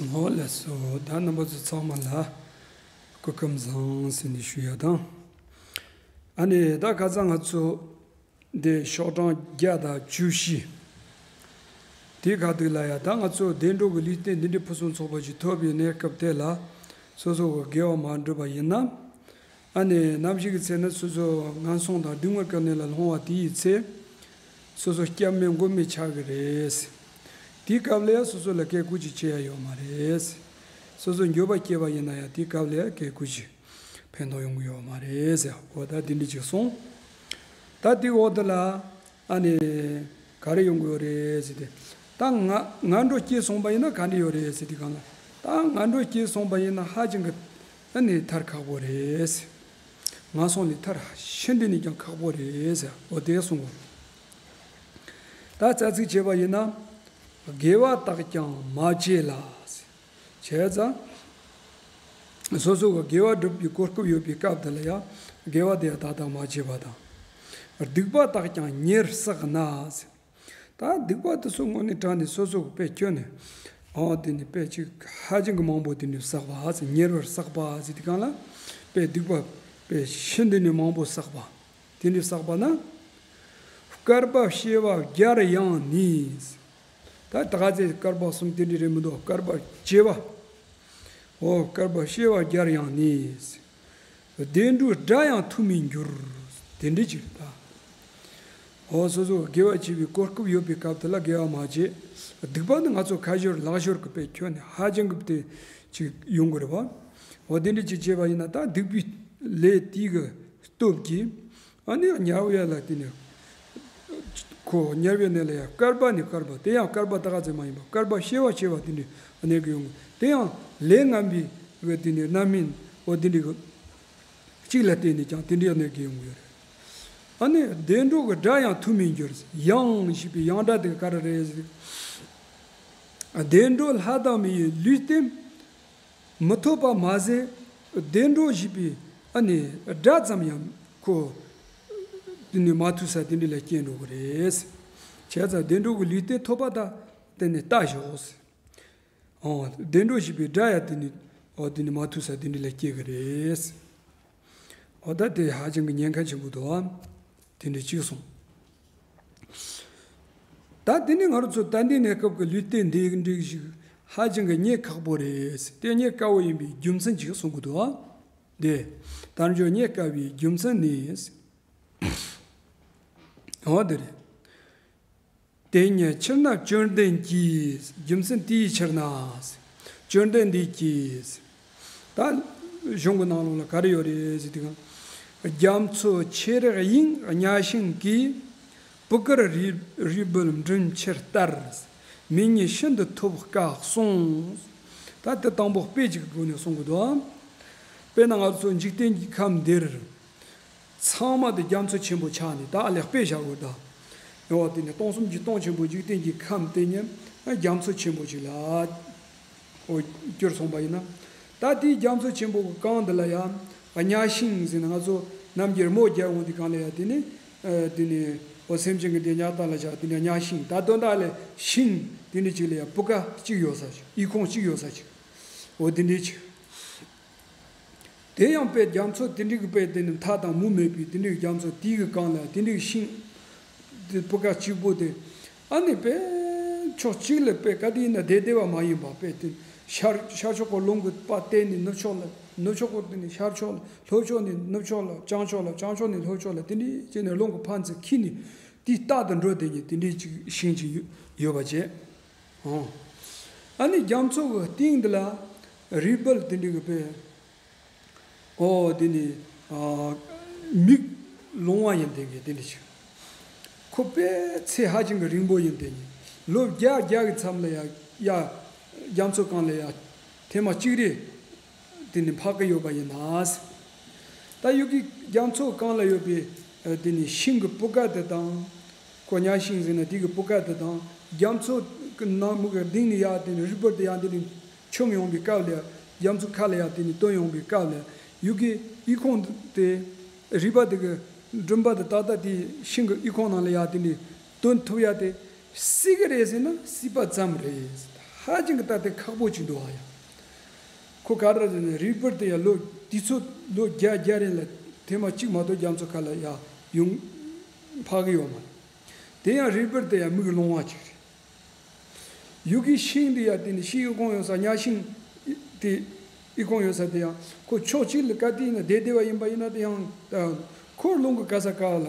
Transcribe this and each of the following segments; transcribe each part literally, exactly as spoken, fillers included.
ཨོ་ལགས་སོ། ད་རྣམ་པ་ཚོ་ཚང་མ་ལ་སྐུ་ཁམས་བཟང་ཟེར་ནས་ཞུ་ཡ་དང་། ཨ་ནི་ད་ཁ་སང་ང་ཚོ་འདི་ཤོག་གྲངས་བརྒྱ་དང་བཅུ་བཞི། དེའི་ཁ་ཐུག་ལ་ཡ་ད་ང་ཚོ་བདེ་འགྲོ་གི་ལུས་རྟེན་འདི་འདྲའི་ཕུན་སུམ་ཚོགས་པ་ཞིག་ཐོབ་པའི་གནས་སྐབས་དེ་ལ་སོ་སོ་གི་དགེ་བ་མ་བསྒྲུབས་པ་ཡིན་ན། ཨ་ནི་ནམ་ཞིག་གི་ཚེ་ན་སོ་སོ་ངན་སོང་དང་སྡུག་བསྔལ་གྱི་གནས་ལ་ལྷུང་བ་དེའི་ཚེ། སོ་སོ་སྐྱབས་མེད་མགོན་མེད་ཆགས་ཀྱི་རེད། དེའི་སྐབས་ལ་ཡང་སོ་སོ་ལ་གལ་ཁུར་ཅིག་བྱེད་ཡ་ཡོད་མ་རེད། སོ་སོ་འགྱོད་པ་སྐྱེས་པ་ཡིན་ན་ཡང་དེའི་སྐབས་ལ་ཡང་གལ་ཁུར་ཅིག་ཕན་ཐོགས་ཡོང་གི་ཡོད་མ་རེད་ཟེར། འོ་ད་དེ་འདྲ་ཅིག་སོང་། ད་དེའི་འོག་དེ་ལ་ཨ་ནི་ག་རེ་ཡོང་གི་ཡོད་རེད་ཟེར་ཏེ། ད་ང་ངན་འགྲོ་སྐྱེས་སོང་པ་ཡིན་ན་ག་འདྲ་ཡོད་རེད་ཟེར་དུས་སྒང་ལ། ད་ངན་འགྲོ་སྐྱེས་སོང་པ་ཡིན་ན་ཧ་ཅང་གི་ཨ་ནི་ཐར་ཁག་པོ་རེད། ངན་སོང་ལས་ཐར་ཤིན་ཏུ་ནས་ཀྱང་ཁག་པོ་རེད་ཟེར། འོ་དེ་གསུངས་པ། ད་རྩ་ཚིག་བྱས་པ་ཡིན་ན། དགེ་བ་དག་ཀྱང་མ་བྱས་ལ། བྱས་ཙང་། སོ་སོ་གི་དགེ་བ་སྒྲུབ་པའི་གོ་སྐབས་ཡོད་པའི་སྐབས་དེ་ལ་ཡང་དགེ་བ་དེ་ཡང་དག་དག་མ་བྱས་པ་དང་། སྡིག་པ་དག་ཀྱང་ཉེར་བསགས་ན། ད་སྡིག་པ་དེ་ཚོ་དངོས་གནས་དྲང་ནས་སོ་སོ་གི་དཔེ་ཁྱོན་ནས། ཨོ་དེ་ནི་དཔེ་ཅིག་ཧ་ཅང་གི་མང་པོ་དེ་འདྲ་བསགས་པ་ཟེར། ཉེར་བར་བསགས་པ་ཟེར་དུས་སྒང་ལ། དཔེ་སྡིག་པ་དཔེ་ཤིན་ཏུ་ནས་མང་པོ་བསགས་པ། དེ་འདྲ་བསགས་པ་ན། བསྐལ་པ་བྱེ་བ་བརྒྱར་ཡང་ནི། ད་ད་ག་ཚད་བསྐལ་པ་གསུམ་དེ་འདྲ་རེད་མི་འདུག་བསྐལ་པ་བྱེ་བ། ཨོ་བསྐལ་པ་བྱེ་བ་བརྒྱར་ཡང་ནི། བདེ་འགྲོའི་དགྲ་ཡང་ཐུབ་མིན་འགྱུར། དེ་འདྲ་ཅིག་རེད་ད། ཨོ་སོ་སོ་དགེ་བ་བྱེད་པའི་གོ་སྐབས་ཡོད་པའི་སྐབས་དེ་ལ་དགེ་བ་མ་བྱེད། སྡིག་པ་ནི་ང་ཚོ་ཁ་ཞོར་ལག་ཞོར་གི་དཔེ་ཁྱོན་ནས་ཧ་ཅང་གི་དེ་ཅིག་ཡོང་གི་རེད་བ། ཨོ་དེ་འདྲ་ཅིག་བྱས་པ་ཡིན་ན་ད་སྡིག་པའི་ལས་དེའི་གི་སྟོབས་ཀྱིས། ཨ་ནི་དམྱལ་བ་ལ་དེ་ནས། ཁོ་དམྱལ་བའི་གནས་ལ་ཡང་བསྐལ་པ་ནས་བསྐལ་པ། དེ་ཡང་བསྐལ་པ་ད་ག་ཚོད་མ་ཡིན་པ། བསྐལ་པ་བྱེ་བ་བྱེ་བ་དེ་འདྲའི་གནས་ཀྱི་ཡོང་གི། དེ་ཡང་ལས་ངན་པའི་གི་དེ་ནས་རྣམ་སྨིན་འོ་དེ་འདྲའི་གི་གཅིག་ལ་བརྟེན་ནས་ཀྱང་དེ་འདྲའི་གནས་ཀྱི་ཡོང་གི་ཡོད་རེད། ཨ་ནི་བདེ་འགྲོ་གི་དགྲ་ཡང་ཐུབ་མིན་འགྱུར། ཡང་ཞེས་པའི་ཡང་སྒྲ་དེ་ག་རེ་རེད་ཟེར། བདེ་འགྲོ་ལྷ་དང་མི་ཡི་ལུས་རྟེན། མི་ཐོབ་པ་མ་ཟད་བདེ་འགྲོ་ཞེས་པའི་ཨ་ནི་སྒྲ་ཙམ་ཡང་ཁོ་དེ་ནི་མ་ཐུབ་ས་དེ་འདྲ་ལ་སྐྱེ་འགྲོ་གི་རེད། བྱས་ཙང་བདེ་འགྲོ་གི་ལུས་རྟེན་ཐོབ་པ་དང་དེ་ནི་ལྟ་ཞོག། ཨོ་བདེ་འགྲོ་ཞེས་པའི་སྒྲ་ཡང་དེ་ནི་ཨོ་དེ་ནི་མ་ཐུབ་ས་དེ་འདྲ་ལ་སྐྱེ་གི་རེད། ཨོ་ད་དེ་ཧ་ཅང་གི་ཉེན་ཁ་ཆེན་པོ་འདུག་ཨ། དེ་འདྲ་གཅིག་སོང་། ད་དེ་ནས་ང་རང་ཚོ་ད་ལྟའི་གནས་སྐབས་ཀྱི་ལུས་རྟེན་འདི་འདྲ་ཞིག་ཧ་ཅང་གི་རྙེད་ཁག་པོ་རེད། དེ་རྙེད་དཀའ་བོ་ཡིན་པའི་རྒྱུ་མཚན་ཅིག་གསུང་གི་འདུག་ཨ། དེ་དལ་འབྱོར་རྙེད་དཀའ་བའི་རྒྱུ་མཚན་ནི། འོ་དེ་རེད། དེ་ཉིད་ཕྱིར་ན་བཅོམ་ལྡན་གྱིས། རྒྱུ་མཚན་དེའི་ཕྱིར་ན། བཅོམ་ལྡན་འདས་ཀྱིས། ད་གཞུང་གི་ནང་ལོགས་ལ་ག་རེ་ཡོད་རེད་ཟེར་དུས། རྒྱ་མཚོ་ཆེ་རིགས་དབྱིངས་གཉའ་ཤིང་གི། སྤུ་གར་རུས་རུས་སྦལ་མགྲིན་ཆུ་ལྟར། མིག་ཉིད་ཤིན་ཏུ་ཐོབ་དཀའ་གསུངས། ད་དེ་དང་པོ་དཔེ་གཅིག་གི་སྒོ་ནས་གསུང་གི་འདུག་དཔེར་ན་ང་ཚོ་འཇིག་རྟེན་གྱི་ཁམས་འདིར། ཚང་མ་དེ་རྒྱ་མཚོ་ཆེན་པོ་ཆགས་ནས་ད་ཨ་ལས་དཔེ་བཞག་དགོས་ད། ཡོད་དེ་ནས་སྟོང་གསུམ་གྱི་སྟོང་ཆེན་པོ་འཇིག་རྟེན་གྱི་ཁམས་དེ་ཉིད་རྒྱ་མཚོ་ཆེན་པོ་ཅིག་ལ། འོ་གྱུར་སོང་པ་ཡིན་ན། ད་དེའི་རྒྱ་མཚོ་ཆེན་པོ་གི་སྒང་འདི་ལ་ཡང་གཉའ་ཤིང་ཟེར་ན་ང་ཚོ་རྣམ་རྒྱལ་མོ་རྒྱལ་འོང་དུས་སྒང་ལ་ཡང་དེ་ནི། དེ་ནི་འོ་སེམས་ཅན་གྱི་འདི་ཉག་ཐག་ལ་བཞག་དེ་ནི་གཉའ་ཤིང་ད་དོན་དག་ལས་ཤིང་དེ་འདྲ་ཅིག་ལ་ཡང་སྤུ་ག་གཅིག་ཡོད་ས་ཅིག་ཨི་ཁུང་གཅིག་ཡོད་ས་ཅིག་འོ་དེ་འདྲ་ཅིག་དེ་ཡང་དཔེ་རྒྱ་མཚོ་དེ་འདྲའི་གི་དཔེ་དེ་ནི་མཐའ་དང་མུ་མེད་པའི་དེ་འདྲའི་རྒྱ་མཚོ་དེའི་གི་སྒང་ལ་དེ་འདྲའི་ཤིང་དེ་སྤུ་ག་གཅིག་པོ་དེ་ཨ་ནི་དཔེ་ཕྱོགས་གཅིག་ལ་དཔེ་ག་དེ་ཡིན་ན་བདེ་བདེ་བ་མ་ཡིན་པ་དཔེ་དེ་ཤར་ཤར་ཕྱོགས་ཀྱི་རླུང་གི་པ་བཏེགས་ནས་ནུབ་ཕྱོགས་ལ་ནུབ་ཕྱོགས་ཀྱི་དེ་ནས་ཤར་ཕྱོགས་ལ་ལྷོ་ཕྱོགས་ནས་ནུབ་ཕྱོགས་ལ་བྱང་ཕྱོགས་ལ་བྱང་ཕྱོགས་ནས་ལྷོ་ཕྱོགས་ལ་དེ་འདྲའི་བྱས་ནས་རླུང་གི་ཕན་ཚུན་འཁྱེར་ནས་དེ་རྟག་ཏུ་འགྲོ་བསྡད་མཁན་དེ་འདྲའི་ཅིག་ཤིང་ཅིག་ཡོད་ཡོད་པ་བྱས། ཨོ། ཨ་ནི་རྒྱ་མཚོ་གི་སྟེང་འདི་ལ་རུས་སྦལ་དེ་འདྲའི་གི་དཔེ། ཨོ་དེ་ནི་ཨ་མིག་ལོང་བ་ཡིན་དེ་གི་དེ་འདྲ་ཞིག་ཁོ་དཔེ་ཚེ་ཧ་ཅང་གི་རིང་པོ་ཡིན་དེ་ནི་ལོ་བརྒྱ་བརྒྱ་གི་མཚམས་ལ་ཡ་ཡ་རྒྱ་མཚོ་གང་ལ་ཡ་ཐེངས་མ་གཅིག་རེ་དེ་ནི་འཕགས་ཀྱི་ཡོད་པ་ཡིན་ན། ད་ཡུ་གི་རྒྱ་མཚོ་གང་ལ་ཡོད་པའི་དེ་ནི་ཤིང་གི་སྤུ་ག་དེ་དང་། ཁོ་གཉའ་ཤིང་ཟེར་ན་དེ་གི་སྤུ་ག་དེ་དང་རྒྱ་མཚོ་གི་ནང་མུ་ག་གདིང་ནས་ཡར་དེ་ནི་རུས་སྦལ་དེ་ཡར་དེ་ནི་མཆོངས་ཡོང་བའི་སྐབས་ལ་རྒྱ་མཚོ་ཁ་ལ་ཡར་དེ་ནི་བཏོན་ཡོང་བའི་སྐབས་ལ་ཡུ་གི་ཨི་ཁུང་དེ་རུས་སྦལ་དེ་གི་མགྲིན་པ་དེ་ཏག་ཏག་དེ་ཤིང་གི་ཨི་ཁུང་ནང་ལ་ཡར་དེ་ནི་བཏོན་ཐུབ་ཡ་དེ་སྲིད་གི་རེད་ཟེར་ན་སྲིད་པ་ཙམ་རེད། ཧ་ཅང་གི་ད་དེ་ཁག་པོ་ཅིག་འདུག་ཨ་ཡ། ཁོ་ག་རེ་ཟེར་ན་རིག་པར་དེ་ཡ་ལོ་དུས་ཚོད་ལོ་བརྒྱ་བརྒྱ་རེ་ལ་ཐེངས་མ་གཅིག་མ་གཏོགས་རྒྱ་མཚོ་ཁ་ལ་ཡ་ཡོང་ཕ་གི་ཡོད་མ་རེད། དེ་ཡང་རིག་པར་དེ་ཡ་མིག་ལོང་བ་ཅིག་རེད། ཡུལ་གྱི་ཤིང་དེ་ཡ་དེ་ནི་ཤིང་ཨི་ཁོང་ཡོད་ས་གཉའ་ཤིང་དེ་ཨི་ཁོང་ཡོད་ས་དེ་ཡང་ཁོ་ཕྱོགས་གཅིག་ལ་ག་དུས་ཡིན་ན་བསྡད་བསྡད་པ་ཡིན་པ་ཡིན་ན་དེ་ཡང་ཁོ་རླུང་གི་ག་ས་ག་ལ་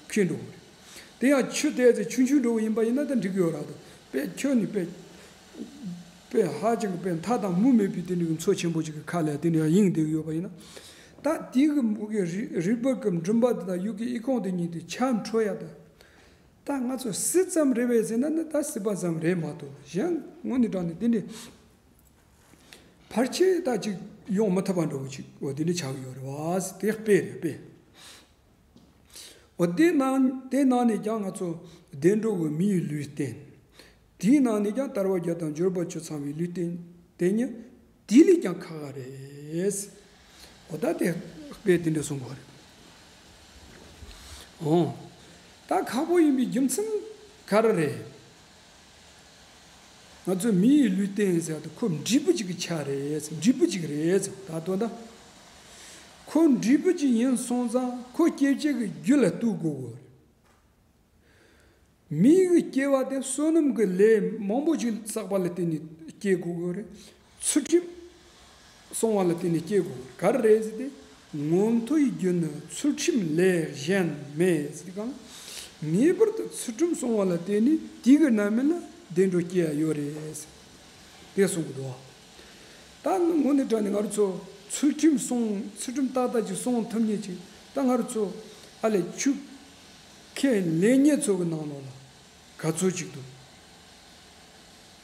འཁྱེར་འགྲོ་གི་རེད། དེ་ཡང་ཆུ་དེ་ཚོ་ཆུང་ཆུང་འགྲོ་བ་ཡིན་པ་ཡིན་ན་ད་འགྲིག་གི་ཡོད་ར། ད་དཔེ་ཁྱོད་ནི་དཔེ་དཔེ་ཧ་ཅང་གི་དཔེ་མཐའ་དང་མུ་མེད་པའི་དེ་འདྲའི་མཚོ་ཆེན་པོ་ཅིག་གི་ཁ་ལ་དེ་འདྲ་ཡིན་བསྡད་ཡོད་པ་ཡིན་ན། ད་དེ་གི་མུ་གི་རི་རི་བོ་གི་མགྲིན་པ་དེ་དང་ཡུལ་གྱི་ཨི་ཁོང་དེ་གཉིས་དེ་ཆ་འཕྲོད་ཡ་ད། ད་ང་ཚོ་སྲིད་ཙམ་རེད་པས་ཟེར་ན་ནི་ད་སྲིད་པ་ཙམ་རེད་མ་གཏོགས་གཞན་དངོས་གནས་དྲང་གནས་དེ་འདྲའི་ཕལ་ཆེར་ད་ཅིག་ཡོང་མི་ཐུབ་པ་འདྲ་བོ་ཅིག་འོ་དེ་འདྲ་ཆགས་ཡོད་རེད་བ། དེ་དཔེ་རེད་དཔེ། འོ་དེ་ནང་དེ་ནང་ནས་ཀྱང་ང་ཚོ་བདེ་འགྲོ་གི་མིའི་ལུས་རྟེན། དེའི་ནང་ནས་ཀྱང་དལ་བ་བརྒྱད་དང་འབྱོར་པ་བཅུ་ཚང་བའི་ལུས་རྟེན་དེ་ཉིད་དེ་ལས་ཀྱང་ཁག་ཁག་རེད། འོ་ད་དེ་དཔེ་དེ་འདྲ་གསུང་གི་རེད། འོ། ད་ཁག་པོ་ཡིན་པའི་རྒྱུ་མཚན་ག་རེ་རེད། ང་ཚོ་མིའི་ལུས་རྟེན་ཟེར་དུས་ཁོ་འབྲས་བུ་གཅིག་གི་ཆ་རེད། འབྲས་བུ་གཅིག་རེད། ད་དོན་དག་ཁོ་འབྲས་བུ་གཅིག་ཡིན་སོང་ཙང་ཁོ་སྐྱེ་བྱེད་ཀྱི་རྒྱུ་ལ་གཏུག་དགོས་གོ། མིའི་སྐྱེ་བ་དེ་བསོད་ནམས་ཀྱི་ལས་མང་པོ་ཞིག་བསགས་པ་ལ་བརྟེན་ནས་སྐྱེ་དགོས་གོ་རེད། ཚུལ་ཁྲིམས་སྲུང་བ་ལ་བརྟེན་ནས་སྐྱེ་དགོས་གོ་ག་རེ་རེད་ཟེར་ཏེ། མངོན་མཐོའི་རྒྱུ་ནི་ཚུལ་ཁྲིམས་ལས་གཞན་མེད་ཟེར་ཏེ་གང་། ངེས་པར་དུ་ཚུལ་ཁྲིམས་སྲུང་བ་ལ་བརྟེན་ནས་དེ་གི་རྣམ་སྨིན་ལ་བདེ་འགྲོ་སྐྱེ་ཡ་ཡོད་རེད། དེ་གསུང་གི་འདུག་ད་དངོས་གནས་དྲང་ནས་ང་རང་ཚོ་ཚུལ་ཁྲིམས་སྲུང་ཚུལ་ཁྲིམས་ཏག་ཏག་ཅིག་སྲུང་ཐུབ་མཁན་ཅིག་ད་ང་རང་ཚོ་ཨ་ལས་ཆོས་ཁས་ལེན་མཁན་ཚོ་གི་ནང་ལོགས་ལ་ག་ཚོད་ཅིག་འདུག་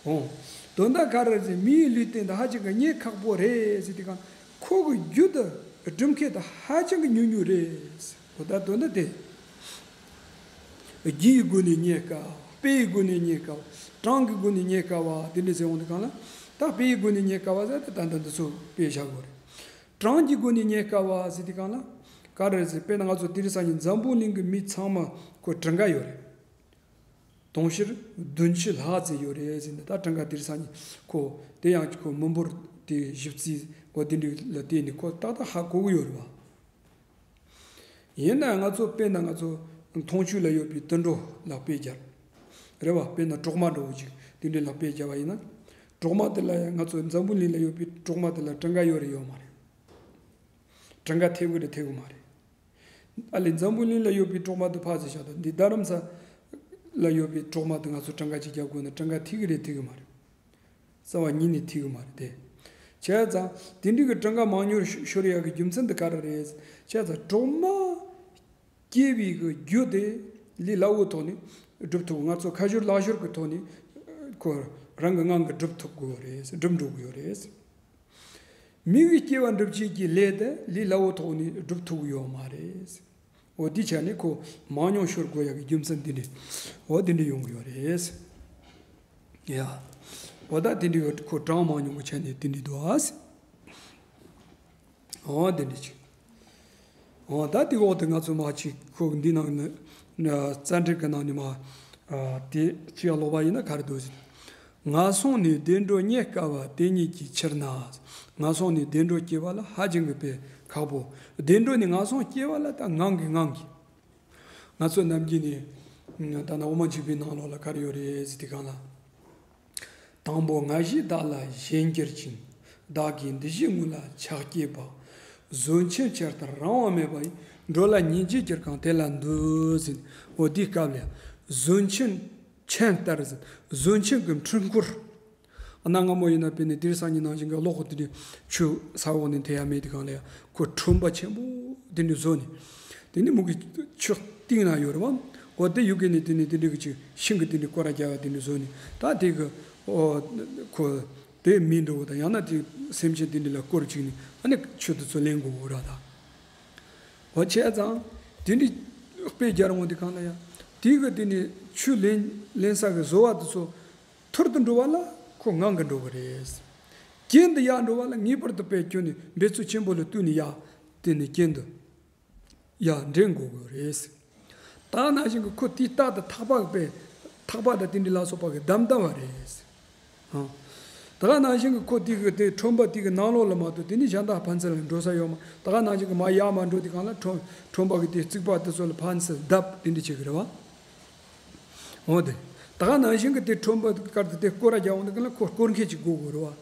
འོང་། དོན་དག་ག་རེ་ཟེར་མིའི་ལུས་རྟེན་དེ་ཧ་ཅང་གི་རྙེད་ཁག་པོ་རེད་ཟེར་དུས་གང་ཁོ་གི་རྒྱུ་དང་སྒྲུབ་མཁན་དེ་ཧ་ཅང་གི་ཉུང་ཉུང་རེད། འོ་ད་དོན་དག་དེ། རྒྱུའི་སྒོ་ནས་རྙེད་དཀའ། དཔེའི་སྒོ་ནས་རྙེད་དཀའ། གྲངས་ཀྱི་སྒོ་ནས་རྙེད་དཀའ་བ་དེ་འདྲ་ཟེར་འོང་དུས་གང་ལ། ད་དཔེའི་སྒོ་ནས་རྙེད་དཀའ་བ་ཟེར་ད་ད་ལྟ་འདི་ཚོ་དཔེ་བཞག་དགོས་རེད། གྲངས་ཀྱི་སྒོ་ནས་རྙེད་དཀའ་བ་ཟེར་དུས་གང་ལ། ག་རེ་ཟེར་དཔེར་ན་ང་ཚོ་དེ་རིང་སང་ཉིན་འཛམ་བུ་གླིང་གི་མི་ཚང་མ་ཁོ་གྲངས་ཀ་ཡོད་རེད། དུང་ཕྱུར་བདུན་ཅུ་ལྷག་ཙམ་ཡོད་རེད་ཟེར་ནས་ད་གྲངས་ཀ་དེ་རིང་སང་ཉིན་ཁོ་དེ་ཡང་ཁོ་མི་འབོར་དེ་ཞིབ་རྩིས་འོ་དེ་འདྲ་ལ་བལྟས་ནས་ཁོ་ཏག་ཏག་ཧ་གོ་གི་ཡོད་རེད་བ། ཡིན་ན་ང་ཚོ་དཔེར་ན་ང་ཚོ་འཐུང་ཆུ་ལ་ཡོད་པའི་དུད་འགྲོ་ལ་དཔེ་སྦྱར། རེད་བ། དཔེར་ན་གྲོག་མ་འདྲ་བོ་ཅིག་དེ་འདྲ་ལ་དཔེ་སྦྱར་བ་ཡིན་ན། གྲོག་མ་དེ་ལ་ཡང་ང་ཚོ་འཛམ་བུ་གླིང་ལ་ཡོད་པའི་གྲོག་མ་དེ་ལ་གྲངས་ཀ་ཡོད་རེད་ཡོད་མ་རེད། གྲངས་ཀ་ཐེབས་ཀྱི་རེད་ཐེབས་ཀྱི་མ་རེད། ཨ་ལས་འཛམ་བུ་གླིང་ལ་ཡོད་པའི་གྲོག་མ་དེ་ཕར་ཙམ་བཞག་དང་འདི་རྡ་རམ་ས་ལ་ཡོད་པའི་གྲོག་མ་དེ་ང་ཚོ་གྲངས་ཀ་ཅིག་རྒྱབ་དགོས་ན་གྲངས་ཀ་ཐེབས་ཀྱི་རེད་ཐེབས་ཀྱི་མ་རེད། རྩ་བ་ཉིད་ནས་ཐེབས་ཀྱི་མ་རེད་དེ། བྱས་ཙང་དེ་འདྲའི་གི་གྲངས་ཀ་མང་ཉུང་ཤོར་ཡག་གི་རྒྱུ་མཚན་དེ་ག་རེ་རེད། བྱས་ཙང་གྲོག་མ་སྐྱེ་བའི་གི་རྒྱུ་དེ་ལས་སླ་བོའི་ཐོག་ནས་སྒྲུབ་ཐུབ། ང་ཚོ་ཁ་སྦྱོར་ལག་སྦྱོར་གི་ཐོག་ནས་ཁོ་རང་གི་ངང་གིས་སྒྲུབ་ཐུབ་དགོས་རེད། སྒྲུབ་འགྲོ་གི་ཡོད་རེད། མི་གི་སྐྱེ་བ་འགྲུབ་བྱེད་ཀྱི་ལས་དེ་ལས་སླ་བོའི་ཐོག་ནས་སྒྲུབ་ཐུབ་ཀྱི་ཡོད་མ་རེད། འོ་དེ་ཆ་ནས་ཁོ་མང་ཉུང་ཤོར་དགོས་ཡག་གི་རྒྱུ་མཚན་འདི་འདྲ། འོ་འདི་འདྲ་ཡོང་གི་ཡོད་རེད། ཡ། འོ་ད་འདི་འདྲ་ཁོ་གྲངས་མང་ཉུང་གི་ཆ་ནས་འདི་འདྲ་འདུག་ཨ། འོ་འདི་འདྲ་ཅིག་འོ་ད་དེ་འོག་ཏུ་ང་ཚོ་མ་ཅིག་ཁོ་འདི་ནང་ནས་རྩ་འགྲེལ་གྱི་ནང་ནས་མ་དེ་ཅིག་ཀློག་པ་ཡིན་ན་ག་རེ་འདུག་ཟེར། ངན་སོང་ནས་བདེ་འགྲོ་རྙེད་དཀའ་བ་དེ་ཉིད་ཀྱི་ཕྱིར་ན། ངན་སོང་ནས་བདེ་འགྲོ་སྐྱེ་བ་ལ་ཧ་ཅང་གི་དཔེ་ཁག་པོ། བདེ་འགྲོ་ནས་ངན་སོང་སྐྱེ་བ་ལ་ད་ངང་གིས་ངང་གིས། ང་ཚོ་ནམ་རྒྱུན་ནས་ད་ནི་དབུ་མ་འཇུག་པའི་ནང་ལོགས་ལ་ག་རེ་ཡོད་རེད་ཟེར་དུས་གང་ལ། དང་པོ་ང་ཞེས་བདག་ལ་ཞེན་གྱུར་ཅིང་། བདག་གིས་འདི་ཞེས་དངོས་ལ་ཆགས་བསྐྱེད་པ། བཟོད་ཆེན་ཇི་ལྟར་རང་དབང་མེད་པ་ཡིས། འགྲོ་ལ་སྙིང་རྗེ་གྱུར་གང་དེ་ལ་འདུད་ཟེར། འོ་དེའི་སྐབས་ལ་བཟོད་ཆེན་ཆེན་ལྟར་ཟེར། བཟོད་ཆེན་གྱི་འཕྲུལ་འཁོར། གནའ་སྔ་མོ་ཡིན་ན་དཔེར་ན་དེ་རིང་སང་ཉིན་ནང་བཞིན་གྱི་གློག་གི་དེ་འདྲའི་ཆུ་ས་འོག་ནས་འཐེན་ཡ་མེད་དུས་གང་ལ་ཡང་ཁོ་ཁྲོན་པ་ཆེན་པོ་དེ་འདྲ་བཟོས་ནས། དེ་ནས་མུ་གེ་ཆུ་གཏིང་ན་ཡོད་རེད་བ། འོ་དེ་ཡུལ་གི་ནས་དེ་ནས་དེ་འདྲ་གི་ཅིག་ཤིང་གི་དེ་འདྲ་སྐོར་ར་རྒྱག་ཡ་དེ་འདྲ་བཟོས་ནས་ད་དེ་གི་འོ་ཁོ་དེ་མི་འགྲོ་བ་དང་ཡང་ན་དེ་སེམས་ཅན་དེ་འདྲ་ལ་སྐོར་བཅུག་ནས་ཨ་ནི་ཆུ་དེ་ཚོ་ལེན་དགོས་ར་ད། འོ་བྱས་ཙང་དེ་འདྲ་དཔེ་རྒྱག་འོང་དུས་གང་ལ་ཡང་དེ་གི་དེ་ནས་ཆུ་ལེན་ལེན་ས་གི་བཟོ་བ་དེ་ཚོ། ཐུར་དུ་འགྲོ་བ་ལ་ཁོ་ངང་གིས་འགྲོ་གི་རེད། གྱེན་དུ་ཡར་འགྲོ་བ་ལ་ངེས་པར་དུ་དཔེ་ཁྱོན་ནས་འབད་རྩོལ་ཆེན་པོ་ལ་བསྟུན་ནས་ཡར་དེ་ནས་གྱེན་དུ་ཡར་འདྲེན་དགོས་གི་རེད། ད་ནང་བཞིན་གྱི་ཁོ་དེའི་རྟགས་དེ་ཐག་པ་གི་དཔེ་ཐག་པ་དང་དེ་འདྲ་ལ་སོགས་པ་གི་བསྡམས་བསྡམས་པ་རེད། ཨང་ ད་ག་ནང་བཞིན་གྱི་ཁོ་དེ་གི་དེ་ཁྲོན་པ་དེ་གི་ནང་ལོགས་ལ་མ་གཏོགས་དེ་ནས་གཞན་དག་ཕན་ཚུན་ལ་འགྲོ་ས་ཡོད་མ། ད་ག་ནང་བཞིན་གྱི་མ་ཡར་མར་འགྲོ་དུས་སྒང་ལ་ཁྲོན་ཁྲོན་པ་གི་དེ་རྩིག་པ་དེ་ཚོ་ལ་ཕན་ཚུན་བརྡབ་དེ་འདྲ་བྱེད་གི་རེད་བ། འོ་དེ། ད་ག་ནང་བཞིན་གྱི་དེ་ཁྲོན་པ་དཀར་དེ་དེ་སྐོར་ར་རྒྱག་འོང་དུས་སྒང་ལ་ཁོ་སྐོར་མཁན་ཅིག་དགོས་དགོས་རེད་བ།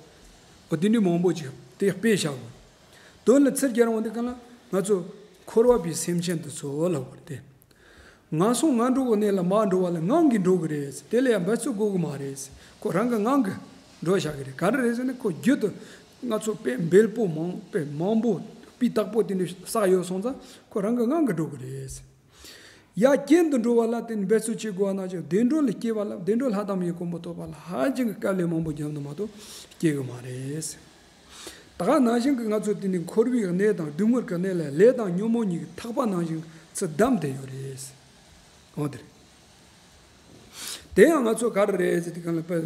འོ་དེ་འདྲའི་མང་པོ་ཅིག་དེ་དཔེ་བཞག་དགོས། དོན་ལ་ཚུར་སྦྱར་འོང་དུས་སྒང་ལ་ང་ཚོ་འཁོར་བ་པའི་སེམས་ཅན་དེ་ཚོ་ལབ་དགོས་རེད་དེ། ངན་སོང་ངན་འགྲོ་གི་གནས་ལ་མར་འགྲོ་བ་ལ་ངང་གིས་འགྲོ་གི་རེད། དེ་ལ་ཡང་འབད་རྩོལ་དགོས་གི་མ་རེད། ཁོ་རང་གི་ངང་གིས་འགྲོ་བཞག་གི་རེད། ག་འདྲ་རེད་ཟེར་ན་ཁོ་རྒྱུད་དུ་ང་ཚོ་དཔེ་འབེལ་པོ་མང་དཔེ་མང་པོ་སྤུས་དག་པོ་དེ་འདྲ་བསགས་ཡོད་སོང་ཙང་ཁོ་རང་གི་ངང་གིས་འགྲོ་གི་རེད། ཡར་རྐྱེན་དུ་འགྲོ་བ་ལ་དེ་འབད་རྩོལ་བྱེད་དགོས་པ་ནང་བཞིན་བདེ་འགྲོ་ལ་སྐྱེ་བ་ལ་བདེ་འགྲོ་ལྷ་དང་མིའི་གོ་འཕང་ཐོབ་པ་ལ་ཧ་ཅང་གི་དཀའ་ལས་མང་པོ་བརྒྱབ་ན་མ་གཏོགས་སྐྱེ་གི་མ་རེད། ད་ག་ནང་བཞིན་གྱི་ང་ཚོ་དེ་ནི་འཁོར་བའི་གནས་དང་སྡུག་བསྔལ་གྱི་གནས་ལ་ལས་དང་ཉོན་མོངས་གཉིས་ཀྱི་ཐག་པ་ནང་བཞིན་ཚུར་བསྡམས་བསྡད་ཡོད་རེད། འོ་དེ་རེད། དེ་ཡང་ང་ཚོ་ག་རེ་རེད་ཟེར་དུས་སྒང་ལ་དཔེ་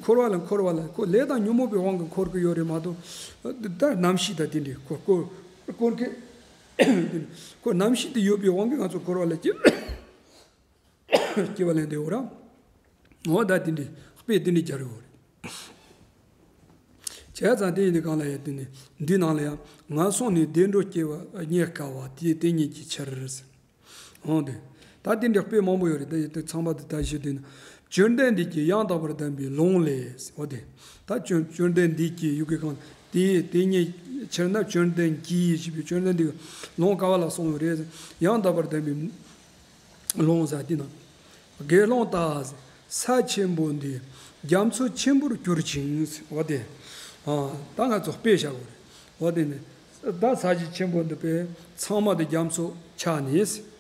འཁོར་བ་ལ་འཁོར་བ་ལ་ཁོ་ལས་དང་ཉོན་མོངས་པའི་དབང་གིས་འཁོར་གྱི་ཡོད་རེད་མ་གཏོགས། ད་རྣམ་ཤེས་དང་དེ་འདྲའི་ཁོ་སྐོར་སྐོར་མཁན་ཁོ་རྣམ་ཤེས་དེ་ཡོད་པའི་དབང་གིས་ང་ཚོ་འཁོར་བ་ལ་སྐྱེ་སྐྱེ་བ་ལེན་བསྡད་ཡོད་ར། འོ་ད་དེ་འདྲའི་དཔེ་དེ་འདྲའི་སྦྱར་ཡོད་རེད། བྱས་ཙང་དེ་ཡིན་དུས་སྒང་ལ་ཡང་དེ་ནི་འདི་ནང་ལ་ཡང་ངན་སོང་ནས་བདེ་འགྲོ་སྐྱེ་བ་རྙེད་དཀའ་བ་དེའི་དེ་ཉིད་ཀྱི་ཕྱིར། འོང་དེ། ད་དེ་འདྲའི་དཔེ་མང་པོ་ཡོད་རེད། ད་དེ་ཚང་མ་དེ་ད་ཞུ་དུས་ན། བཅོམ་ལྡན་འདས་ཀྱིས་ཡང་དག་པར་ལྡན་པའི་ལུང་ལས། འོ་དེ། ད་བཅོམ་བཅོམ་ལྡན་འདས་ཀྱིས་ཡུ་གེ་གང་དེའི་དེ་ཉིད་ཕྱིར་ན་བཅོམ་ལྡན་གྱིས་ཞེས་པའི་བཅོམ་ལྡན་འདས་ཀྱིས་ལུང་ག་བ་ལ་གསུངས་ཡོད་རེད། ཡང་དག་པར་ལྡན་པའི་ལུང་ཟེར་དེ་ན། དགེ་སློང་དག་ས་ཆེན་པོ་འདི་རྒྱ་མཚོ་ཆེན་པོར་གྱུར་ཅིང་། འོ་དེ། ཨ། ད་ང་ཚོ་དཔེ་བཞག་དགོས་རེད། འོ་དེ་ནི། ད་ས་གཞི་ཆེན་པོ་འདི་དཔེ་ཚང་མ་དེ་རྒྱ་མཚོ་ཆགས་ནས།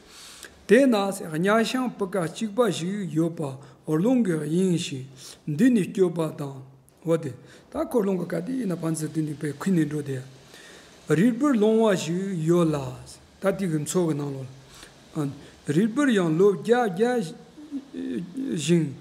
དེ་ན་གཉའ་ཤིང་སྤུས་ཀ་གཅིག་པ་ཞིག་ཡོད་པ་རླུང་གིས་གཡེངས་ཤིང་འདི་ནི་སྐྱོབ་པ་དང་། འོ་དེ། ད་ཁོ་རླུང་གི་ཀ་དེ་ཡིན་ན་ཕན་ཚུན་དེ་ནི་དཔེ་ཁུལ་ནས་འགྲོ་དེ། རིལ་བུར་ལོང་བ་ཞིག་ཡོད་ལ། ད་དེ་གི་མཚོ་གི་ནང་ལོགས་ལ། རིལ་བུར་ཡང་ལོ་བརྒྱ་བརྒྱ་བཞིན་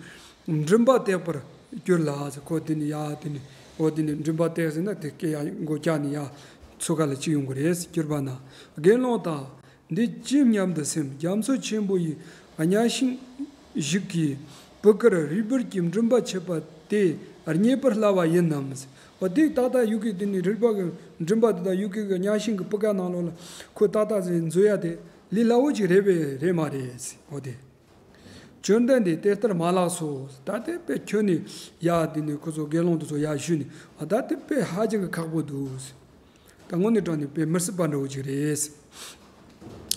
མགྲིན་པ་བཏེག་པར་གྱུར་ལ། ཁོ་དེ་ནི་ཡ་དེ་ནི་འོ་དེ་ནི་མགྲིན་པ་བཏེག་ཟིན་ན་དེ་སྐད་ཡ་མགོ་བཀྱག་ནི་ཡ་མཚོ་ཁ་ལ་ཅིག་ཡོང་གི་རེད། གྱུར་པ་ན་དགེ་སློང་དག་འདི་ཅི་སྙམ་དུ་སེམས། རྒྱ་མཚོ་ཆེན་པོ་ཡི་གཉའ་ཤིང་ཞིག་གི་སྤུ་གར་རིལ་བུར་གྱི་མགྲིན་པ་ཆད་པ་དེ་རྙེད་པར་སླ་བ་ཡིན་ནམ། འོ་དེ་ཏག་ཏག་ཡུ་གེ་དེ་ནི་རིལ་བུ་གི་མགྲིན་པ་དེ་དང་ཡུ་གེ་གི་གཉའ་ཤིང་གི་སྤུ་ག་ནང་ལོགས་ལ་ཁོ་ཏག་ཏག་ཟིག་འཛུལ་ཡ་དེ་ལས་སླ་བོ་ཅིག་རེད་པས་རེད་མ་རེད། འོ་དེ། བཅོམ་ལྡན་འདས་དེ་ལྟར་མ་ལགས་སོ། ད་དེ་དཔེ་ཁྱོད་ནི་ཡ་དེ་ནི་ཁོ་ཚོ་དགེ་སློང་དེ་ཚོ་ཡ་ཞུས་ནས་ཨ་ད་དེ་དཔེ་ཧ་ཅང་གི་ཁག་པོ་འདུག། ད་དངོས་གནས་དྲང་གནས་དཔེ་མི་སྲིད་པ་འདྲ་བོ་ཅིག་རེད།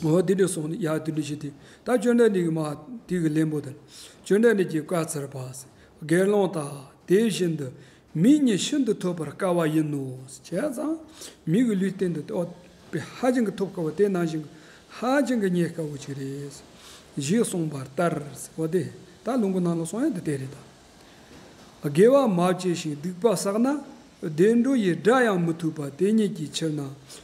འོ་དེ་འདྲ་སོང་ནས་ཡ་དེ་འདྲ་བྱས་ཏེ་ད་བཅོམ་ལྡན་འདས་ཀྱིས་མ་དེ་གི་ལན་པོ་དེ། བཅོམ་ལྡན་འདས་ཀྱིས་བཀའ་སྩལ་པ། དགེ་སློང་དག་དེ་བཞིན་དུ་མིག་གཉིས་ཤིན་ཏུ་ཐོབ་པར་དཀའ་བ་ཡིན་ནོ། བྱས་ཙང་མིག་གི་ལུས་རྟེན་དུ་ཨོ་དཔེ་ཧ་ཅང་གི་ཐོབ་དཀའ་བ་དེ་ནང་བཞིན་གྱི་ཧ་ཅང་གི་རྙེད་དཀའ་བོ་ཅིག་རེད། ཞེས་གསུངས་པ་ལྟར། འོ་དེ་ད་ལུང་གི་ནང་ལ་གསུངས་ཡ་འདི་དེ་རེད་ད། དགེ་བ་མ་བྱས་ཤིང་སྡིག་པ་བསགས་ན་བདེ་འགྲོ་ཡི་དགྲ་ཡང་མི་ཐུབ་པ་དེ་ཉིད་ཀྱི་ཕྱིར་ན་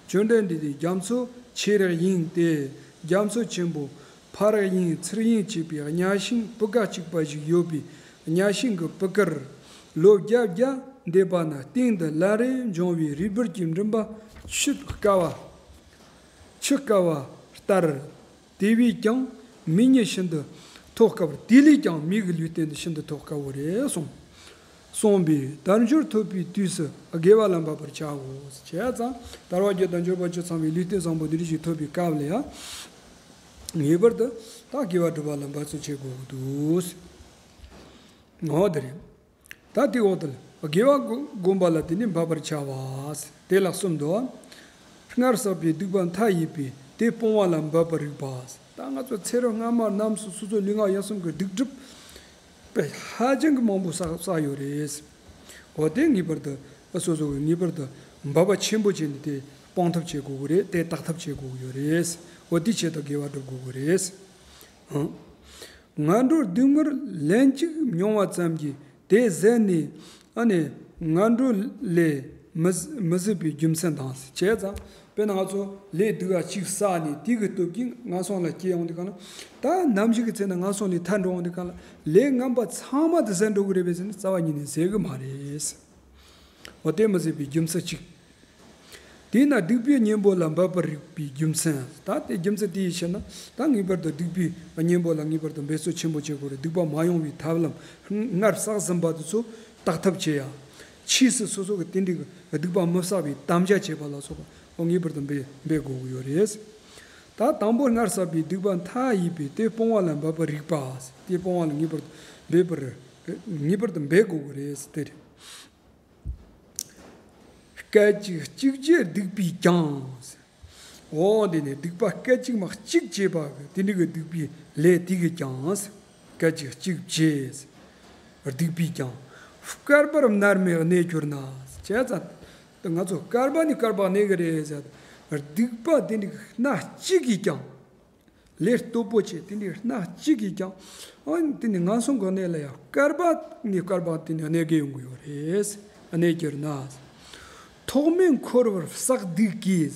བཅོམ་ལྡན་འདས་དེ་རྒྱ་མཚོ་ཆེར་གཡེངས་ཏེ་རྒྱ་མཚོ་ཆེན་པོ་ཕར་གཡེངས་ཚུར་གཡེངས་བྱས་པའི་གཉའ་ཤིང་སྤུ་ག་གཅིག་པ་ཞིག་ཡོད་པའི་གཉའ་ཤིང་གི་སྤུ་གར་ལོ་བརྒྱ་བརྒྱ་འདས་པ་ན་སྟེང་དུ་ལན་རེ་འབྱུང་བའི་རིལ་བུར་གྱི་མགྲིན་པ་ཆུད་དཀའ་བ་ཆུད་དཀའ་བ་ལྟར། དེ་བས་ཀྱང་མིག་གཉིས་ཤིན་ཏུ་ཐོབ་དཀའ་བར་དེ་ལས་ཀྱང་མིག་གི་ལུས་རྟེན་དུ་ཤིན་ཏུ་ཐོབ་དཀའ་བོ་རེད་གསུངས། གསུངས་པས་དལ་འབྱོར་ཐོབ་པའི་དུས་སུ་དགེ་བ་ལ་འབབ་པར་བྱའོ། བྱས་ཙང་དལ་བ་བརྒྱད་དང་འབྱོར་པ་བཅུ་ཚང་བའི་ལུས་རྟེན་བཟང་པོ་འདི་འདྲ་ཞིག་ཐོབ་པའི་སྐབས་ལ་ཡང་ངེས་པར་དུ་ད་དགེ་བ་སྒྲུབ་པ་ལ་འབད་བརྩོན་བྱེད་དགོས་ཀྱི་འདུག། འོ་དེ་རེད། ད་དེའི་འོག་ཏུ་དགེ་བ་བསྒོམ་པ་ལ་དེ་ནི་འབབ་པར་བྱ་བ། དེ་ལ་གསུམ་དུ། སྔར་བསགས་པའི་སྡིག་པ་མཐའ་ཡས་པས་དེ་སྤོང་བ་ལ་འབབ་པར་རིགས་པ། ད་ང་ཚོ་ཚེ་རབས་སྔ་མ་རྣམས་སུ་སོ་སོའི་ལུས་ངག་ཡིད་གསུམ་གྱི་སྡིག་སྒྲིབ་དཔེ་ཧ་ཅང་གི་མང་པོ་བསགས་བསགས་ཡོད་རེད། འོ་དེ་ངེས་པར་དུ་སོ་སོ་གི་ངེས་པར་དུ་འབབ་པ་ཆེན་པོ་བྱས་ནས་དེ་སྤང་ཐབས་བྱེད་དགོས་ཀྱི་རེད། དེ་དག་ཐབས་བྱེད་དགོས་ཀྱི་ཡོད་རེད། འོ་དེའི་ཆེད་དུ་དགེ་བ་སྒྲུབ་དགོས་ཀྱི་རེད། ངན་འགྲོར་སྡུག་བསྔལ་ལན་གཅིག་མྱོང་བ་ཙམ་གྱིས་དེ་ཟད་ནས་ཨ་ནི་ངན་འགྲོ་ལས་མི་མི་ཟད་པའི་རྒྱུ་མཚན་དང་། བྱས་ཙང་དཔེར་ན་ང་ཚོ་ལས་སྡུག་པ་གཅིག་བསགས་ནས་དེ་གི་སྟོབས་ཀྱིས་ངན་སོང་ལ་སྐྱེ་ཡོང་དུས་གང་ལ་ད་ནམ་ཞིག་གི་ཚེ་ན་ངན་སོང་ལས་ཐར་འགྲོ་ཡོང་དུས་གང་ལ་ལས་ངན་པ་ཚང་མ་དེ་ཟད་འགྲོ་གི་རེད་པས་ཟེར་ན་རྩ་བ་ཉིད་ནས་ཟད་གི་མ་རེད། འོ་དེ་མི་ཟད་པའི་རྒྱུ་མཚན་གཅིག་དེས་ན་སྡིག་པའི་གཉེན་པོ་ལ་འབབ་པར་རིགས་པའི་རྒྱུ་མཚན། ད་དེ་རྒྱུ་མཚན་དེ་ཡི་ཕྱིར་ན་ད་ངེས་པར་དུ་སྡིག་པའི་གཉེན་པོ་ལ་ངེས་པར་དུ་འབད་རྩོལ་ཆེན་པོ་བྱེད་དགོས་རེད། སྡིག་པ་མ་ཡོང་བའི་ཐབས་ལམ་སྔར་བསགས་ཟིན་པ་དེ་ཚོ་དག་ཐབས་བྱེད་ཡ། ཕྱིས་སུ་སོ་སོ་གི་དེ་འདྲའི་གི་སྡིག་པ་མི་བསགས་པའི་དམ་བཅའ་བྱེད་པ་ལ་སོགས་པ་ངེས་པར་དུ་འབད་འབད་དགོས་ཀྱི་ཡོད་རེད། ད་དང་པོ་སྔར་བསགས་པའི་སྡིག་པ་མཐའ་ཡས་པའི་དེ་སྤོང་བ་ལ་འབད་པར་རིགས་པ། དེ་སྤོང་བ་ལ་ངེས་པར་དུ་འབད་པར་ངེས་པར་དུ་འབད་དགོས་ཀྱི་རེད་དེ་རེད། སྐད་ཅིག་གཅིག་བྱས་སྡིག་པས་ཀྱང་། འོ་འདི་ནི་སྡིག་པ་སྐད་ཅིག་མ་གཅིག་བྱས་པ་གི་དེ་འདྲ་གི་སྡིག་པའི་ལས་དེ་གིས་ཀྱང་། སྐད་ཅིག་གཅིག་བྱས། སྡིག་པས་ཀྱང་། བསྐལ་པར་མནར་མེད་གནས་གྱུར་ན། བྱས་ཙང་། ང་ཚོ་བསྐལ་པ་ནས་བསྐལ་པ་གནས་ཀྱི་རེད་ཟེར། སྡིག་པ་དེ་འདྲ་གི་སྣ་གཅིག་གིས་ཀྱང་། ལས་སྟོབས་པོ་ཆེ་དེ་འདྲའི་སྣ་གཅིག་གིས་ཀྱང་། ཨ་ནི་དེ་ནི་ངན་སོང་གི་གནས་ལ་ཡང་བསྐལ་པ་ནས་བསྐལ་པ་དེ་ནི་གནས་དགོས་ཡོང་གི་ཡོད་རེད། གནས་གྱུར་ན། ཐོག་མེད་འཁོར་བར་བསགས་སྡིག་གིས།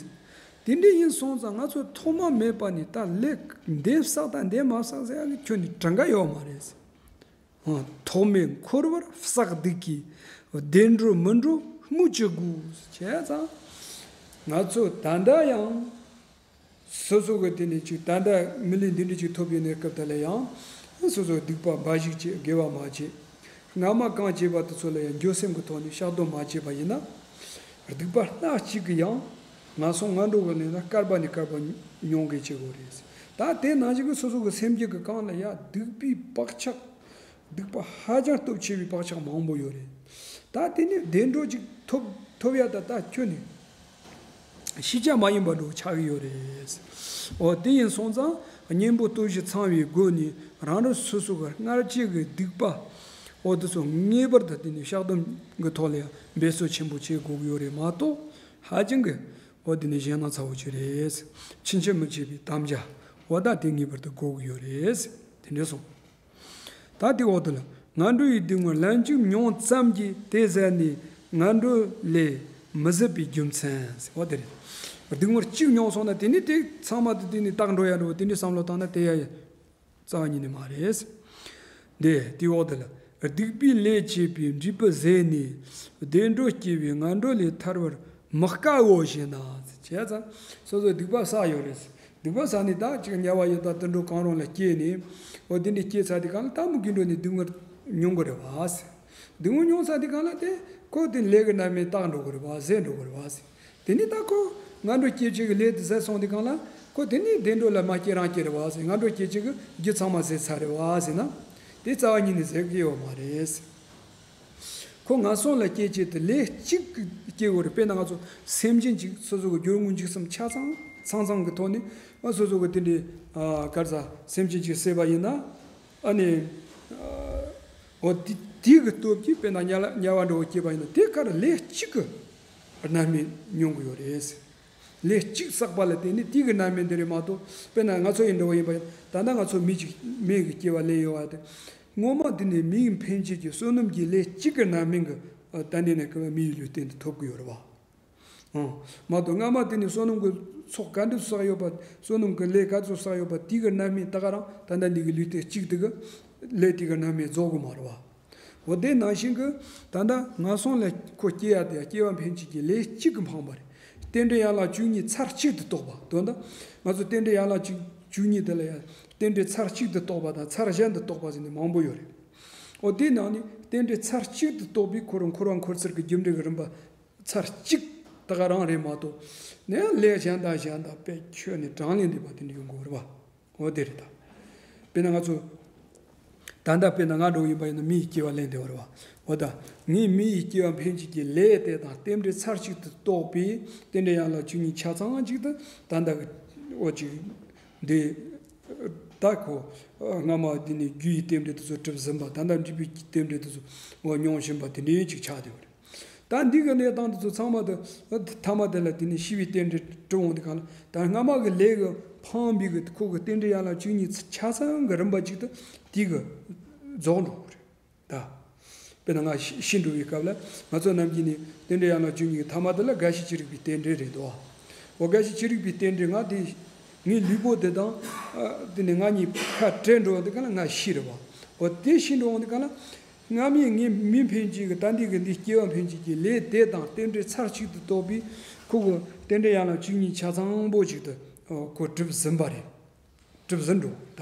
དེ་འདྲ་ཡིན་སོང་ཙང་ང་ཚོ་ཐོག་མ་མེད་པ་ནས་ད་ལས་འདི་བསགས་དང་འདི་མ་བསགས་ཟེར་ཡ་གི་ཁྱོན་ནས་གྲངས་ཀ་ཡོད་མ་རེད། ཐོག་མེད་འཁོར་བར་བསགས་སྡིག་གིས། བདེ་འགྲོ་མི་འགྲོ་སྨོས་ཅི་དགོས། བྱས་ཙང་། ང་ཚོ་ད་ལྟ་ཡང་། སོ་སོ་གི་དེ་ནས་ཅིག་ད་ལྟ་མི་ལུས་འདི་འདྲ་ཅིག་ཐོབ་ཡོད་ནས་སྐབས་དེ་ལ་ཡང་། སོ་སོ་སྡིག་པ་འབའ་ཞིག་བྱེད། དགེ་བ་མ་བྱེད། སྔ་མ་གང་བྱས་པ་དེ་ཚོ་ལ་ཡང་འགྱོད་སེམས་ཀྱི་ཐོག་ནས་བཤགས་སྡོམ་མ་བྱས་པ་ཡིན་ན། སྡིག་པ་སྣ་གཅིག་གིས་ཡང་ངན་སོང་ངན་འགྲོ་གི་གནས་ལ་བསྐལ་པ་ནས་བསྐལ་པ་མྱོང་གི་བྱེད་དགོས་རེད། ད་དེ་ནང་བཞིན་གྱི་སོ་སོ་གི་སེམས་རྒྱུད་ཀྱི་སྒང་ལ་ཡང་སྡིག་པའི་བག་ཆགས། སྡིག་པ་ཧ་ཅང་སྟོབས་ཆེ་བའི་བག་ཆགས་མང་པོ་ཡོད་རེད། ད་དེ་ནི་བདེ་འགྲོ་ཅིག་ཐོབ་ཐོབ་ཡ་ད་ད་ཁྱོད་ནི་ཤེས་བྱ་མ་ཡིན་པ་འགྲོ་ཆགས་ཀྱི་ཡོད་རེད། འོ་དེ་ཡིན་སོང་ཙང་གཉེན་པོ་སྟོབས་བཞི་ཚང་བའི་སྒོ་ནས་རང་རང་སོ་སོ་གི་སྔར་བྱས་ཀྱི་སྡིག་པ། འོ་དེ་ཚོ་ངེས་པར་དུ་དེ་ནི་བཤགས་སྡོམ་གྱི་ཐོག་ལ་ཡང་འབད་རྩོལ་ཆེན་པོ་བྱེད་དགོས་ཀྱི་ཡོད་རེད་མ་གཏོགས་ཧ་ཅང་གི། འོ་དེ་ནི་གཞན་སྣང་ཚ་བོ་ཅིག་རེད། ཕྱིན་ཆད་མི་བྱེད་པའི་དམ་བཅའ། འོ་ད་དེ་ངེས་པར་དུ་དགོས་ཀྱི་ཡོད་རེད། དེ་འདྲ་སོང་། ད་དེ་འོག་ཏུ་ལ་ངན་འགྲོའི་སྡུག་བསྔལ་ལན་གཅིག་མྱོང་ཙམ་གྱིས་དེ་ཟད་ནས་ངན་འགྲོ་ལས་མི་ཟད་པའི་རྒྱུ་མཚན། འོ་དེ་རེད། སྡུག་བསྔལ་གཅིག་མྱོང་སོང་ན་དེ་ནི་དེ་ཚང་མ་དེ་དེ་ནི་དག་འགྲོ་ཡ་འགྲོ་དེ་འདྲའི་བསམ་བློ་བཏང་ན་དེ་ཡ་ཡ་རྩ་བ་ཉིད་ནས་མ་རེད། འདི་དེ་འོག་ཏུ་ལ་སྡིག་པའི་ལས་བྱས་པའི་འབྲས་བུ་ཟད་ནས་བདེ་འགྲོ་སྐྱེ་བའི་ངན་འགྲོ་ལས་ཐར་བར་མི་དཀའ་འོ་ཞེ་ན། བྱས་ཙང་སོ་སོས་སྡིག་པ་བསགས་ཡོད་རེད། སྡིག་པ་བསགས་ནས་ད་ཅིག་དམྱལ་བ་ཡི་དྭགས་དུད་འགྲོ་གང་རུང་ལ་སྐྱེས་ནས། འོ་དེ་འདྲ་སྐྱེས་ཚར་དུས་སྒང་ལ་ད་མུ་གེ་འགྲོ་ནས་སྡུག་བསྔལ་མྱོང་གི་རེད་བ། སྡུག་བསྔལ་མྱོང་ཚར་དུས་སྒང་ལ་དེ་ཁོ་དེ་ལས་ཀྱི་རྣམ་སྨིན་དག་འགྲོ་གི་རེད་བ། ཟད་འགྲོ་གི་རེད་བ། དེ་ནས་ད་ཁོ་ངན་འགྲོ་སྐྱེ་བྱེད་ཀྱི་ལས་དེ་ཟད་སོང་དུས་སྒང་ལ་ཁོ་དེ་ནས་བདེ་འགྲོ་ལ་མ་སྐྱེ་རང་སྐྱེ་རེད་བ། ངན་འགྲོ་སྐྱེ་བྱེད་ཀྱི་རྒྱུ་ཚང་མ་ཟད་ཚར་རེད་བ་ཟེར་ན། དེ་རྩ་བ་ཉིད་ནས་ཟད་ཀྱི་ཡོད་མ་རེད། ཁོ་ངན་སོང་ལ་སྐྱེ་བྱེད་དུ་ལས་གཅིག་གི་སྐྱེ་བོ་རེད། དཔེར་ན་ང་ཚོ་སེམས་ཅན་གཅིག་སོ་སོ་གི་སྦྱོར་དངོས་འཇིགས་གསུམ་ཆ་ཚང་ཚང་ཚང་གི་ཐོག་ནས་ང་སོ་སོ་གི་དེ་འདྲའི་ཨ་ག་རེ་ཟ་སེམས་ཅན་གཅིག་བསད་པ་ཡིན་ན། ཨ་ནི་ཨ་འོ་དེ་དེ་གི་སྟོབས་ཀྱིས་དཔེར་ན་དམྱལ་བ་དམྱལ་བ་འགྲོ་བ་སྐྱེས་པ་ཡིན་ན་དེ་ག་རེ་ལས་གཅིག་གི་རྣམ་སྨིན་མྱོང་གི་ཡོད་རེད། ལས་གཅིག་བསགས་པ་ལ་བརྟེན་ནས་དེ་གི་རྣམ་སྨིན་དེ་རེད་མ་གཏོགས། དཔེར་ན་ང་ཚོ་ཡིན་འགྲོ་བ་ཡིན་པ་ཡིན་ད་ལྟ་ང་ཚོ་མི་གཅིག་མི་གི་སྐྱེ་བ་ལེན་ཡོང་བ་དེ། སྔོན་མ་དེ་ནས་མི་ཡི་འཕེན་བྱེད་ཀྱི་བསོད་ནམས་ཀྱི་ལས་གཅིག་གི་རྣམ་སྨིན་གྱི་ད་ནི་ནས་ཀྱི་མི་ཡི་ལུས་རྟེན་དུ་ཐོབ་ཀྱི་ཡོད་རེད་བ། ཨང་། མ་གཏོགས་སྔ་མ་དེ་ནས་བསོད་ནམས་ཀྱི་ཚོགས་ག་འདྲ་བསགས་ཡོད་པ། བསོད་ནམས་ཀྱི་ལས་ག་ཚོད་བསགས་ཡོད་པ་དེ་གི་རྣམ་སྨིན་ད་ག་རང་ད་ལྟ་འདི་གི་ལུས་རྟེན་གཅིག་དེ་གི་ལས་དེ་གི་རྣམ་སྨིན་རྫོགས་གི་མ་རེད་བ། འོ་དེ་ནང་བཞིན་གྱི་ད་ལྟ་ངན་སོང་ལ་ཁོ་སྐྱེ་ཡ་དེ་ཡང་སྐྱེ་བ་འཕེན་བྱེད་ཀྱི་ལས་གཅིག་གིས་འཕངས་པ་རེད། རྟེན་འབྲེལ་ཡན་ལག་བཅུ་གཉིས་ཚར་གཅིག་ཏུ་རྟོགས་པ་དོན་དག་ང་ཚོ་རྟེན་འབྲེལ་ཡན་ལག་བཅུ་བཅུ་གཉིས་དེ་ལ་ཡང་རྟེན་འབྲེལ་ཚར་གཅིག་ཏུ་རྟོགས་པ་དང་ཚར་གཞན་དུ་རྟོགས་པ་ཟེར་ནས་མང་པོ་ཡོད་རེད། འོ་དེའི་ནང་ནས་རྟེན་འབྲེལ་ཚར་གཅིག་ཏུ་རྟོགས་པའི་ཁོ་རང་འཁོར་བ་འཁོར་ཚུལ་གྱི་རྒྱུ་འབྲས་ཀྱི་རིམ་པ་ཚར་གཅིག་ད་ག་རང་རེད་མ་གཏོགས། ནས་ལས་གཞན་དང་གཞན་དང་དཔེ་ཁྱོན་ནས་གྲངས་ལས་འདས་པ་དེ་འདྲ་ཡོང་གི་ཡོད་རེད་བ། འོ་དེ་རེད་ད། དཔེར་ན་ང་ཚོ། ད་ལྟ་དཔེར་ན་ང་འདྲ་བོ་ཡིན་པ་ཡིན་ན་མི་ཡི་སྐྱེ་བ་ལེན་བདེ་བ་རེད་བ། འོ་ད། ངས་མི་ཡི་སྐྱེ་བ་འཕེན་བྱེད་ཀྱི་ལས་དེ་དང་རྟེན་འབྲེལ་ཚར་གཅིག་ཏུ་རྟོགས་པའི་རྟེན་འབྲེལ་ཡན་ལག་བཅུ་གཉིས་ཆ་ཚང་གཅིག་ཏུ་ད་ལྟ་གི་འོ་ཅིག་འདི། ད་ཁོ། སྔ་མ་འདི་ནས་རྒྱུ་ཡི་རྟེན་འབྲེལ་དེ་ཚོ་གྲུབ་ཟིན་པ་ད་ལྟ་འབྲས་བུའི་རྟེན་འབྲེལ་དེ་ཚོ་འོ་མྱོང་བཞིན་པ་དེ་འདྲའི་ཅིག་ཆགས་བསྡད་པ་རེད། ད་འདི་གི་གནས་སྟངས་དེ་ཚོ་ཚང་མ་དེ་ཐ་མ་དེ་ལ་དེ་ནས་ཤི་བའི་རྟེན་འབྲེལ་གྲུབ་འོང་དུས་གང་ལ་ད་སྔ་མ་གི་ལས་ཀྱི་འཕངས་པའི་གི་ཁོ་གི་རྟེན་འབྲེལ་ཡན་ལག་བཅུ་གཉིས་ཆ་ཚང་གི་རིམ་པ་གཅིག་ཏུ་དེ་གི་རྫོགས་འགྲོ་གི་རེད་ད། དཔེར་ན་ང་ཤི་ཤི་འགྲོ་བའི་སྐབས་ལ་ང་ཚོ་ནམ་རྒྱུན་ནས་རྟེན་འབྲེལ་ཡན་ལག་བཅུ་གཉིས་ཀྱི་ཐ་མ་དེ་ལ་རྒ་ཤི་ཅི་རིགས་པའི་རྟེན་འབྲེལ་རེད་དོ། འོ་རྒ་ཤི་ཅི་རིགས་པའི་རྟེན་འབྲེལ་ང་དེ་ངའི་ལུས་པོ་དེ་དང་དེ་ནས་ང་གཉིས་ཁ་བྲལ་འགྲོ་བ་དེ་ག་ལ་ང་ཤི་རེད་བ། འོ་དེ་ཤི་འགྲོ་འོང་དེ་ག་ལ། སྔ་མའི་ངའི་མི་འཕེན་བྱེད་ཀྱི་ད་འདི་གི་འདི་སྐྱེ་བ་འཕེན་བྱེད་ཀྱི་ལས་དེ་དང་རྟེན་འབྲེལ་ཚར་གཅིག་ཏུ་རྟོགས་པའི་ཁོ་གི་རྟེན་འབྲེལ་ཡན་ལག་བཅུ་གཉིས་ཆ་ཚང་པོ་གཅིག་ཏུ་ཁོ་གྲུབ་ཟིན་པ་རེད། གྲུབ་ཟིན་འགྲོ་ད།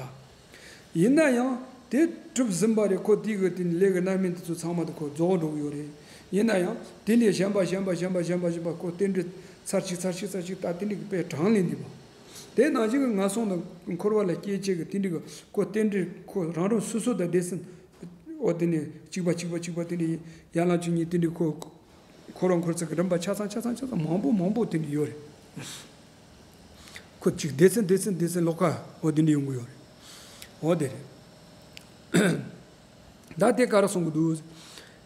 ཡིན་ན་ཡང་དེ་གྲུབ་ཟིན་པ་རེད། ཁོ་དེ་གི་དེ་ལས་ཀྱི་རྣམ་སྨིན་དེ་ཚོ་ཚང་མ་དེ་ཁོ་རྫོགས་འགྲོ་གི་ཡོད་རེད། ཡིན་ན་ཡང་དེ་ལས་གཞན་པ་གཞན་པ་གཞན་པ་གཞན་པ་གཞན་པ་ཁོ་རྟེན་འབྲེལ་ཚར་གཅིག་ཚར་གཅིག་ཚར་གཅིག་ད་དེ་འདྲའི་དཔེ་གྲངས་ལས་འདས་པ། དེ་ནང་བཞིན་གྱི་ངན་སོང་དང་འཁོར་བ་ལ་སྐྱེ་བྱེད་ཀྱི་དེ་འདྲའི་ཁོ་རྟེན་འབྲེལ་ཁོ་རང་རང་སོ་སོ་དང་སྡེ་ཚན། འོ་དེ་ནས་གཅིག་པ་གཅིག་པ་གཅིག་པ་དེ་འདྲའི་ཡན་ལག་བཅུ་གཉིས་དེ་འདྲའི་ཁོ་འཁོར་བ་འཁོར་ཚུལ་གྱི་རིམ་པ་ཆ་ཚང་ཆ་ཚང་ཆ་ཚང་མང་པོ་མང་པོ་དེ་འདྲའི་ཡོད་རེད། ཁོ་གཅིག་སྡེ་ཚན་སྡེ་ཚན་སྡེ་ཚན་ལོགས་ཀ་འོ་དེ་འདྲའི་ཡོང་གི་ཡོད་རེད། འོ་དེ་རེད། ད་དེ་ག་རེ་གསུང་གི་འདུག།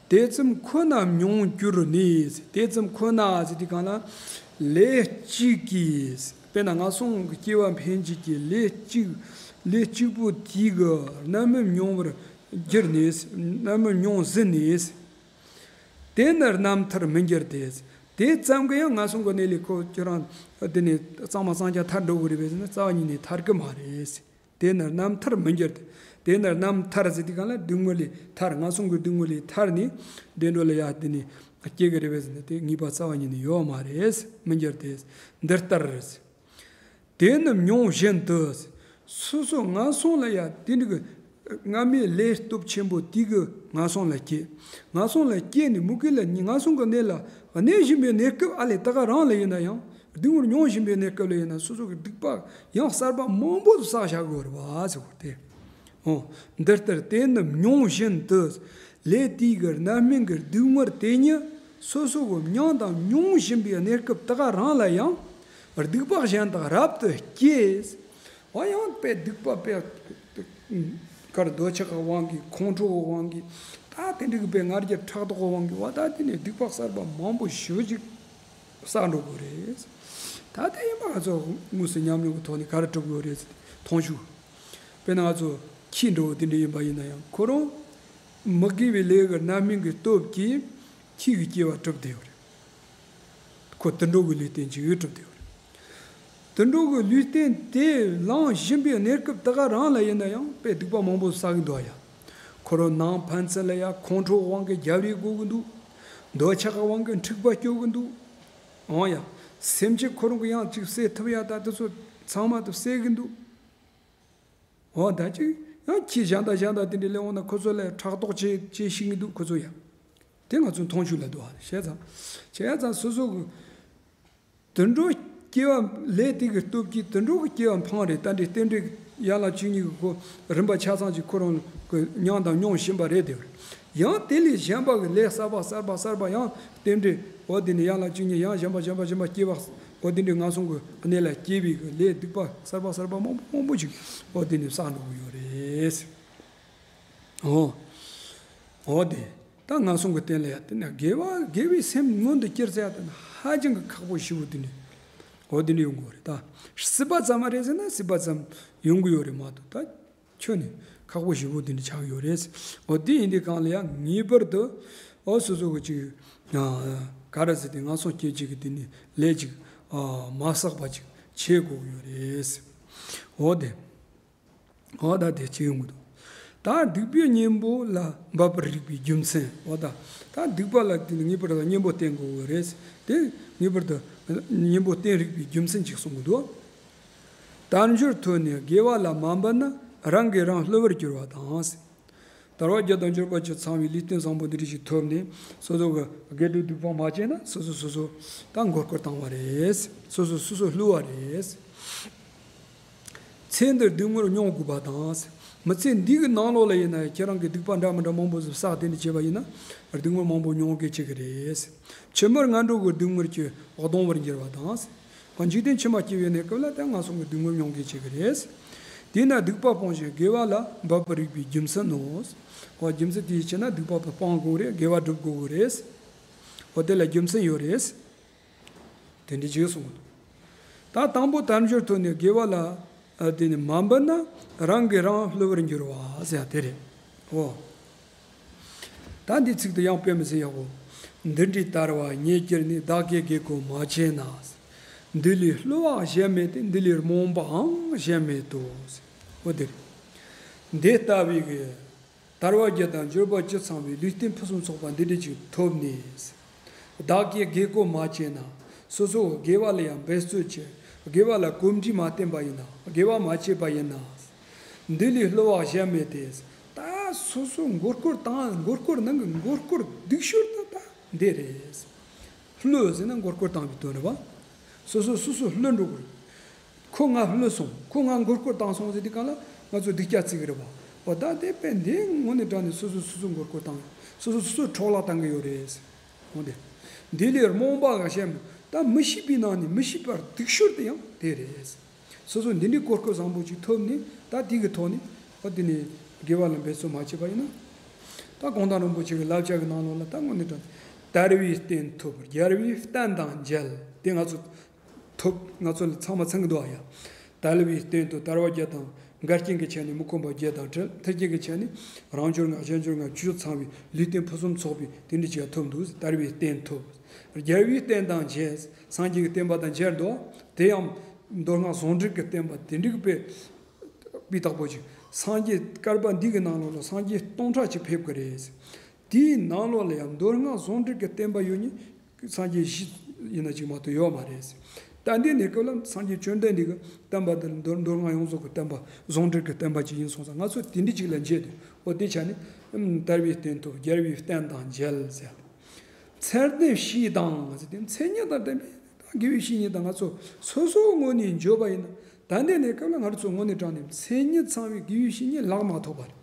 དེ་ཙམ་ཁོ་ན་མྱོང་འགྱུར་ནས། དེ་ཙམ་ཁོ་ན་ཟེར་དུས་གང་ལ། ལས་གཅིག་གིས། དཔེར་ན་ངན་སོང་གི་སྐྱེ་བ་འཕེན་བྱེད་ཀྱི་ལས་གཅིག་ལས་གཅིག་པུ་དེ་གི་རྣམ་སྨིན་མྱོང་བར་འགྱུར་ནས། རྣམ་སྨིན་མྱོང་ཟིན་ནས། དེ་ནི་རྣམ་ཐར་མི་འགྱུར་ཏེ། དེ་ཙམ་གྱིས་ཡང་ངན་སོང་གི་གནས་ལས་ཁོ་ཁྱོད་རང་འདི་ནས་གཙང་མ་གཙང་རྐྱང་ཐར་འགྲོ་གི་རེད་པས་ཟེར་ན་རྩ་བ་ཉིད་ནས་ཐར་གི་མ་རེད། དེ་ནི་རྣམ་ཐར་མི་འགྱུར་ཏེ། དེ་ནི་རྣམ་ཐར་ཟེར་དུས་གང་ལ་སྡུག་བསྔལ་ལས་ཐར། ངན་སོང་གི་སྡུག་བསྔལ་ལས་ཐར་ནས་བདེ་འགྲོ་ལ་ཡར་དེ་ནས་སྐྱེ་གི་རེད་པས་ཟེར་ན་དེ་ངེས་པ་རྩ་བ་ཉིད་ནས་ཡོད་མ་རེད། མི་འགྱུར་ཏེ། འདི་ལྟར། དེ་ནི་མྱོང་བཞིན་དུ། སོ་སོ་ངན་སོང་ལ་ཡ་དེ་འདྲ་གི་སྔ་མའི་ལས་སྟོབས་ཆེན་པོ་དེ་གི་ངན་སོང་ལ་སྐྱེས། ངན་སོང་ལ་སྐྱེས་ནས་མུ་གེ་ལ་ངན་སོང་གི་གནས་ལ་གནས་བཞིན་པའི་གནས་སྐབས་ཨ་ལས་ད་ག་རང་ལ་ཡིན་ན་ཡང་སྡུག་བསྔལ་མྱོང་བཞིན་པའི་གནས་སྐབས་ལ་ཡིན་ན་སོ་སོ་གི་སྡིག་པ་ཡང་གསར་པ་མང་པོ་བསགས་བཞག་དགོས་རེད་བ་ཟེར་བ་སྟེ། འོ། འདི་ལྟར་དེ་ནི་མྱོང་བཞིན་དུ། ལས་དེའི་གི་རྣམ་སྨིན་གྱི་སྡུག་བསྔལ་དེ་ཉིད་སོ་སོ་གི་མྱང་དང་མྱོང་བཞིན་པའི་གནས་སྐབས་དེ་ག་རང་ལ་ཡང་སྡིག་པ་གཞན་དག་རབ་ཏུ་སྐྱེས། འོ་ཡང་དཔེ་སྡིག་པ་དཔེ་གར་འདོད་ཆགས་ཀྱི་དབང་གིས་ཁོང་ཁྲོ་གི་དབང་གིས་ད་དེ་འདྲ་གི་དཔེ་ང་རྒྱལ་ཕྲག་དོག་གི་དབང་གིས་བ་ད་དེ་ནས་སྡིག་པ་གསར་པ་མང་པོ་ཞེ་པོ་ཅིག་བསགས་འགྲོ་དགོས་རེད། ད་དེ་ཡིན་པ་ང་ཚོ་དངོས་སུ་ཉམས་མྱོང་གི་ཐོག་ནས་ག་རེ་གྲུབ་དགོས་རེད་ཟེར་ཏེ་མཐོང་ཆུང་། དཔེར་ན་ང་ཚོ་ཁྱི་འདྲ་བོ་དེ་འདྲ་ཡིན་པ་ཡིན་ན་ཡང་ཁོ་རང་མི་དགེ་བའི་ལས་ཀྱི་རྣམ་སྨིན་གྱི་སྟོབས་ཀྱིས་ཁྱི་གི་སྐྱེ་བ་གྲུབ་བསྡད་ཡོད་རེད། ཁོ་དུད་འགྲོ་གི་ལུས་རྟེན་ཅིག་གྲུབ་བསྡད་ཡོད་རེད། དུད་འགྲོ་གི་ལུས་རྟེན་དེ་བླངས་བཞིན་པའི་གནས་སྐབས་དེ་ག་རང་ལ་ཡིན་ན་ཡང་དཔེ་སྡིག་པ་མང་པོ་བསགས་ཀྱི་འདུག་ཡ། ཁོ་རང་ནང་ཕན་ཚུན་ལ་ཡ་ཁོང་ཁྲོ་དབང་གིས་རྒྱབ་རེས་དགོས་ཀྱི་འདུག་འདོད་ཆགས་ཀྱི་དབང་གིས་འཁྲུག་པ་སྐྱོ་གི་འདུག་འོང་ཡ། སེམས་ཅན་ཁོ་རང་གི་ཡང་ཅིག་བསད་ཐུབ་ཡ་ད་དེ་ཚོ་ཚང་མ་དེ་བསད་ཀྱི་འདུག་འོ་ད་ཅིག་ཡང་ཁྱི་གཞན་དང་གཞན་དང་དེ་འདྲའི་སླེབས་འོང་ན་ཁོ་ཚོ་ལ་ཕྲག་དོག་བྱེད་བྱེད་ཤེས་ཀྱི་འདུག་ཁོ་ཚོ་ཡ། དེ་ང་ཚོའི་མཐོང་ཆོས་ལ་འདུག་ཨ། བྱས་ཙང་བྱས་ཙང་སོ་སོ་གི་དུད་འགྲོ་སྐྱེ་བ་ལས་དེ་གི་སྟོབས་ཀྱིས་དུད་འགྲོ་གི་སྐྱེ་བ་འཕངས་རེད། ད་འདྲའི་རྟེན་འབྲེལ་ཡན་ལག་བཅུ་གཉིས་ཀྱི་སྒོ་རིམ་པ་ཆ་ཚང་གཅིག་ཁོ་རང་གི་མྱང་དང་མྱོང་བཞིན་པ་རེད་དེ། ཡང་དེ་ལས་གཞན་པ་གི་ལས་གསར་པ་གསར་པ་གསར་པ་ཡང་རྟེན་འབྲེལ་འོ་དེ་ནས་ཡན་ལག་བཅུ་གཉིས་ཡང་གཞན་པ་གཞན་པ་གཞན་པ་སྐྱེ་བ་འོ་དེ་འདྲའི་ངན་སོང་གི་གནས་ལ་སྐྱེ་བའི་གི་ལས་སྡིག་པ་གསར་པ་གསར་པ་མང་པོ་མང་པོ་ཅིག་འོ་དེ་ནས་བསགས་འགྲོ་གི་ཡོད་རེད། འོ། འོ་དེ། ད་ངན་སོང་གི་རྟེན་ལ་ཡ་དེ་ནས་དགེ་བ་དགེ་བའི་སེམས་མངོན་དུ་གྱུར་ཟེར་ཡ་དེ་ནི་ཧ་ཅང་གི་ཁག་པོ་ཞེ་པོ་དེ་ནི། འོ་དེ་ནི་ཡོང་གི་ཡོད་རེད་ད། སྲིད་པ་ཙམ་མ་རེད་ཟེར་ན་སྲིད་པ་ཙམ་ཡོང་གི་ཡོད་རེད་མ་གཏོགས་ད། ཁྱོན་ནས་ཁག་པོ་ཞེ་པོ་དེ་ནི་ཆགས་ཡོད་རེད། འོ་དེ་ཡིན་དུས་གང་ལ་ཡ་ངེས་པར་དུ། འོ་སོ་སོ་གི་ཅིག་ག་རེ་ཟེར་ཏེ་ངན་སོང་སྐྱེ་བྱེད་ཀྱི་དེ་ནི་ལས་ཅིག་མ་བསགས་པ་ཅིག་བྱེད་དགོས་ཀྱི་ཡོད་རེད། འོ་དེ། འོ་ད་དེ་ཅི་ཡོང་གི་འདུག་ད་སྡིག་པའི་གཉེན་པོ་ལ་འབབ་པར་རིགས་པའི་རྒྱུ་མཚན། འོ་ད། ད་སྡིག་པ་ལ་དེ་ངེས་པར་དུ་གཉེན་པོ་བསྟེན་དགོས་པ་རེད། དེ་ངེས་པར་དུ་གཉེན་པོ་བསྟེན་རིགས་པའི་རྒྱུ་མཚན་ཅིག་གསུང་གི་འདུག་དལ་འབྱོར་ཐོབ་ནས་དགེ་བ་ལ་མ་འབད་ན་རང་གིས་རང་བསླུ་བར་འགྱུར་བ་དང་། དལ་བ་བརྒྱད་དང་འབྱོར་པ་བཅུ་ཚང་བའི་ལུས་རྟེན་བཟང་པོ་འདི་འདྲ་ཞིག་ཐོབ་ནས་སོ་སོ་གི་དགེ་སྒྲུབ་སྡིག་སྤོང་མ་བྱས་ན་སོ་སོ་སོ་སོ་ད་མགོ་སྐོར་བཏང་བ་རེད། སོ་སོ་སོ་སོ་བསླུ་བ་རེད། ཚེ་འདིར་སྡུག་བསྔལ་མྱོང་དགོས་པ་དང་། མི་ཚེ་འདི་གི་ནང་ལོགས་ལ་ཡིན་ན་ཁྱེད་རང་གི་སྡིག་པ་འདྲ་མི་འདྲ་མང་པོ་ཞིག་བསགས་དེ་འདྲ་བྱས་པ་ཡིན་ན་སྡུག་བསྔལ་མང་པོ་མྱོང་གི་བྱེད་ཀྱི་རེད། ཕྱི་མར་ངན་འགྲོ་གི་སྡུག་བསྔལ་གྱིས་གདུང་བར་འགྱུར་བ་དང་། འཇིག་རྟེན་ཕྱི་མ་སྐྱེ་བའི་གནས་སྐབས་ལ་ད་ངན་སོང་གི་སྡུག་བསྔལ་མྱོང་གི་བྱེད་ཀྱི་རེད། དེས་ན་སྡིག་པ་སྤོང་ཞིང་དགེ་བ་ལ་འབབ་པར་རིགས་པའི་རྒྱུ་མཚན་ནོ། འོ་རྒྱུ་མཚན་དེ་ཡིན་ཕྱིར་ན་སྡིག་པ་སྤང་དགོས་རེད། དགེ་བ་སྒྲུབ་དགོས་རེད། འོ་དེ་ལ་རྒྱུ་མཚན་ཡོད་རེད། དེ་འདྲ་ཅིག་གསུངས་འདུག་ད་དང་པོ་དལ་འབྱོར་ཐོབ་ནས་དགེ་བ་ལ་ཨ་དེ་ནི་མ་འབད་ན་རང་གིས་རང་བསླུ་བར་འགྱུར་བ་ཟེར་ཡ་དེ་རེད། འོ། ད་འདི་ཚིག་ཏུ་ཡང་དཔེ་མི་སྲིད་ཡག་པོ། འདི་འདྲའི་དལ་བ་ཉིད་ཀྱིས་ནི་བདག་གི་དགེ་སྐོར་མ་བྱས་ན། འདི་ལས་བསླུ་བ་གཞན་མེད་དེ། འདི་ལས་རྨོངས་པའང་གཞན་མེད་དོ། འོ་དེ་རེད། འདི་ལྟ་བུའི་གི་དལ་བ་བརྒྱད་དང་འབྱོར་པ་བཅུ་ཚང་བའི་ལུས་རྟེན་ཕུན་སུམ་ཚོགས་པ་འདི་འདྲ་ཅིག་ཐོབ་ནས། བདག་གིས་དགེ་སྐོར་མ་བྱས་ན། སོ་སོ་དགེ་བ་ལ་ཡང་འབད་རྩོལ་བྱེད། དགེ་བ་ལ་གོམས་འདྲིས་མ་བསྟེན་པ་ཡིན་ན། དགེ་བ་མ་བྱས་པ་ཡིན་ན། འདི་ལས་བསླུ་བ་གཞན་མེད་དེ། ད་སོ་སོ་མགོ་སྐོར་བཏང་མགོ་སྐོར་ནང་གི་མགོ་སྐོར་སྡུག་ཤོས་ད་ད། འདི་རེད། བསླུ་ཟེར་ན་མགོ་སྐོར་བཏང་བའི་དོན་རེད་པ། སོ་སོ་སོ་སོ་བསླུ་འགྲོ་དགོས། ཁོ་ང་བསླུ་སོང་། ཁོ་ང་མགོ་སྐོར་བཏང་སོང་ཟེར་དུས་གང་ལ་ང་ཚོ་སྡུག་ཅག་བརྩི་གི་རེད་པ། འོ་ད་དེ་དཔེ་འདི་དངོས་གནས་དྲང་ནས་སོ་སོ་སོ་སོ་མགོ་སྐོར་བཏང་། སོ་སོ་སོ་སོ་འཕྲོ་བརླག་བཏང་གི་ཡོད་རེད། འོ་དེ། འདི་ལས་རྨོངས་པ་གང་བཤད་མོད། ད་མི་ཤེས་པའི་ནང་ནས་མི་ཤེས་པར་སྡིག་ཤོར་དེ་ཡང་དེ་རེད། སོ་སོ་འདི་འདྲའི་གོ་སྐབས་བཟང་པོ་ཅིག་ཐོབ་ནས་ད་དེ་གི་ཐོག་ནས་ཨ་དེ་ནས་དགེ་བ་ལ་འབད་བརྩོན་མ་བྱས་པ་ཡིན་ན། ད་གུང་ཐང་རིན་པོ་ཆེ་གི་བསླབ་བྱ་གི་ནང་ལོགས་ལ་ད་དངོས་གནས་དྲང་དལ་བའི་རྟེན་ཐོབ། རྒྱལ་བའི་བསྟན་དང་མཇལ། དེ་ང་ཚོ་ཐོབ། ང་ཚོ་ལ་ཚང་མ་ཚང་གི་འདུག་ཨ་ཡ། དལ་བའི་རྟེན་དུ་དལ་བ་བརྒྱད་དང་། འགལ་རྐྱེན་གྱི་ཆ་ནས་མི་ཁོམ་པ་བརྒྱད་དང་བྲལ། མཐུན་རྐྱེན་གྱི་ཆ་ནས་རང་འབྱོར་ལྔ་གཞན་འབྱོར་ལྔ་བཅུ་ཚང་བའི་ལུས་རྟེན་ཕུན་སུམ་ཚོགས་པའི་དེ་འདྲ་ཅིག་ཐོབ་འདུག་དལ་བའི་རྟེན་ཐོབ། རྒྱལ་བའི་བསྟན་དང་མཇལ། སངས་རྒྱས་ཀྱི་བསྟན་པ་དང་མཇལ་འདུག་དེ་ཡང་མདོ་སྔགས་ཟུང་འབྲེལ་གྱི་བསྟན་པ་དེ་འདྲའི་དཔེ་སྤུས་དག་པོ་ཅིག་སངས་རྒྱས་བསྐལ་པ་འདི་གི་ནང་ལོགས་ལ་སངས་རྒྱས་སྟོང་ཕྲག་ཅིག་ཕེབས་ཀྱི་རེད། དེའི་ནང་ལོགས་ལ་ཡང་མདོ་སྔགས་ཟུང་འབྲེལ་གྱི་བསྟན་པ་ཡོད་ནི་སངས་རྒྱས་བཞི་ཡིན་ན་ཅིག་མ་གཏོགས་ཡོད་མ་རེད། ད་འདི་ནས་སྐབས་ལ་སངས་རྒྱས་བཅོམ་ལྡན་འདས་ཀྱི་བསྟན་པ་འདི་མདོ་མདོ་སྔགས་ཡོངས་རྫོགས་ཀྱི་བསྟན་པ་ཟུང་འབྲེལ་གྱི་བསྟན་པ་ཅིག་ཡིན་སོང་ཙང་ང་ཚོ་དེ་འདྲ་ཅིག་ལ་མཇལ་དུས་འོ་དེ་ཆ་ནས་དལ་བའི་རྟེན་ཐོབ། རྒྱལ་བའི་བསྟན་དང་མཇལ་ཟེར། མཚན་ལྡན་བཤེས་དང་ཟེར་ཏེ་མཚན་ཉིད་དང་ལྡན་པའི་དགེ་བའི་བཤེས་གཉེན་དང་ང་ཚོ་སོ་སོའི་ངོས་ནས་འཇོག་པ་ཡིན་ན། ད་འདི་ནས་སྐབས་ལ་ང་ཚོ་དངོས་གནས་དྲང་གནས་མཚན་ཉིད་ཚང་བའི་དགེ་བའི་བཤེས་གཉེན་ལག་མ་ཐོགས་པ་རེད།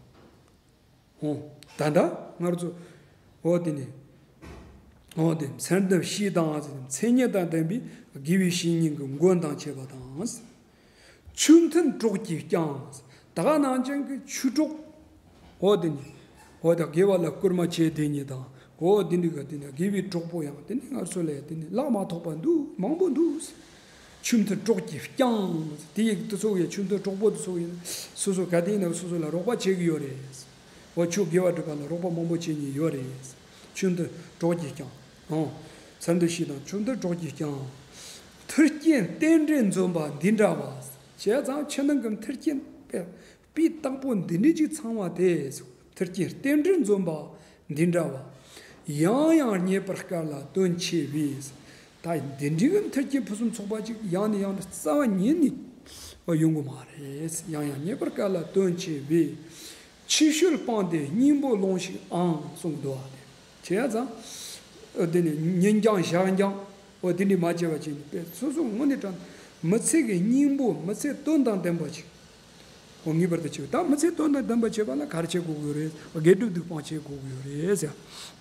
འོ། ད་ལྟ་ང་ཚོ། འོ་དེ་ནས། འོ་དེ་མཚན་ལྡན་བཤེས་དང་ཟེར་ཏེ་མཚན་ཉིད་དང་ལྡན་པའི་དགེ་བའི་བཤེས་གཉེན་གྱི་མགོན་དང་བཅས་པ་དང་། ཆོས་མཐུན་གྲོགས་ཀྱིས་བསྐྱངས། ད་ག་ནང་བཞིན་གྱི་ཆོས་གྲོགས། འོ་དེ་ནི། འོ་ད་དགེ་བ་ལ་སྐུལ་མ་བྱེད་དེ་ཉིད་དང་། འོ་དེ་འདྲ་གི་དེ་ནི་དགེ་བའི་གྲོགས་པོ་ཡང་དེ་ནི་ང་ཚོ་ལ་དེ་ནི་ལག་མ་ཐོགས་པ་འདུག་མང་པོ་འདུག་ཆོས་མཐུན་གྲོགས་ཀྱིས་བསྐྱངས། དེ་ཡི་དེ་ཚོ་ཡི་ཆོས་མཐུན་གྲོགས་པོ་དེ་ཚོ་ཡིན་སོ་སོ་ག་དེ་ཡིན་ན་སོ་སོ་ལ་རོགས་པ་བྱེད་ཀྱི་ཡོད་རེད། འོ་ཆོས་དགེ་བ་སྒྲུབ་པ་ལ་རོགས་པ་མང་པོ་བྱེད་ཉེན་ཡོད་རེད། ཆོས་མཐུན་གྲོགས་ཀྱིས་བསྐྱངས། འོ། མཚན་ལྡན་བཤེས་དང་ཆོས་མཐུན་གྲོགས་ཀྱིས་བསྐྱངས། མཐུན་རྐྱེན་རྟེན་འབྲེལ་འཛོམས་པ་འདི་འདྲ་བ། བྱས་ཙང་ཕྱི་ནང་གི་མཐུན་རྐྱེན་དཔེ་སྤུས་དག་པོ་འདི་འདྲ་ཅིག་ཚང་བ་དེ། མཐུན་རྐྱེན་རྟེན་འབྲེལ་འཛོམས་པ་འདི་འདྲ་བ། ཡང་ཡང་རྙེད་པར་དཀའ་ལ་དོན་ཆེ་བས། ད་འདི་འདྲའི་གི་མཐུན་རྐྱེན་ཕུན་སུམ་ཚོགས་པ་ཅིག་ཡང་ནས་ཡང་དུ་རྩ་བ་ཉིད་ནས་ཡོང་གི་མ་རེད། ཡང་ཡང་རྙེད་པར་དཀའ་ལ་དོན་ཆེ་བས། ཕྱི་བཤོལ་སྤངས་ཏེ་སྙིང་པོ་ལོངས་ཤིག་ཨང་གསུངས་འདུག་བ་དེ། བྱས་ཙང་། འོ་དེ་ནས་ཉིན་འགྱངས་ཞག་འགྱངས། འོ་དེ་འདྲའི་མ་བྱས་པ་བྱས་ནས་དཔེ་སོ་སོ་དངོས་གནས་དྲང་མི་ཚེ་གི་སྙིང་པོ་མི་ཚེ་དོན་དང་ལྡན་པ་ཅིག་འོ་ངེས་པར་དུ་བྱེད་དགོས། ད་མི་ཚེ་དོན་དང་ལྡན་པ་བྱེད་པ་ལ་ག་རེ་བྱེད་དགོས་ཀྱི་ཡོད་རེད། དགེ་སྒྲུབ་སྡིག་སྤོང་བྱེད་དགོས་ཀྱི་ཡོད་རེད་ཟེར།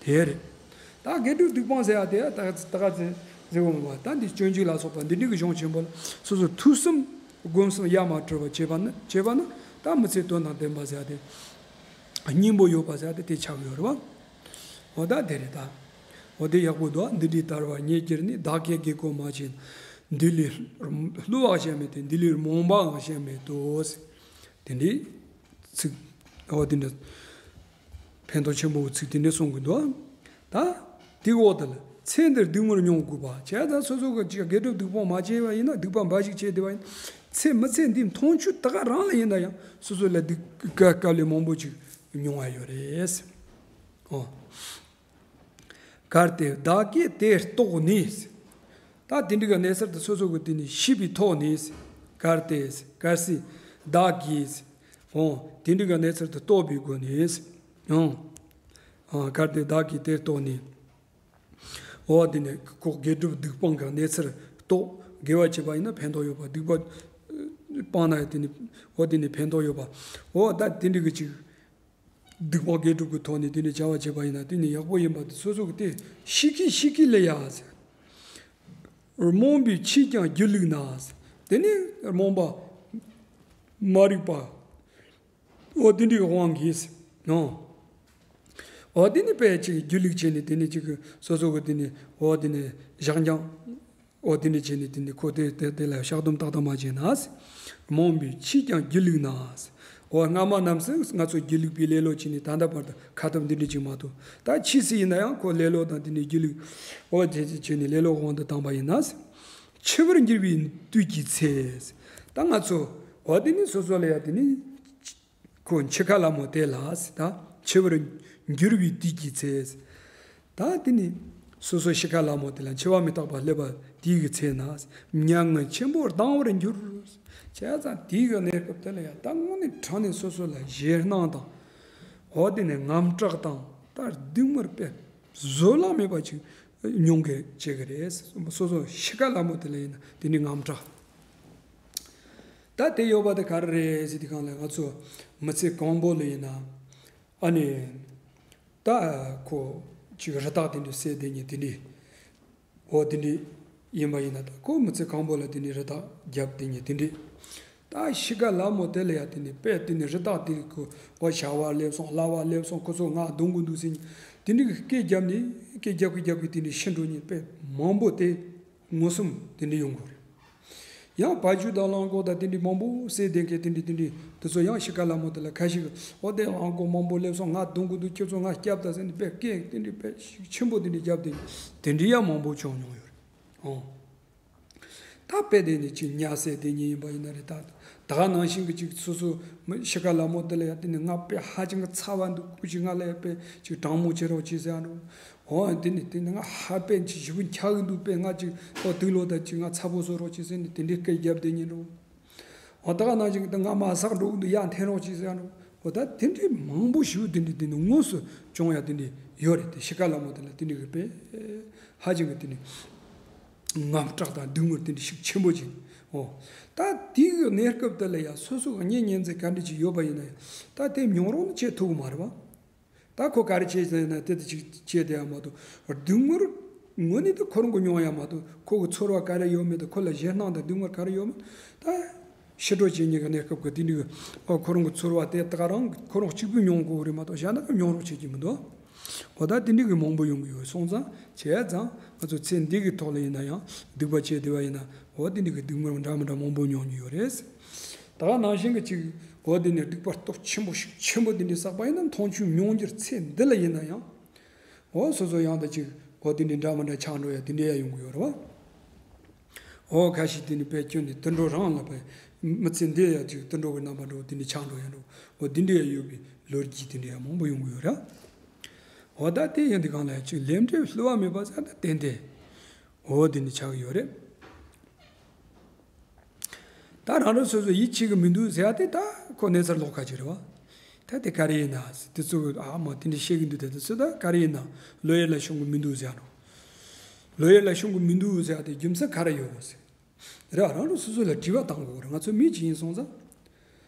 དེ་རེད། ད་དགེ་སྒྲུབ་སྡིག་སྤོང་ཟེར་ཡ་དེ་ད་ད་ག་ཚེ་ཟེར་བ་མ་ད་འདི་སྤྱོད་འཇུག་ལ་སོགས་པ་འདི་འདྲའི་གི་གཞུང་ཆེན་པོ་ལ་སོ་སོ་ཐོས་བསམ་སྒོམ་གསུམ་ཡ་མ་བྲལ་བ་བྱེད་པ་ན་བྱེད་པ་ན་ད་མི་ཚེ་དོན་དང་ལྡན་པ་ཟེར་ཡ་དེ། སྙིང་པོ་ཡོད་པ་ཟེར་ཡ་དེ་དེ་ཆགས་ཀྱི་ཡོད་རེད་བ། འོ་ད་དེ་རེད་ད། འོ་དེ་ཡག་པོ་འདུག་འདི་འདྲའི་དལ་བ་ཉིད་ཀྱིས་ནི། བདག་གིས་དགེ་སྐོང་མ་བྱས་ན། འདི་ལས་བསླུ་བ་གཞན་མེད་དེ། འདི་ལས་རྨོངས་པའང་གཞན་མེད་དོ། དེ་འདྲའི་ཚིག་འོ་དེ་འདྲ་ཕན་ཐོགས་ཆེན་པོའི་ཚིག་དེ་འདྲ་གསུང་གི་འདུག་ད་དེ་འོག་དེ་ལ་ཚེ་འདིར་སྡིགས་དམོད་མྱོང་དགོས་པ། བྱས་ཙང་སོ་སོ་གི་ཅིག་དགེ་སྒྲུབ་སྡིག་སྤོང་མ་བྱས་པ་ཡིན་ན་སྡིག་པ་འབའ་ཞིག་བྱས་བསྡད་པ་ཡིན་ན། ཚེ་མི་ཚེ་འདིའི་མཐོང་ཆོས་ད་ག་རང་ལ་ཡིན་ན་ཡང་སོ་སོ་ལ་སྡིག་དཀའ་དཀའ་ལས་མང་པོ་ཅིག་མྱོང་བ་ཡོད་རེད། ཨོ། གལ་ཏེ་བདག་གིས་དེ་རྟོགས་ནས། ད་དེ་འདྲ་གི་གནས་ཚུལ་དེ་སོ་སོ་གི་དེ་ནས་ཤེས་པའི་ཐོག་ནས། གལ་ཏེ། གལ་སྲིད། བདག་གིས། ཨོ། དེ་འདྲ་གི་གནས་ཚུལ་དེ་རྟོགས་པའི་སྒོ་ནས། ཨོ། ཨ། གལ་ཏེ་བདག་གིས་དེ་རྟོགས་ནས། ཨོ། དེ་ནས་ཁོ་དགེ་སྒྲུབ་སྡིག་སྤོང་གི་གནས་ཚུལ་རྟོགས། དགེ་བ་བྱས་པ་ཡིན་ན་ཕན་ཐོགས་ཡོད་པ། སྡིག་པ་སྤངས་ན་དེ་ནས། ཨོ། དེ་ནས་ཕན་ཐོགས་ཡོད་པ། ཨོ། ད་དེ་འདྲ་གི་ཅིག་སྡིག་སྤོང་དགེ་སྒྲུབ་ཀྱི་ཐོག་ནས་དེ་ནས་བྱ་བ་བྱས་པ་ཡིན་ན་དེ་ནས་ཡག་པོ་ཡིན་པ་དེ་སོ་སོ་གི་དེ་ཤེས་ཀྱི་ཤེས་ཀྱི་ལས་ཡ་ཟེར། རྨོངས་པའི་ཕྱིས་ཀྱང་སྒྱིད་ལུག་ན་ཟེར། དེ་ནས་རྨོངས་པ་མ་རིག་པ། འོ་དེ་འདྲའི་དབང་གིས་ནོ། འོ་དེ་ནས་དཔེ་ཅིག་སྒྱིད་ལུག་བྱས་ནས་དེ་ནས་ཅིག་སོ་སོ་གི་དེ་ནས་འོ་དེ་ནས་བཞག་འགྱངས། འོ་དེ་འདྲ་བྱས་ནས་དེ་ནས་ཁོ་དེ་དེ་དེ་ལ་བཤགས་སྡོམ་ཏག་ཏག་མ་བྱས་ན། རྨོངས་པའི་ཕྱིས་ཀྱང་སྒྱིད་ལུག་ན། འོ་སྔ་མ་རྣམས་སུ་ང་ཚོ་སྒྱིད་ལུག་པའི་ལེ་ལོ་བྱས་ནས་ད་ལྟ་བར་དུ་ཁ་ཐུབ་འདི་འདྲ་ཅིག་མ་གཏོགས། ད་ཕྱིས་སུ་ཡིན་ན་ཡང་ཁོ་ལེ་ལོ་དང་དེ་འདྲའི་སྒྱིད་ལུག་འོ་དེ་བྱས་ནས་ལེ་ལོ་དབང་དུ་བཏང་པ་ཡིན་ན། འཆི་བར་འགྱུར་བའི་དུས་ཀྱི་ཚེ། ད་ང་ཚོ་འོ་དེ་ནི་སོ་སོ་ལ་ཡ་དེ་ནི། ཁོ་འཆི་ཁ་ལ་མོ་དེ་ལ་ཟེར། ད་འཆི་བར་འགྱུར་བའི་དུས་ཀྱི་ཚེ་ཟེར། ད་དེ་ནི་སོ་སོ་འཆི་ཁ་ལ་མོ་དེ་ལ་འཆི་བ་མི་རྟག་པ་སླེབས་པ་དེའི་གི་ཚེ་ན་ཟེར། མྱ་ངན་ཆེན་པོར་ལྡང་བར་འགྱུར་ཟེར། བྱས་ཙང་དེའི་གི་གནས་སྐབས་དེ་ལ་ཡང་ད་དངོས་གནས་དྲང་གནས་སོ་སོ་ལ་ཞེད་སྣང་དང་། འོ་དེ་ནས་དངངས་སྐྲག་དང་ད་སྡིགས་དམོད་དཔེ་ བཟོད་གླགས་མེད་པ་ཅིག་མྱོང་གི་བྱེད་ཀྱི་རེད། སོ་སོ་གཤིས་ཀ་སླ་མོ་དེ་ལ་ཡིན་ན་དེ་ནི་དངངས་སྐྲག་ད་དེ་ཡོད་པ་དེ་ག་རེ་རེད་ཟེར་དུས་སྒང་ལ་ང་ཚོ་མི་ཚེ་གང་པོ་ལ་ཡིན་ན་ཨ་ནི་ད་ཁོ་ཅིག་རི་དྭགས་དེ་འདྲ་བསད་བསྡད་མཁན་དེ་འདྲ། འོ་དེ་འདྲ་ཡིན་པ་ཡིན་ན་ད་ཁོ་མི་ཚེ་གང་པོ་ལ་དེ་འདྲ་རི་དྭགས་རྒྱབ་བསྡད་མཁན་དེ་འདྲ། ད་གཤིས་ཀ་སླ་མོ་དེ་ལ་ཡ་དེ་ནི་དཔེ་དེ་ནི་རི་དྭགས་དེ་ཁོ་འོ་ཞ་བ་སླེབས་སོང་། གླ་བ་སླེབས་སོང་། ཁོ་ཚོ་ང་རྡུང་གི་འདུག་ཟེར་ནས་དེ་འདྲ་གི་སྐད་རྒྱབ་ནས་སྐད་རྒྱབ་གི་རྒྱབ་གི་དེ་འདྲ་ཤི་འགྲོ་མཁན་དཔེ་མང་པོ་དེ་མངོན་སུམ་དེ་འདྲ་ཡོང་གི་རེད། ཡང་བ་ཕྱུགས་དང་གླང་གོག་དང་དེ་འདྲ་མང་པོ་བསད་བསྡད་མཁན་དེ་འདྲ་དེ་འདྲ་དེ་ཚོ་ཡང་གཤིས་ཀ་སླ་མོ་དེ་ལ་ཁ་ཤས་ཀྱིས་འོ་དེ་གླང་གོག་མང་པོ་སླེབས་སོང་། ང་རྡུང་གི་འདུག་ཁྱོད་ཚོ་ང་སྐྱབས་དང་ཟེར་ནས་དཔེ་སྐད་དེ་འདྲ་དཔེ་ཤུགས་ཆེན་པོ་དེ་འདྲ་རྒྱབ་བསྡད་མཁན་དེ་འདྲ་ཡང་མང་པོ་བྱུང་མྱོང་ཡོད་རེད། ཨོ། ད་དཔེ་དེ་ནི་ཅིག་ཉ་བསད་དེ་ཉིད་ཡིན་པ་ཡིན་ན་རེད། ད་ད་ག་ནང་བཞིན་གྱི་ཅིག་སོ་སོ་མི་གཤིས་ཀ་སླ་མོ་དེ་ལ་ཡ་དེ་ནི་ང་དཔེ་ཧ་ཅང་གི་ཚ་བ་འདུག་སྐུ་མཁྱེན་ང་ལ་ཡ་དཔེ་ཅིག་གྲང་མོ་བྱེད་རོགས་བྱེད་ཟེར་ཡ་འགྲོ། འོ་དེ་ནི་དེ་ནི་ང་ཧ་དཔེ་ཅིག་ཞེ་པོ་འཁྱག་གི་འདུག་དཔེ་ང་ཅིག་འོ་དུག་ལོག་ད་ཅིག་ང་ཚ་པོ་བཟོ་རོགས་བྱེད་ཟེར་ནི་དེ་འདྲའི་སྐད་རྒྱབ་བསྡད་མཁན་འགྲོ། འོ་ད་ག་ནང་བཞིན་གྱི་ད་ང་མ་ཟག་འགྲོ་གི་འདུག་ཡར་འཐེན་རོགས་བྱེད་ཟེར་ཡ་འགྲོ། འོ་ད་དེ་འདྲའི་མང་པོ་ཞིག་དེ་འདྲའི་དེ་ནི་དངོས་སུ་བྱུང་ཡ་དེ་འདྲའི་ཡོད་རེད། དེ་གཤིས་ཀ་སླ་མོ་དེ་ལ་དེ་འདྲའི་གི་དཔེ་ཧ་ཅང་གི་དེ་ནི། དངངས་སྐྲག་དང་སྡུག་བསྔལ་དེ་འདྲ་ཤུགས་ཆེན་པོ་ཅིག་འོ། ད་དེའི་གནས་སྐབས་དེ་ལ་ཡང་སོ་སོ་གི་གཉེན་ཉེ་ཚན་ག་འདྲ་ཅིག་ཡོད་པ་ཡིན་ན་ཡང་ད་དེ་མྱོང་རོགས་ནི་བྱེད་ཐུབ་ཀྱི་མ་རེད་བ། ད་ཁོ་ག་རེ་བྱེད་ཟེར་ན་དེ་དེ་ཅིག་བྱེད་བསྡད་ཡ་མ་གཏོགས་སྡུག་བསྔལ་དངོས་གནས་དེ་ཁོ་རང་གི་མྱོང་ཡ་མ་གཏོགས་ཁོ་གི་ཚོར་བ་ག་རེ་ཡོད་མེད་དང་ཁོ་ལ་ཞེད་སྣང་དང་སྡུག་བསྔལ་ག་རེ་ཡོད་མེད་ད། ཕྱི་དྲོ་བྱེད་ཉིན་གྱི་གནས་སྐབས་ཀྱི་དེ་འདྲའི་ཨོ་ཁོ་རང་གི་ཚོར་བ་དེ་དག་རང་ཁོ་རང་གཅིག་པུས་མྱོང་དགོས་རེད་མ་གཏོགས་གཞན་དག་གིས་མྱོང་རོགས་བྱེད་ཀྱི་མི་འདུག་འོ་ད་དེ་འདྲའི་གི་མང་པོ་ཡོང་གི་ཡོད་སོང་ཙང་བྱས་ཙང་ང་ཚོ་ཚེ་འདི་གི་ཐོག་ལ་ཡིན་ན་ཡང་སྡིག་པ་བྱས་བསྡད་པ་ཡིན་ན་འོ་དེ་འདྲའི་གི་སྡིག་དམོད་འདྲ་མི་འདྲ་མང་པོ་མྱོང་གི་ཡོད་རེད། ད་ག་ནང་བཞིན་གི་ཅིག་འོ་དེ་ནས་སྡིག་པ་སྟོབས་ཆེན་པོ་ཤུགས་ཆེན་པོ་དེ་འདྲའི་བསགས་པ་ཡིན་ན་མཐོང་ཆོས་མྱོང་འགྱུར་ཚེ་འདི་ལ་ཡིན་ན་ཡང་འོ་སོ་སོ་ཡང་ད་ཅིག་འོ་དེ་འདྲའི་འདྲ་མི་འདྲ་ཆགས་འགྲོ་ཡ་དེ་འདྲའི་ཡ་ཡོང་གི་ཡོད་རེད་བ། འོ་ཁ་ཤས་དེ་ནི་དཔེ་ཁྱོད་ནི་དུད་འགྲོ་རང་ལ་དཔེ་མི་ཚེ་འདི་ཡ་ཅིག་དུད་འགྲོ་གི་རྣམ་པ་འགྲོ་དེ་ནི་ཆགས་འགྲོ་ཡ་འགྲོ། འོ་དེ་འདྲའི་ཡ་ཡོད་པའི་ལོ་རྒྱུས་དེ་འདྲའི་ཡ་མང་པོ་ཡོང་གི་ཡོད་རེད། འོ་ད་དེ་ཡིན་དུས་གང་ལ་ཡ་ཅིག་ལས་འབྲས་བསླུ་བ་མེད་པ་ཟེར་ད་ཏན་ཏན་འོ་དེ་ནི་ཆགས་ཀྱི་ཡོད་རེད། ད་རང་རང་སོ་སོ་ཡིད་ཆེས་ཀྱི་མི་འདུག་ཟེར་ཡ་དེ་ད་ཁོ་གནས་ཚུལ་ལོགས་ཁ་ཅིག་རེད་བ། ད་དེ་ག་རེ་ཡིན་ན་དེ་ཚོ་ཨ་མ་དེ་འདྲ་བཤད་ཀྱི་འདུག་ད་དེ་ཚོ་ད་ག་རེ་ཡིན་ན་ལོ་ཡར་ལ་ཤོང་གི་མི་འདུག་ཟེར་ཡ་ནོ། ལོ་ཡར་ལ་ཤོང་གི་མི་འདུག་ཟེར་ཡ་དེ་རྒྱུ་མཚན་ག་རེ་ཡོད་ཟེར། རེད་བ། རང་རང་སོ་སོ་ལ་དྲི་བ་བཏང་དགོས་རེད། ང་ཚོ་མི་གཅིག་ཡིན་སོང་ཙང་།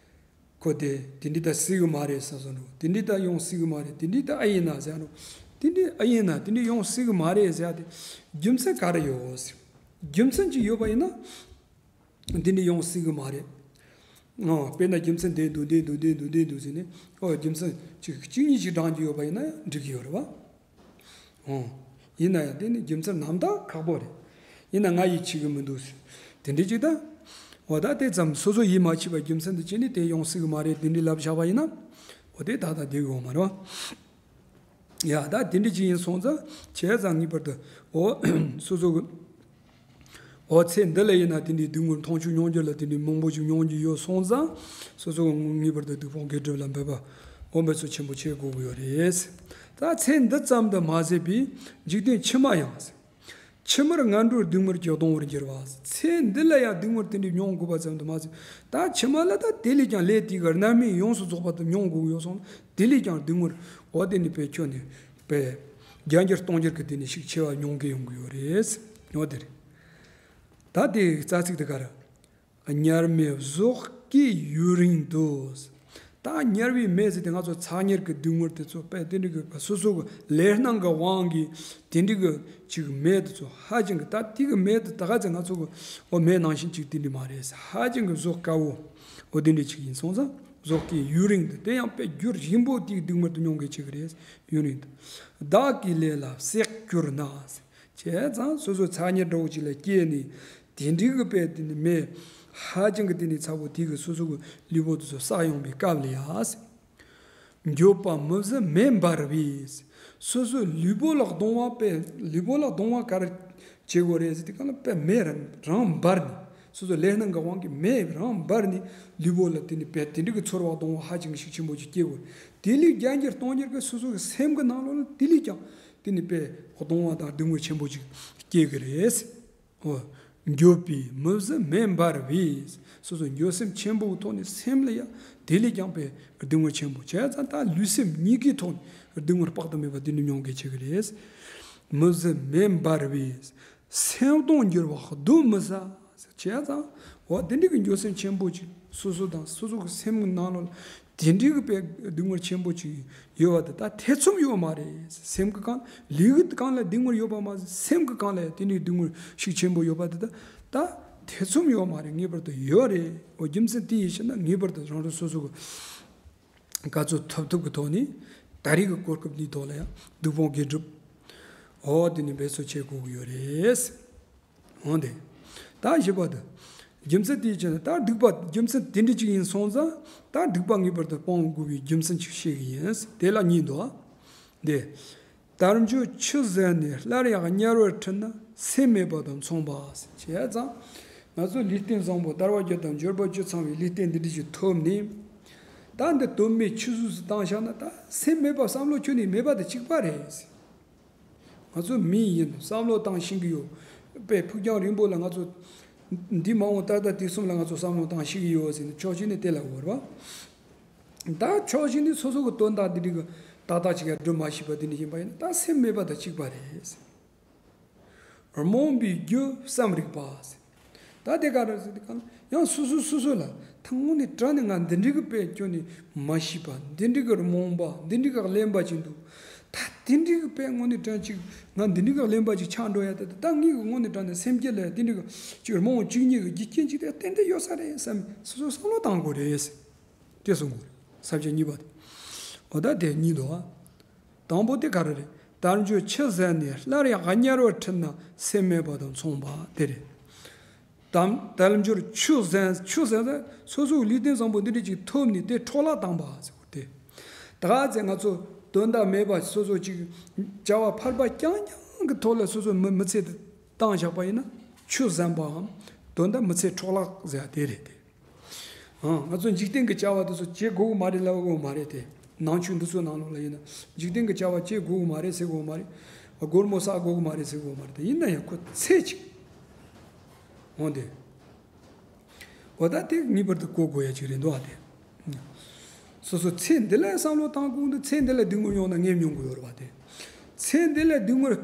ཁོ་དེ་དེ་འདྲ་ད་སྲིད་གི་མ་རེད་ཟེར་སོང་ནོ། དེ་འདྲ་ད་ཡོང་སྲིད་གི་མ་རེད། དེ་འདྲ་ད་ཨ་ཡིན་ན་ཟེར་ཡ་ནོ། དེ་འདྲ་ཨ་ཡིན་ན་དེ་འདྲ་ཡོང་སྲིད་གི་མ་རེད་ཟེར་ཡ་དེ་རྒྱུ་མཚན་ག་རེ་ཡོད་ཟེར། རྒྱུ་མཚན་ཅིག་ཡོད་པ་ཡིན་ན། འདི་འདྲ་ཡོང་སྲིད་གི་མ་རེད། ཨོ། དཔེར་ན་རྒྱུ་མཚན་དེ་འདུག་དེ་འདུག་དེ་འདུག་དེ་འདུག་ཟེར་ནས་ཨོ་རྒྱུ་མཚན་གཅིག་གཅིག་གཉིས་ཤིག་བགྲང་རྒྱུ་ཡོད་པ་ཡིན་ན་འགྲིག་གི་ཡོད་རེད་བ། ཨོ། ཡིན་ན་ཡང་དེ་ནི་རྒྱུ་མཚན་རྣམ་དག་ཁག་པོ་རེད། ཡིན་ན་ང་ཡིད་ཆེས་གི་མི་འདུག་ཟེར། དེ་འདྲ་ཅིག་ད། འོ་ད་དེ་ཙམ་སོ་སོ་ཡིད་མ་ཆེས་པ་རྒྱུ་མཚན་དུ་བྱས་ནས་དེ་ཡོང་སྲིད་གི་མ་རེད་དེ་འདྲ་ལབ་བཞག་པ་ཡིན་ན། འོ་དེ་ད་ལྟ་བསྡད་གི་ཡོད་མ་རེད་བ། ཡ་ད་དེ་འདྲ་ཅིག་ཡིན་སོང་ཙང་བྱས་ཙང་ངེས་པར་དུ་འོ་སོ་སོ་གི་འོ་ཚེ་འདི་ལ་ཡིན་ན་དེ་འདྲའི་སྡུག་བསྔལ་མཐོང་ཆོས་མྱོང་རྒྱུ་ལ་དེ་འདྲའི་མང་པོ་ཅིག་མྱོང་རྒྱུ་ཡོད་སོང་ཙང་སོ་སོ་ངེས་པར་དུ་སྡིག་སྤོང་དགེ་སྒྲུབ་ལ་འབད་པ་འོ་འབད་རྩོལ་ཆེན་པོ་བྱེད་དགོས་ཀྱི་ཡོད་རེད། ད་ཚེ་འདི་ཙམ་དུ་མ་ཟད་པའི་འཇིག་རྟེན་ཕྱི་མ་ཡང་ཕྱི་མར་ངན་འགྲོར་སྡུག་བསྔལ་གྱིས་གདུང་བར་འགྱུར་བ། ཚེ་འདི་ལ་ཡང་སྡུག་བསྔལ་དེ་འདྲའི་མྱོང་དགོས་པ་ཙམ་དུ་མ་ཟད། ད་ཕྱི་མ་ལ་ད་དེ་ལས་ཀྱང་ལས་དེ་གི་རྣམ་སྨིན་ཡོངས་སུ་རྫོགས་པ་དུ་མྱོང་དགོས་ཡོད་སོང་། དེ་ལས་ཀྱང་སྡུག་བསྔལ་འོ་དེ་ནི་དཔེ་ཁྱོད་ནི་དཔེ་བརྒྱ་འགྱུར་སྟོང་འགྱུར་གྱི་དེ་ནི་ཤུགས་ཆེ་བ་མྱོང་གི་ཡོང་གི་ཡོད་རེད། འོ་དེ་རེད། ད་དེ་རྩ་ཚིག་དེ་ག་རེད། དམྱལ་མེ་གཟུགས་ཀྱི་ཡུན་རིང་དུ། ད་དམྱལ་བའི་མེ་ཟེར་དེ་ང་ཚོ་ཚ་དམྱལ་གྱི་སྡུག་བསྔལ་དེ་ཚོ་དཔེ་དེ་འདྲ་གི་སོ་སོ་གི་ལས་སྣང་གི་དབང་གིས་དེ་འདྲ་གི་ཅིག་མེ་དེ་ཚོ་ཧ་ཅང་གི་ད་དེ་གི་མེ་དེ་ད་ག་ཚོད་ང་ཚོ་གི་འོ་མེ་ནང་བཞིན་ཅིག་དེ་འདྲ་མ་རེད། ཧ་ཅང་གི་གཟུགས་དཀར་བོ་འོ་དེ་འདྲ་ཅིག་ཡིན་སོང་ཙང་གཟུགས་ཀྱི་ཡུན་རིང་དུ་དེ་ཡང་དཔེ་རྒྱུན་རིང་པོ་དེའི་སྡུག་བསྔལ་དུ་མྱོང་གི་ཅིག་རེད། ཡུན་རིང་དུ་བདག་གི་ལས་ལ་བསྲེགས་གྱུར་ན། བྱས་ཙང་སོ་སོ་ཚ་དམྱལ་འདྲ་བོ་ཅིག་ལ་སྐྱེས་ནས་དེ་འདྲའི་གི་དཔེ་དེ་ནི་མེ་ཧ་ཅང་གི་དེ་ནི་ཚ་པོ་དེ་གི་སོ་སོ་གི་ལུས་པོ་དེ་ཚོ་བསྲེགས་ཡོང་བའི་སྐབས་ལ་ཡ། འགྱོད་པ་མི་བཟོད་མེ་འབར་བས། སོ་སོ་ལུས་པོ་ལ་གདུང་བ་དཔེ་ལུས་པོ་ལ་གདུང་བ་ག་རེ་བྱེད་དགོས་རེད་ཟེར་དུས་གང་ལ་དཔེ་མེ་རང་རང་འབར་ནས་སོ་སོ་ལས་སྣང་གི་དབང་གིས་མེ་རང་འབར་ནས་ལུས་པོ་ལ་དེ་ནི་དཔེ་དེ་འདྲའི་གི་ཚོར་བ་གདུང་བ་ཧ་ཅང་གི་ཤུགས་ཆེན་པོ་ཅིག་སྐྱེ་དགོས། དེ་ལས་བརྒྱ་འགྱུར་སྟོང་འགྱུར་གི་སོ་སོ་གི་སེམས་གི་ནང་ལོགས་ལ་དེ་ལས་ཀྱང་དེ་ནི་དཔེ་གདུང་བ་དང་སྡུག་བསྔལ་ཆེན་པོ་ཅིག་སྐྱེ་གི་རེད། འོ། འགྱོད་པས་མི་བཟོད་མེ་འབར་བས། སོ་སོ་འགྱོད་སེམས་ཆེན་པོའི་ཐོག་ནས་སེམས་ལ་ཡང་ དེ་ལས་ཀྱང་པའི་སྡུག་བསྔལ་ཆེན་པོ་བྱས་ཙང་། ད་ལུས་སེམས་གཉིས་ཀའི་ཐོག་ནས་སྡུག་བསྔལ་དཔག་ཏུ་མེད་པ་དེ་འདྲ་མྱོང་གི་བྱེད་ཀྱི་རེད། མི་བཟོད་མེ་འབར་བས། སེམས་གཏིང་འགྱུར་བ་གདོན་མི་ཟ། བྱས་ཙང་འོ་དེ་འདྲ་གི་འགྱོད་སེམས་ཆེན་པོ་ཅིག་སོ་སོ་དང་སོ་སོ་གི་སེམས་ཀྱི་ནང་ལོགས་ལ་དེ་འདྲ་གི་པའི་སྡུག་བསྔལ་ཆེན་པོ་ཅིག་ཡོད་པ་དེ་ད་ཐེ་ཚོམ་ཡོད་མ་རེད། སེམས་ཀྱི་སྒང་ལུས་ཀྱི་སྒང་ལ་སྡུག་བསྔལ་ཡོད་པ་མ་ཟད། སེམས་ཀྱི་སྒང་ལ་དེ་འདྲའི་སྡུག་བསྔལ་ཤུགས་ཆེན་པོ་ཡོད་པ་དེ་ད་ད་ཐེ་ཚོམ་ཡོད་མ་རེད། ངེས་པར་དུ་ཡོད་རེད། འོ་རྒྱུ་མཚན་དེ་ཡིན་ཕྱིར་ན་ངེས་པར་དུ་རང་རང་སོ་སོ་གི་ག་ཚོད་ཐུབ་ཐུབ་ཀྱི་ཐོག་ནས་ད་རེས་ཀྱི་གོ་སྐབས་འདིའི་ཐོག་ལ་ཡང་སྡིག་སྤོང་དགེ་སྒྲུབ་འོ་དེ་ནས་འབད་རྩོལ་བྱེད་དགོས་ཀྱི་ཡོད་རེད། འོ་དེ། ད་བཞི་པ་དེ། རྒྱུ་མཚན་དེའི་ཕྱིར་ན་ད་སྡིག་པ་རྒྱུ་མཚན་དེ་འདྲ་ཅིག་ཡིན་སོང་ཙང་། ད་སྡིག་པ་ངེས་པར་དུ་སྤོང་དགོས་པའི་རྒྱུ་མཚན་ཅིག་བཤད་ཀྱི་ཡིན། དེ་ལ་གཉིས་འདུག་ཨ། འདི། དལ་འབྱོར་ཆུད་ཟོས་ནས། སླར་ཡང་དམྱལ་བར་ཁྲིད་ན། སེམས་མེད་པ་དང་མཚུངས་པ། བྱས་ཙང་། ང་ཚོ་ལུས་རྟེན་བཟང་པོ་དལ་བ་བརྒྱད་དང་འབྱོར་པ་བཅུ་ཚང་བའི་ལུས་རྟེན་འདི་འདྲ་ཞིག་ཐོབ་ནས། ད་འདི་དོན་མེད་ཆུད་ཟོས་སུ་བཏང་བཞག་ན། ད་སེམས་མེད་པ་བསམ་བློ་ཁྱོན་ནས་མེད་པ་དང་གཅིག་པ་རེད། ང་ཚོ་མི་ཡིན། བསམ་བློ་བཏང་ཤེས་ཀྱི་ཡོད། དཔེ་ཕུགས་རྒྱང་རིང་པོ་ལ་ང་ཚོ། འདི་མ་འོངས་ད་ལྟ་དུས་གསུམ་ལ་ང་ཚོ་བསམ་བློ་བཏང་ཤེས་ཀྱི་ཡོད་ཟེར་ནས་ཕྱོགས་གཅིག་ནས་དེ་ལབ་དགོས་རེད་པ། ད་ཕྱོགས་གཅིག་ནས་སོ་སོ་གི་དོན་དག་འདི་འདྲ་གི་ཏག་ཏག་ཅིག་ཡང་སྒྲུབ་མ་ཤེས་པ་འདི་འདྲ་ཡིན་པ་ཡིན་ན། ད་སེམས་མེད་པ་དང་གཅིག་པ་རེད། རྨོངས་པའི་རྒྱུ་བསམ་རིག་པ། ད་དེ་ག་རེ་ཟེར་དུས་གང་ཡང་སོ་སོ་སོ་སོ་ལ་ད་དངོས་གནས་དྲང་གནས་ང་འདི་འདྲའི་གི་དཔེ་ཁྱོན་ནས་མ་ཤེས་པ། འདི་འདྲའི་གི་རྨོངས་པ། འདི་འདྲའི་གི་གླེན་པ་ཅིག་འདུག་ད་དེ་འདྲའི་གི་དཔེ་དངོས་གནས་དྲང་ཅིག་ང་འདི་འདྲའི་གི་གླེན་པ་ཅིག་ཆགས་འགྲོ་ཡ། ད་ད་ངའི་གི་དངོས་གནས་དྲང་གནས་སེམས་རྒྱུད་ལ་དེ་འདྲའི་གི་ཅིག་རྨོངས་གཅིག་གཉིས་གི་རྒྱུ་རྐྱེན་ཅིག་དེ་ཏན་ཏན་ཡོད་ས་རེད་བསམ། སོ་སོ་བསམ་བློ་བཏང་དགོས་རེད། དེ་གསུང་དགོས་རེད། ས་བཅད་གཉིས་པ་དེ། འོ་ད་དེ་གཉིས་འདུག་ཨ། དང་པོ་དེ་ག་རེ་རེད། དལ་འབྱོར་ཆུད་ཟོས་ནས། སླར་ཡང་དམྱལ་བར་ཁྲིད་ན། སེམས་མེད་པ་དང་མཚུངས་པ་དེ་རེད། དམ། དལ་འབྱོར་ཆུད་ཟོས། ཆུད་ཟོས་ན་སོ་སོའི་ལུས་རྟེན་བཟང་པོ་འདི་འདྲ་ཅིག་ཐོབ་ནས་དེ་འཕྲོ་བརླག་བཏང་པ་ཟེར་བ་དེ། ད་ག་ཚད་ང་ཚོ་དོན་དག་མེད་པ་སོ་སོ་ཅིག་བྱ་བ་ཕལ་པ་རྐྱང་རྐྱང་གི་ཐོག་ལ་སོ་སོ་མི་མི་ཚེ་དེ་བཏང་བཞག་པ་ཡིན་ན། ཆུད་ཟོས་པའམ་དོན་དག་མི་ཚེ་འཕྲོ་བརླག་ཟེར་བ་དེ་རེད་དེ། ཨང་། ང་ཚོ་འཇིག་རྟེན་གྱི་བྱ་བ་དེ་ཚོ་བྱེད་དགོས་ཀྱི་མ་རེད་ལབ་དགོས་མ་རེད་དེ། ནང་ཆོས་འདི་ཚོའི་ནང་ལོགས་ལ་ཡིན་ན། འཇིག་རྟེན་གྱི་བྱ་བ་བྱེད་དགོས་ཀྱི་མ་རེད་ཟེར་དགོས་མ་རེད། སྒོར་མོ་བསགས་དགོས་ཀྱི་མ་རེད་ཟེར་དགོས་མ་རེད་དེ། ཡིན་ན་ཡང་ཁོ་ཚེ་གཅིག་འོང་དེ། འོ་ད་དེ་ངེས་པར་དུ་གོ་དགོས་ཡ་ཅིག་རེད་འདུག་ཨ་དེ། སོ་སོ་ཚེ་འདི་ལ་བསམ་བློ་བཏང་དགོས་འདུག་ཚེ་འདི་ལ་སྡུག་བསྔལ་ཡོང་ན་ངས་མྱོང་གི་ཡོད་རེད་པ་དེ། ཚེ་འདི་ལ་སྡུག་བསྔལ།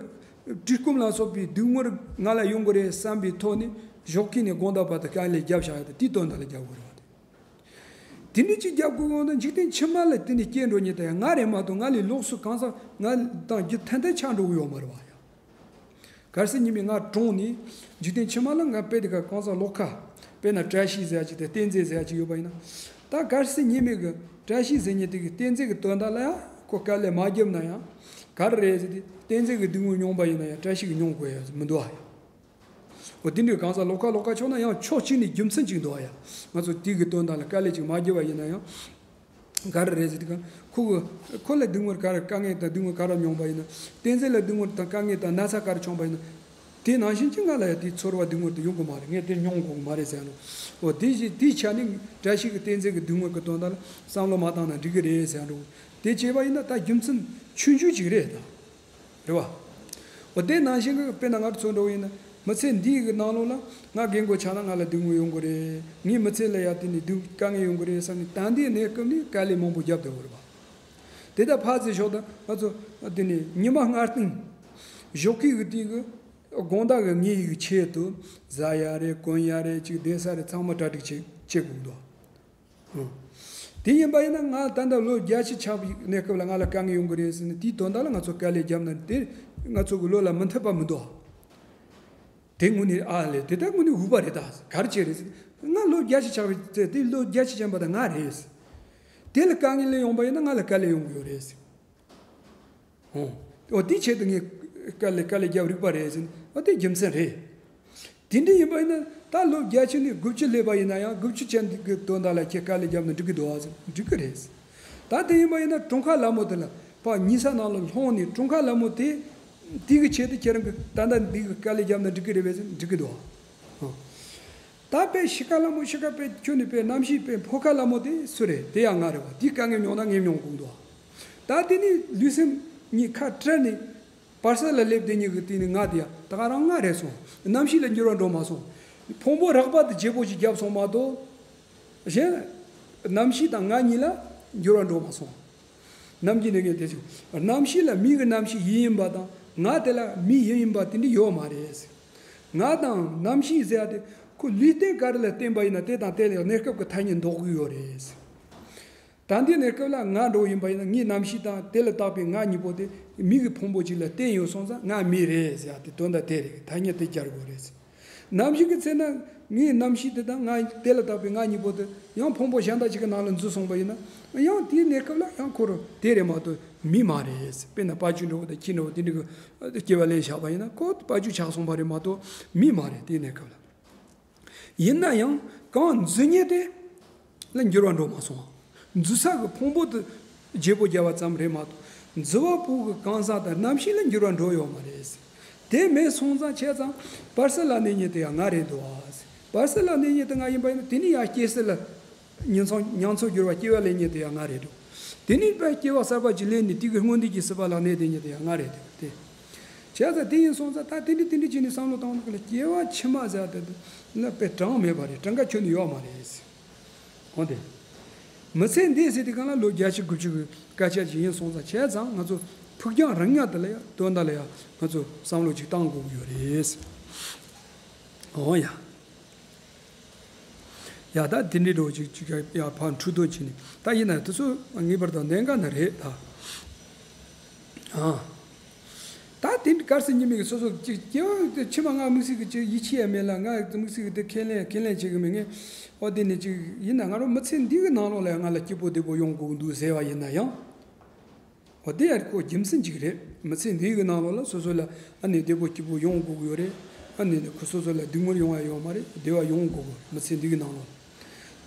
བཀྲེས་སྐོམ་ལ་སོགས་པའི་སྡུག་བསྔལ་ང་ལ་ཡོང་གི་རེད་བསམ་པའི་ཐོག་ནས་ཞོགས་ཀས་ནས་དགོང་དག་བར་དུ་དཀའ་ལས་བརྒྱབ་བཞག་ཡ་དེ། དེའི་དོན་དག་ལ་རྒྱབ་དགོས་རེད་པ་དེ། དེ་འདྲ་ཅིག་རྒྱབ་དགོས་འོང་ན། འཇིག་རྟེན་ཕྱི་མ་ལ་དེ་ནས་སྐྱེ་འགྲོ་མཁན་དེ་ཡང་ང་རེད་མ་གཏོགས། ང་ལས་ལོགས་སུ་གང་ཟག་ང་དང་རྒྱུ་མཐུན་མཐུན་ཆགས་འགྲོ་གི་ཡོད་མ་རེད་པ་ཡ། གལ་སྲིད་ཉི་མ་ང་གྲོངས་ནས་འཇིག་རྟེན་ཕྱི་མ་ལ་ང་དཔེ་དེ་ག་གང་ཟག་ལོགས་ཁ། དཔེར་ན་བཀྲ་ཤིས་ཟེར་ཡ་ཅིག་དང་བསྟན་འཛིན་ཟེར་ཡ་ཅིག་ཡོད་པ་ཡིན་ན། ད་གལ་སྲིད་ཉི་མ་གི་བཀྲ་ཤིས་ཟེར་མཁན་དེ་གི་བསྟན་འཛིན་གི་དོན་དག་ལ་ཡང་ཁོ་དཀའ་ལས་མ་བརྒྱབ་ན་ཡང་ག་རེ་རེད་ཟེར་དུས། བསྟན་འཛིན་གི་སྡུག་བསྔལ་མྱོང་པ་ཡིན་ན་ཡང་བཀྲ་ཤིས་གི་མྱོང་དགོས་ཡ་མི་འདུག་ཨ་ཡ། འོ་དེ་འདྲའི་གང་ཟག་ལོགས་ཁ་ལོགས་ཁ་ཆགས་ན་ཡང་ཕྱོགས་གཅིག་ནས་རྒྱུ་མཚན་གཅིག་འདུག་ཨ་ཡ། ང་ཚོ་དེ་གི་དོན་དག་ལ་དཀའ་ལས་ཅིག་མ་བརྒྱབ་པ་ཡིན་ན་ཡང་། ག་རེ་རེད་ཟེར་དུས་གང་ཁོ་གི་ཁོ་ལ་སྡུག་བསྔལ་ག་རེ་དཀའ་ངལ་དང་སྡུག་བསྔལ་ག་རེ་མྱོང་པ་ཡིན་ན། བསྟན་འཛིན་ལ་སྡུག་བསྔལ་དང་དཀའ་ངལ་དང་ན་ཚ་ག་རེ་བྱུང་པ་ཡིན་ན། དེ་ནང་བཞིན་གྱི་ང་ལ་ཡང་དེའི་ཚོར་བ་སྡུག་བསྔལ་དེ་ཡོང་གི་མ་རེད། ངས་དེ་མྱོང་དགོས་ཀྱི་མ་རེད་ཟེར་ནོ། འོ་དེ་བཞིན་དེའི་ཆ་ནས་བཀྲ་ཤིས་ཀྱི་བསྟན་འཛིན་གྱི་སྡུག་བསྔལ་གྱི་དོན་དག་ལ་བསམ་བློ་མ་བཏང་ན་འགྲིག་གི་རེད་ཟེར་འགྲོ། དེ་བྱས་པ་ཡིན་ན་ད་རྒྱུ་མཚན་ཆུང་ཆུང་ཅིག་རེད་ད། རེད་བ། འོ་དེ་ནང་བཞིན་གྱི་དཔེར་ན་ང་ཚོ་འགྲོ་བ་ཡིན་ན། མི་ཚེ་འདིའི་གི་ནང་ལོགས་ལ་ང་རྒན་གོག་ཆགས་ན་ང་ལ་སྡུག་བསྔལ་ཡོང་གི་རེད། ངའི་མི་ཚེ་ལ་ཡ་དེ་ནས་སྡུག་དཀའ་ངལ་ཡོང་གི་རེད་བསམ་ནས་ད་ལྟའི་གནས་སྐབས་ནས་དཀའ་ལས་མང་པོ་བརྒྱབ་བསྡད་ཡོད་རེད་བ། དེ་ལྟར་ཕར་ཚུར་ཕྱོགས་དང་ང་ཚོ་དེ་ནས་ཉི་མ་སྔ་རྟིང་ཞོགས་ཀའི་གི་དུས་གི་དགོང་དག་གི་ངའི་གི་ཆེད་དུ་ཟ་ཡ་རེད། གོན་ཡ་རེད། ཅིག་བསྡད་ས་རེད། ཚང་མ་གྲ་སྒྲིག་བྱེད་བྱེད་དགོས་འདུག་དེ་ཡིན་པ་ཡིན་ན་ང་ད་ལྟ་ལོ་བརྒྱད་ཅུ་ཆགས་པའི་གནས་སྐབས་ལ་ང་ལ་དཀའ་ངལ་ཡོང་གི་རེད་ཟེར་ནས་དེའི་དོན་དག་ལ་ང་ཚོ་དཀའ་ལས་བརྒྱབ་ན་དེ་ང་ཚོ་གི་བློ་ལ་མི་འཐད་པ་མི་འདུག་དེ་དངོས་གནས་ཨ་ལས་དེ་ལྟར་དངོས་གནས་འུག་པ་རེད། ད་ག་རེ་བྱས་རེད་ཟེར། ང་ལོ་བརྒྱད་ཅུ་ཆགས་པའི་ཚེ་དེ་ལོ་བརྒྱད་ཅུ་ཅན་པ་ད་ང་རེད། དེ་ལ་དཀའ་ངལ་ཡོང་པ་ཡིན་ན་ང་ལ་དཀའ་ལས་ཡོང་གི་ཡོད་རེད། ཨོ། ཨོ་དེའི་ཆེད་དུ་ངས་དཀའ་ལས་དཀའ་ལས་རྒྱབ་རིགས་པ་རེད་ཟེར། ཨོ་དེ་རྒྱུ་མཚན་རེད། དེ་འདྲ་ཡིན་པ་ཡིན་ན་ད་ལོ་བརྒྱད་ཅུ་ནས་དགུ་བཅུ་སླེབས་པ་ཡིན་ན་ཡང་། དགུ་བཅུ་ཅན་གྱི་དོན་དག་ལ་ཁྱེད་དཀའ་ལས་བརྒྱབ་ན་འགྲིག་གི་འདུག་ཨ་ཟེར། འགྲིག་གི་རེད། ད་དེ་ཡིན་པ་ཡིན་ན་གྲོངས་ཁ་ལ་མོ་དེ་ལ་ཕར་ཉལ་ས་ནང་ལ་ལྷུང་ནས་གྲོངས་ཁ་ལ་མོ་དེ་དེ་གི་ཆེད་དུ་ཁྱེད་རང་གི་ད་ལྟ་འདི་གི་དཀའ་ལས་བརྒྱབ་ན་འགྲིག་གི་རེད་པས་ཟེར། འགྲིག་གི་འདུག་ཨ། ད་དཔེ་ཤི་ཁ་ལ་མོ་ཤི་ཁ་དཔེ་ཁྱོད་ནི་དཔེ་རྣམ་ཤེས་དཔེ་འཕོ་ཁ་ལ་མོ་དེ་སུ་རེད། དེ་ཡང་ང་རེད་བ། དེའི་དཀའ་ངལ་མྱོང་ན་ངས་མྱོང་དགོས་འདུག་ད་དེ་ནི་ལུས་སེམས་གཉིས་ཁ་བྲལ་ནས་བར་ས་ལ་སླེབས་དེ་ཉིད་ཀྱི་དེ་ནི་ང་དེ་ཡང་ད་ག་རང་ང་རེད་སོང་། རྣམ་ཤེས་ལ་འགྱུར་བ་འགྲོ་མ་སོང་། ཕུང་པོ་རགས་པ་དེ་བརྗེ་པོ་ཞིག་བརྒྱབ་སོང་མ་གཏོགས། གཞན། རྣམ་ཤེས་དང་ང་གཉིས་ལ་འགྱུར་བ་འགྲོ་མ་སོང་། ནམ་རྒྱུན་ནས་ངས་དེ་ཚོ་རྣམ་ཤེས་ལ་མི་གི་རྣམ་ཤེས་ཡིན་ཡིན་པ་དང་ང་དེ་ལ་མི་ཡིན་ཡིན་པ་དེ་འདྲ་ཡོད་མ་རེད། ང་དང་རྣམ་ཤེས་ཟེར་ཡ་དེ་ཁོ་ལུས་རྟེན་ག་རེ་ལ་བརྟེན་པ་ཡིན་ན་དེ་དང་དེ་ལ་གནས་སྐབས་ཀྱི་ཐ་སྙད་འདོགས་ཀྱི་ཡོད་རེད། ད་འདི་གནས་སྐབས་ལ་ང་འགྲོ་ཡིན་པ་ཡིན་ན་ངའི་རྣམ་ཤེས་དང་དེ་ལ་བཏགས་པའི་ང་གཉིས་པོ་དེ་མི་གི་ཕུང་པོ་གཅིག་ལ་བརྟེན་ཡོད་སོང་ཙང་ང་མི་རེད་ཟེར་ཡ་དེ་དོན་དག་དེ་རེད། ཐ་སྙད་དེ་སྦྱར་དགོས་རེད། ནམ་ཞིག་གི་ཚེ་ན་ངའི་རྣམ་ཤེས་དེ་དང་ང་དེ་ལ་བཏགས་པའི་ང་གཉིས་པོ་དེ་ཡང་ཕུང་པོ་གཞན་དག་ཅིག་གི་ནང་ལ་འཛུལ་སོང་པ་ཡིན་ན་ཡང་དེའི་གནས་སྐབས་ལ་ཡང་ཁོ་རང་དེ་རེད་མ་གཏོགས་མི་མ་རེད། དཔེར་ན་དཔའ་བཅུ་འདྲ་བོ་དང་ཁྱི་འདྲ་བོ་དེ་འདྲ་གི་སྐྱེ་བ་ལེན་བཞག་པ་ཡིན་ན་ཁོ་དཔའ་བཅུ་ཆགས་སོང་བ་རེད་མ་གཏོགས་མི་མ་རེད། དེའི་གནས་སྐབས་ལ། ཡིན་ན་ཡང་གང་འཛུལ་མཁན་དེ་ལ་འགྱུར་བ་འགྲོ་མ་སོང་། འཛུལ་ས་གི་ཕུང་པོ་དེ་བརྗེ་པོ་རྒྱབ་པ་ཙམ་རེད་མ་གཏོགས་འཛུལ་བ་པོ་གི་གང་ཟག་དང་རྣམ་ཤེས་ལ་འགྱུར་བ་འགྲོ་ཡོད་མ་རེད། དེ་མེད་སོང་ཙང་བྱས་ཙང་བར་སྲིད་ལ་གནས་མཁན་དེ་ཡང་ང་རེད་འདུག་ཨ། བར་སྲིད་ལ་གནས་མཁན་དེ་ང་ཡིན་པ་ཡིན་ན་དེ་ནི་ཡང་སྐྱེ་སྲིད་ལ་ཉིང་ཚང་ཉང་ཚོ་འགྱུར་བ་སྐྱེ་བ་ལེན་མཁན་དེ་ཡང་ང་རེད་འདུག་དེ་ནི་དཔེ་སྐྱེ་བ་གསར་པ་ཅིག་ལེན་ནས་དེ་གི་སྔོན་དུས་ཀྱི་སྲིད་པ་ལ་གནས་བསྡད་མཁན་དེ་ཡང་ང་རེད་འདུག་དེ། བྱས་ཙང་དེ་ཡིན་སོང་ཙང་ད་དེ་འདྲ་དེ་འདྲ་བྱས་ནས་བསམ་བློ་བཏང་ན་སྐྱེ་བ་ཕྱི་མ་ཟེར་བ་དེ་ལ་དཔེ་གྲངས་མེད་པ་རེད། གྲངས་ཀ་ཁྱོན་ནས་ཡོད་མ་རེད། འོ་དེ། མི་ཚེ་འདི་ཟེར་དུས་སྒང་ལ་ལོ་བརྒྱད་ཅུ་དགུ་བཅུ་གི་སྐད་ཆ་ཅིག་ཡིན་སོང་ཙང་བྱས་ཙང་ང་ཚོ་ཕུགས་རྒྱང་རིང་ཡ་དེ་ལ་ཡ་དོན་དག་ལ་ཡ་ང་ཚོ་བསམ་བློ་ཅིག་བཏང་དགོས་ཀྱི་ཡོད་རེད། འོ་ཡ། ཡ་ད་དེ་འདྲའི་འགྲོ་ཅིག་ཅིག་ཡ་ཕར་འཁྲུལ་རྟོག་བྱས་ནས་ད་ཡིན་ན་དེ་ཚོ་ངེས་པར་དུ་གནད་འགག་ནི་རེད་ད། ཨ། ད་དེ་འདྲ་གར་སོང་ཉི་མའི་སོ་སོ་ཅིག་སྐྱེ་བ་དེ་ཕྱི་མ་ང་དམིགས་བསལ་གྱི་ཅིག་ཡིད་ཆེས་ཡ་མེད་ལ་ང་དམིགས་བསལ་གྱི་དེ་ཁས་ལེན་ཁས་ལེན་བྱེད་གི་མེད། ངས་ཨོ་དེ་ནས་ཅིག་ཡིན་ན་ང་རང་མི་ཚེ་འདི་གི་ནང་ལོགས་ལ་ང་ལ་སྐྱིད་པོ་བདེ་པོ་ཡོང་དགོས་འདུག་ཟེར་བ་ཡིན་ན་ཡང་། འོ་དེ་ཡང་ཁོ་རྒྱུ་མཚན་གཅིག་རེད། མི་ཚེ་འདི་གི་ནང་ལོགས་ལ་སོ་སོ་ལ་ཨ་ནི་བདེ་པོ་སྐྱིད་པོ་ཡོང་དགོས་ཀྱི་ཡོད་རེད། ཨ་ནི་ཁོ་སོ་སོ་ལ་སྡུག་བསྔལ་ཡོང་ཡ་ཡོད་མ་རེད། བདེ་བ་ཡོང་དགོས་ཀྱི་མི་ཚེ་འདི་གི་ནང་ལོགས་ལ།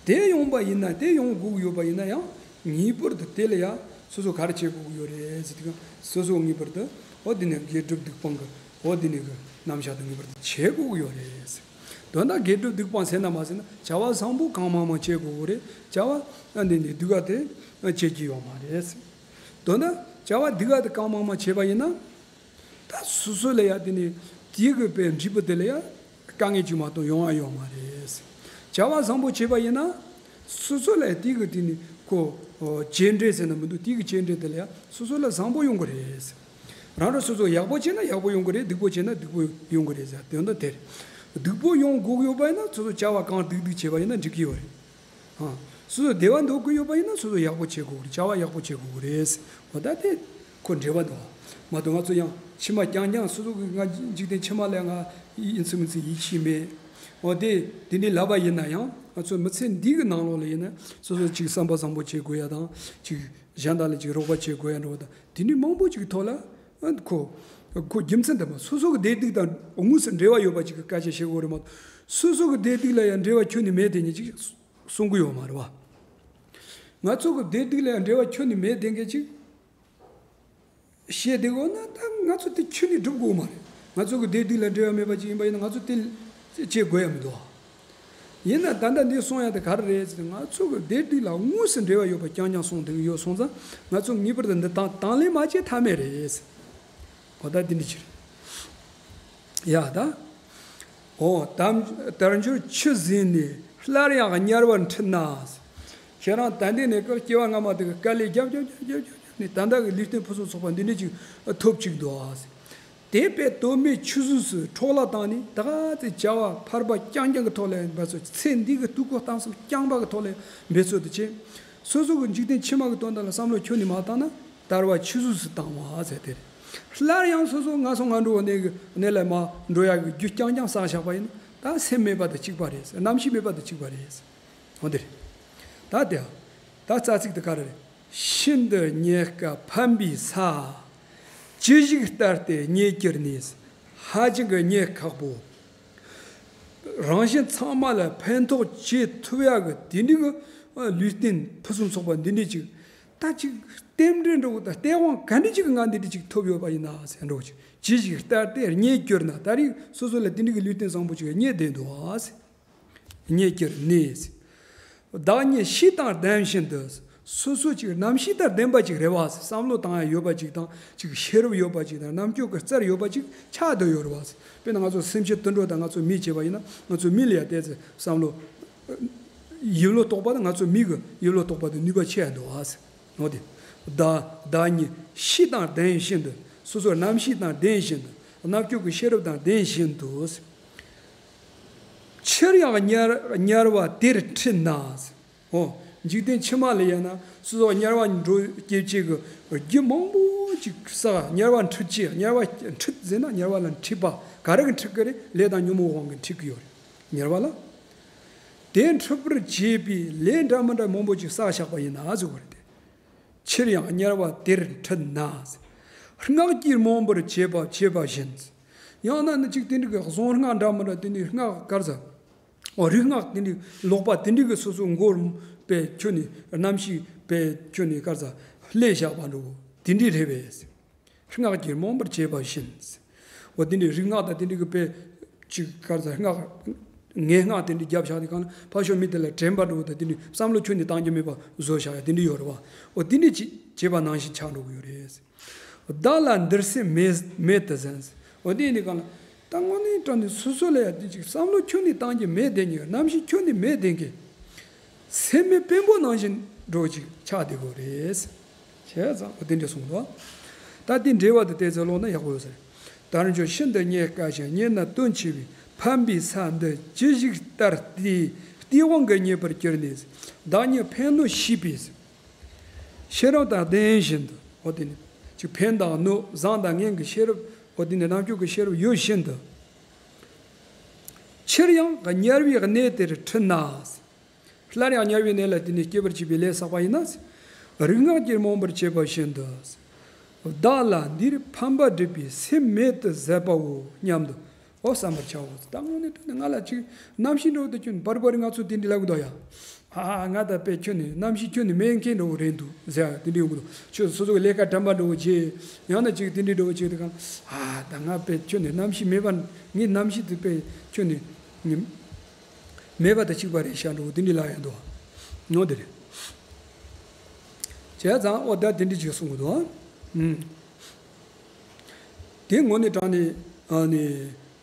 དེ་ཡོང་པ་ཡིན་ན་དེ་ཡོང་དགོས་ཀྱི་ཡོད་པ་ཡིན་ན་ཡང་ངེས་པར་དུ་དེ་ལ་ཡང་སོ་སོ་ག་རེ་བྱེད་དགོས་ཀྱི་ཡོད་རེད་ཟེར་དུས་སོ་སོ་ངེས་པར་དུ་འོ་འདི་ནས་དགེ་སྒྲུབ་སྡིག་སྤོང་གི་འོ་འདི་ནས་གི་རྣམ་གཞག་དེ་ངེས་པར་དུ་བྱེད་དགོས་ཀྱི་ཡོད་རེད། དོན་དག་དགེ་སྒྲུབ་སྡིག་སྤོང་ཟེར་ན་མ་ཟེར་ན་བྱ་བ་བཟང་པོ་གང་མང་མང་བྱེད་དགོས་ཀྱི་རེད། བྱ་བ་འདི་ནས་སྡིག་པ་དེ་བྱེད་ཀྱི་ཡོད་མ་རེད། དོན་དག་བྱ་བ་སྡིག་པ་དེ་གང་མང་མང་བྱས་པ་ཡིན་ན། ད་སོ་སོ་ལ་ཡ་དེ་ནི་དེའི་གི་པའི་འབྲས་བུ་དེ་ལ་ཡ་དཀའ་ངལ་ཅིག་མ་གཏོགས་ཡོང་ཡ་ཡོད་མ་རེད། བྱ་བ་བཟང་པོ་བྱས་པ་ཡིན་ན་སོ་སོ་ལ་ཡ་དེའི་གི་དེ་ནི་ཁོ་རྗེས་འབྲས་ཟེར་ན་མི་འདུག་དེའི་གི་རྗེས་འབྲས་དེ་ལ་ཡ་སོ་སོ་ལ་བཟང་པོ་ཡོང་གི་རེད། རང་རང་སོ་སོ་ཡག་པོ་བྱས་ན་ཡག་པོ་ཡོང་གི་རེད། སྡིག་པོ་བྱས་ན་སྡིག་པོ་ཡོང་གི་རེད་ཟེར་དོན་དག་དེ་རེད། སྡིག་པོ་ཡོང་དགོས་ཀྱི་ཡོད་པ་ཡིན་ན་སོ་སོ་བྱ་བ་གང་སྡིག་སྡིག་བྱས་པ་ཡིན་ན་འགྲིག་གི་ཡོད་རེད། ཨ། སོ་སོ་བདེ་བ་འདོད་ཀྱི་ཡོད་པ་ཡིན་ན་སོ་སོ་ཡག་པོ་བྱེད་དགོས་ཀྱི་རེད། བྱ་བ་ཡག་པོ་བྱེད་དགོས་ཀྱི་རེད། འོ་ད་དེ་ཁོ་འབྲེལ་བ་འདུག་བ། མ་གཏོགས་ང་ཚོ་ཡང་ཕྱི་མ་རྐྱང་རྐྱང་སོ་སོ་གི་ང་འཇིག་རྟེན་ཕྱི་མ་ལ་ང་ཡིན་ཚུལ་མིན་ཚུལ་ཡིད་ཆེས་མེད། འོ་དེ་དེ་འདྲའི་ལབ་པ་ཡིན་ན་ཡང་ང་ཚོ་མི་ཚེ་འདི་གི་ནང་ལོགས་ལ་ཡིན་ན་སོ་སོ་ཅིག་བསམ་པ་བཟང་པོ་བྱེད་དགོས་ཡ་དང་ཅིག་གཞན་དག་ལ་ཅིག་རོགས་པ་བྱེད་དགོས་ཡ་འདྲ་བོ་དང་དེ་འདྲའི་མང་པོ་ཅིག་གི་ཐོག་ལ་ཨ་ཁོ་ཁོ་རྒྱུ་མཚན་དེ་མ་སོ་སོ་གི་བདེ་སྡུག་དང་དངོས་སུ་འབྲེལ་བ་ཡོད་པ་ཅིག་གི་སྐད་ཆ་བཤད་དགོས་རེད་མ་གཏོགས་སོ་སོ་གི་བདེ་སྡུག་ལ་ཡང་འབྲེལ་བ་ཁྱོན་ནས་མེད་དེ་ཉིད་ཅིག་གསུང་གི་ཡོད་མ་རེད་བ། ང་ཚོ་གི་བདེ་སྡུག་ལ་འབྲེལ་བ་ཁྱོན་ནས་མེད་དེ་འགའ་ཅིག་བཤད་བསྡད་དགོས་ན་ད་ང་ཚོ་དེ་ཁྱོན་ནས་སྒྲུབ་དགོས་མ་རེད། ང་ཚོ་གི་བདེ་སྡུག་ལ་འབྲེལ་བ་མེད་པ་ཅིག་ཡིན་པ་ཡིན་ན་ང་ཚོ་དེ་བྱེད་དགོས་ཡ་མི་འདུག་ཡིན་ན་ད་ལྟ་འདི་གསུང་ཡ་དེ་ག་རེ་རེད་ཟེར་ན་ང་ཚོ་གི་བདེ་སྡུག་ལ་དངོས་སུ་འབྲེལ་བ་ཡོད་པ་རྐྱང་རྐྱང་གསུང་བསྡད་ཀྱི་ཡོད་སོང་ཙང་ང་ཚོ་ངེས་པར་དུ་འདི་དང་དང་ལེན་མ་བྱས་ཐབས་མེད་རེད། འོ་ད་འདི་འདྲ་ཅིག་རེད། ཡ་ད། འོ་དལ་དལ་འབྱོར་ཆུ་ཟིན་ནས་སླར་ཡང་དམྱལ་བར་འཁྲིད་ན། ཁྱེད་རང་ད་ལྟའི་གནས་སྐབས་སྐྱེ་བ་སྔ་མ་དེ་གི་དཀའ་ལས་རྒྱབ་རྒྱབ་རྒྱབ་རྒྱབ་རྒྱབ་ནས་ད་ལྟ་གི་ལུས་རྟེན་ཕུན་སུམ་ཚོགས་པ་འདི་འདྲ་ཅིག་ཐོབ་བཅུག་འདུག་ཨ། དེ་བས་དོན་མེད་ཆུད་ཟོས་སུ་འཕྲོ་བརླག་བཏང་ནས་ད་ག་ཚོད་བྱ་བ་ཕལ་པ་རྐྱང་རྐྱང་གི་ཐོག་ལ་འབད་ཚོད་ཚེ་འདི་གི་དུས་འཁོར་གཏམ་གསུམ་རྐྱང་པ་གི་ཐོག་ལ་འབད་ཚོད་དུ་བྱེད། སོ་སོ་གི་འཇིག་རྟེན་ཕྱི་མ་གི་དོན་དག་ལ་བསམ་བློ་ཁྱོན་ནས་མ་བཏང་ན། དལ་བ་ཆུད་ཟོས་སུ་བཏང་བ་ཟེར་དེ་རེད། སླར་ཡང་སོ་སོ་ང་སོང་ང་འགྲོ་བ་གནས་ཀྱི་གནས་ལ་མ་འགྲོ་ཡག་གི་རྒྱུ་རྐྱང་རྐྱང་བསགས་བཞག་པ་ཡིན་ན་ད་སེམས་མེད་པ་དང་གཅིག་པ་རེད། རྣམ་ཤེས་མེད་པ་དང་གཅིག་པ་རེད། འོ་དེ་རེད། ད་དེ་ད་རྩ་ཚིག་དེ་ག་རེ་རེད། ཤིན་ཏུ་རྙེད་དཀའ་ཕན་པའི་ས། ཅི་ཞིག་ལྟར་ཏེ་རྙེད་གྱུར་ནས། ཧ་ཅང་གི་རྙེད་ཁག་པོ། རང་གཞན་ཚང་མ་ལ་ཕན་ཐོགས་བྱེད་ཐུབ་ཡག་གི་དེ་འདྲའི་གི་ལུས་རྟེན་ཕུན་སུམ་ཚོགས་པ་འདི་འདྲ་ཅིག་ད་ཅིག་རྟེན་འབྲེལ་འདྲ་བོ་དང་སྟེས་དབང་ག་འདྲ་ཅིག་གི་ང་འདི་འདྲ་ཅིག་ཐོབ་ཡོད་པ་ཡིན་ན་ཟེར་འགྲོ་ཅིག་ཅི་ཞིག་ལྟར་ཏེ་རྙེད་གྱུར་ན། ད་རེས་སོ་སོ་ལ་དེ་འདྲ་གི་ལུས་རྟེན་བཟང་པོ་ཅིག་རྙེད་བསྡད་འདུག་ཨ་ཟེར། རྙེད་གྱུར་ནས། བདག་ཉིད་ཤེས་དང་ལྡན་བཞིན་དུ། སོ་སོ་ཅིག་རྣམ་ཤེས་དང་ལྡན་པ་ཅིག་རེད་བ་ཟེར། བསམ་བློ་བཏང་ཡ་ཡོད་པ་ཅིག་དང་ཅིག་ཤེས་རབ་ཡོད་པ་ཅིག་དང་རྣམ་དཔྱོད་ཀྱི་རྩལ་ཡོད་པ་ཅིག་ཆགས་བསྡད་ཡོད་རེད་བ་ཟེར། དཔེར་ན་ང་ཚོ་སེམས་ཅན་དུད་འགྲོ་དང་ང་ཚོ་མི་བྱས་པ་ཡིན་ན་ང་ཚོ་མི་ལ་ཡ་བལྟས་ཚེ་བསམ་བློ། ཡིད་བློ་རྟོག་པ་དང་ང་ཚོ་མིག་གི་ཡིད་བློ་རྟོག་པ་དང་ནུས་པ་ཆེ་ཡ་འདུག་ཨ། འོ་དེ། བདག་བདག་ཉིད་གཤིས་དང་ལྡན་བཞིན་དུ། སོ་སོའི་རྣམ་ཤེས་དང་ལྡན་བཞིན་དུ། རྣམ་ཅོག་གི་ཤེས་རབ་དང་ལྡན་བཞིན་དུ། ཕྱིར་ཡང་དམྱལ་དམྱལ་བ་དེར་ཁྲིད་ན། འོ། འཇིག་རྟེན་ཕྱི་མ་ལ་ཡིན་ན་སོ་སོ་དམྱལ་བ་འགྲོ་སྐྱེ་བྱེད་ཀྱི་རྒྱུ་མང་པོ་ཅིག་བསགས། དམྱལ་བ་འཁྲིད་བྱེད། དམྱལ་བ་འཁྲིད་ཟེར་ན་དམྱལ་བ་ལ་འཁྲིད་པ་ག་རེ་གིས་འཁྲིད་ཀྱི་རེད། ལས་དང་ཉོན་མོངས་དབང་གིས་འཁྲིད་ཀྱི་ཡོད་རེད། དམྱལ་བ་ལ། དེ་འཁྲིད་པར་བྱེད་པའི་ལས་འདྲ་མི་འདྲ་མང་པོ་ཅིག་བསགས་བཞག་པ་ཡིན་ན་ཟེར་བ་རེད་དེ། ཕྱིར་ཡང་དམྱལ་བ་དེར་ཁྲིད་ན། སྔགས་ཀྱིས་རྨོངས་པར་བྱེད་པ་བྱེད་པ་བཞིན། ཡང་ན་ནི་ཅིག་དེ་འདྲ་གི་གཟུངས་སྔགས་འདྲ་མི་འདྲ་དེ་འདྲའི་སྔགས་ག་རེ་ཟ། འོ། རིག་སྔགས་དེ་འདྲའི་ལོག་པ་དེ་འདྲ་གི་སོ་སོ་མགོར་དཔེ་ཁྱོན་ནས་རྣམ་ཤེས་དཔེ་ཁྱོན་ནས་ག་རེ་ཟ་ལྷོད་བཞག་པ་འདྲ་བོ་དེ་འདྲ་རེད་པས། སྔགས་ཀྱིས་རྨོངས་པར་བྱེད་པ་བཞིན། འོ། དེ་འདྲའི་རིག་སྔགས་དང་དེ་འདྲ་གི་དཔེ་ཅིག་ག་རེ་ཟ། སྔགས་ངན་སྔགས་དེ་འདྲ་བརྒྱབ་བཞག་དུས་སྒང་ལ་ཕར་ཕྱོགས་མི་དེ་ལ་དྲན་པ་འདྲ་བོ་དང་དེ་འདྲའི་བསམ་བློ་ཁྱོན་ནས་བཏང་རྒྱུ་མེད་པ་བཟོ་བཞག་ཡ་དེ་འདྲ་ཡོད་རེད་པ། འོ། དེ་འདྲ་ཅིག་བྱས་པ་ནང་བཞིན་ཆགས་འགྲོ་གི་ཡོད་རེད། བདག་ལ་འདིར་སེམས་མེད་མེད་དུ་ཟིན། འོ། དེ་ཡིན་དུས་སྒང་ལ་ད་དངོས་གནས་དྲང་གནས་སོ་སོ་ལ་ཡ་དེ་ཅིག་བསམ་བློ་ཁྱོན་ནས་བཏང་རྒྱུ་མེད་བསྡད་མཁན། རྣམ་ཤེས་ཁྱོན་ནས་མེད་བསྡད་མཁན། སེམས་མེད་དཔོན་པོ་ནང་བཞིན་འདྲ་བོ་ཅིག་ཆགས་བསྡད་ཀྱི་ཡོད་རེད། བྱས་ཙང་འོ་དེ་འདྲ་གསུངས་འདུག་ད་དེ་འགྲེལ་བ་དེ་བལྟས་ཚེ་ཀློག་ན་ཡག་པོ་ཡོད་ས་རེད། དལ་འབྱོར་ཤིན་ཏུ་རྙེད་དཀའ་ཞིང་། རྙེད་ན་དོན་ཆེ་བས། ཕན་པའི་ས་འདི་ཅི་ཞིག་ལྟར་བལྟས། སྟེས་དབང་གིས་རྙེད་པར་གྱུར་ནས། བདག་ཉིད་ཕན་གནོད་ཤེས་པས། ཤེས་རབ་དང་ལྡན་བཞིན་དུ། འོ་དེ་ནི་ཅིག་ཕན་དང་གནོད་བཟང་དང་ངན་གྱི་ཤེས་རབ། འོ་དེ་ནི་རྣམ་ཅོག་གི་ཤེས་རབ་ཡོད་བཞིན་དུ། ཕྱིར་ཡང་དམྱལ་བའི་གནས་དེར་ཁྲིད་ན། སླར་ཡང་དམྱལ་བའི་གནས་ལ་དེ་ནས་སྐྱེ་བར་བྱེད་པའི་ལས་བསགས་པ་ཡིན་ན། རིག་སྔགས་ཀྱིས་རྨོངས་པར་བྱེད་པ་བཞིན་དུ། བདག་ལ་འདིར་ཕན་པ་སྒྲུབ་པའི་སེམས་མེད་དུ་ཟད་པའོ་སྙམ་དུ། འོ། བསམ་པར་བྱའོ། ད་དངོས་གནས་དྲང་གནས་ང་ལ་ཅིག་རྣམ་ཤེས་འདྲ་བོ་དེ་ཁྱོན་བར་བར་ང་ཚོ་དེ་འདྲ་ལབ་ཀྱི་འདུག་ཡ། ཨ། ང་ད་དཔེ་ཁྱོན་ནས་རྣམ་ཤེས་ཁྱོན་ནས་མེད་མཁན་འདྲ་བོ་རེད་འདུག་ཟེར་ཡ་དེ་འདྲ་ཡོང་གི་འདུག་ཁྱོད་སོ་སོ་གི་ལས་ཀ་དྲན་པ་འདྲ་བོ་བྱེད། ཡང་ན་ཅིག་དེ་འདྲ་འདྲ་བོ་བྱེད་དུས་སྒང་། ཨ། ད་ང་དཔེ་ཁྱོན་ནས་རྣམ་ཤེས་མེད་པ། ངའི་རྣམ་ཤེས་དེ་དཔེ་ཁྱོན་ནས་མེད་པ་དང་གཅིག་པ་རེད་ཤག་འདྲ་བོ་དེ་འདྲ་ལབ་ཡ་འདུག་འོ་དེ་རེད། བྱས་ཙང་འོ་ད་དེ་འདྲ་ཅིག་གསུང་གི་འདུག་ཨ། ཨུམ། དེ་དངོས་གནས་དྲང་གནས་ཨ་ནི་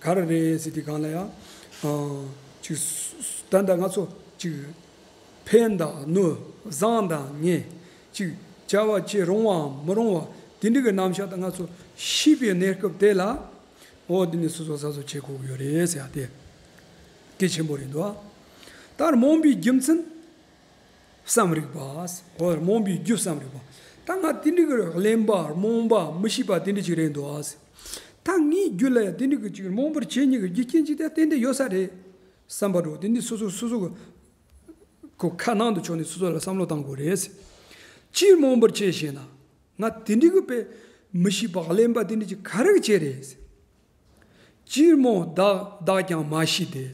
ག་རེ་རེད་ཟེར་དུས་སྒང་ལ་ཡ། ཨ། ཅིག་ད་ལྟ་ང་ཚོ་ཅིག་ཕན་དང་གནོད་བཟང་དང་ངན་ཅིག་བྱ་བ་བྱེད་རུང་བའམ་མི་རུང་བ་དེ་འདྲ་གི་རྣམ་གཞག་དང་ང་ཚོ་ཤེས་པའི་གནས་སྐབས་དེ་ལ། འོ་དེ་ནི་སོ་སོ་སོ་སོ་བྱེད་དགོས་ཀྱི་ཡོད་རེད་ཟེར་ཡ་དེ་གལ་ཆེན་པོ་རེད་འདུག་ད་རྨོངས་པའི་རྒྱུ་མཚན། བསམ་རིག་པ། འོ། རྨོངས་པའི་རྒྱུ་བསམ་རིག་པ། ད་ང་དེ་འདྲ་གི་གླེན་པ་རྨོངས་པ་མི་ཤེས་པ་དེ་འདྲ་ཅིག་རེད་འདུག་ཨ། ད་ངའི་རྒྱུད་ལ་ཡང་དེ་འདྲ་གི་ཅིག་རྨོངས་པར་བྱེད་མཁན་གྱི་རྒྱུ་རྐྱེན་ཅིག་ད་ཏན་ཏན་ཡོད་ས་རེད་བསམ་པ་འདྲ་བོ་དེ་འདྲ་སོ་སོ་སོ་སོ་གི་ཁོ་ཁ་ནང་དུ་ཕྱོགས་ནས་སོ་སོ་ལ་བསམ་བློ་བཏང་དགོས་རེད། ཅིས་རྨོངས་པར་བྱས་ཞེ་ན། ང་དེ་འདྲ་གི་དཔེ་མི་ཤེས་པ་གླེན་པ་དེ་འདྲ་ཅིག་ག་རེ་གི་བྱས་རེད། ཅིར་རྨོངས་བདག་བདག་ཀྱང་མ་ཤེས་ཏེ།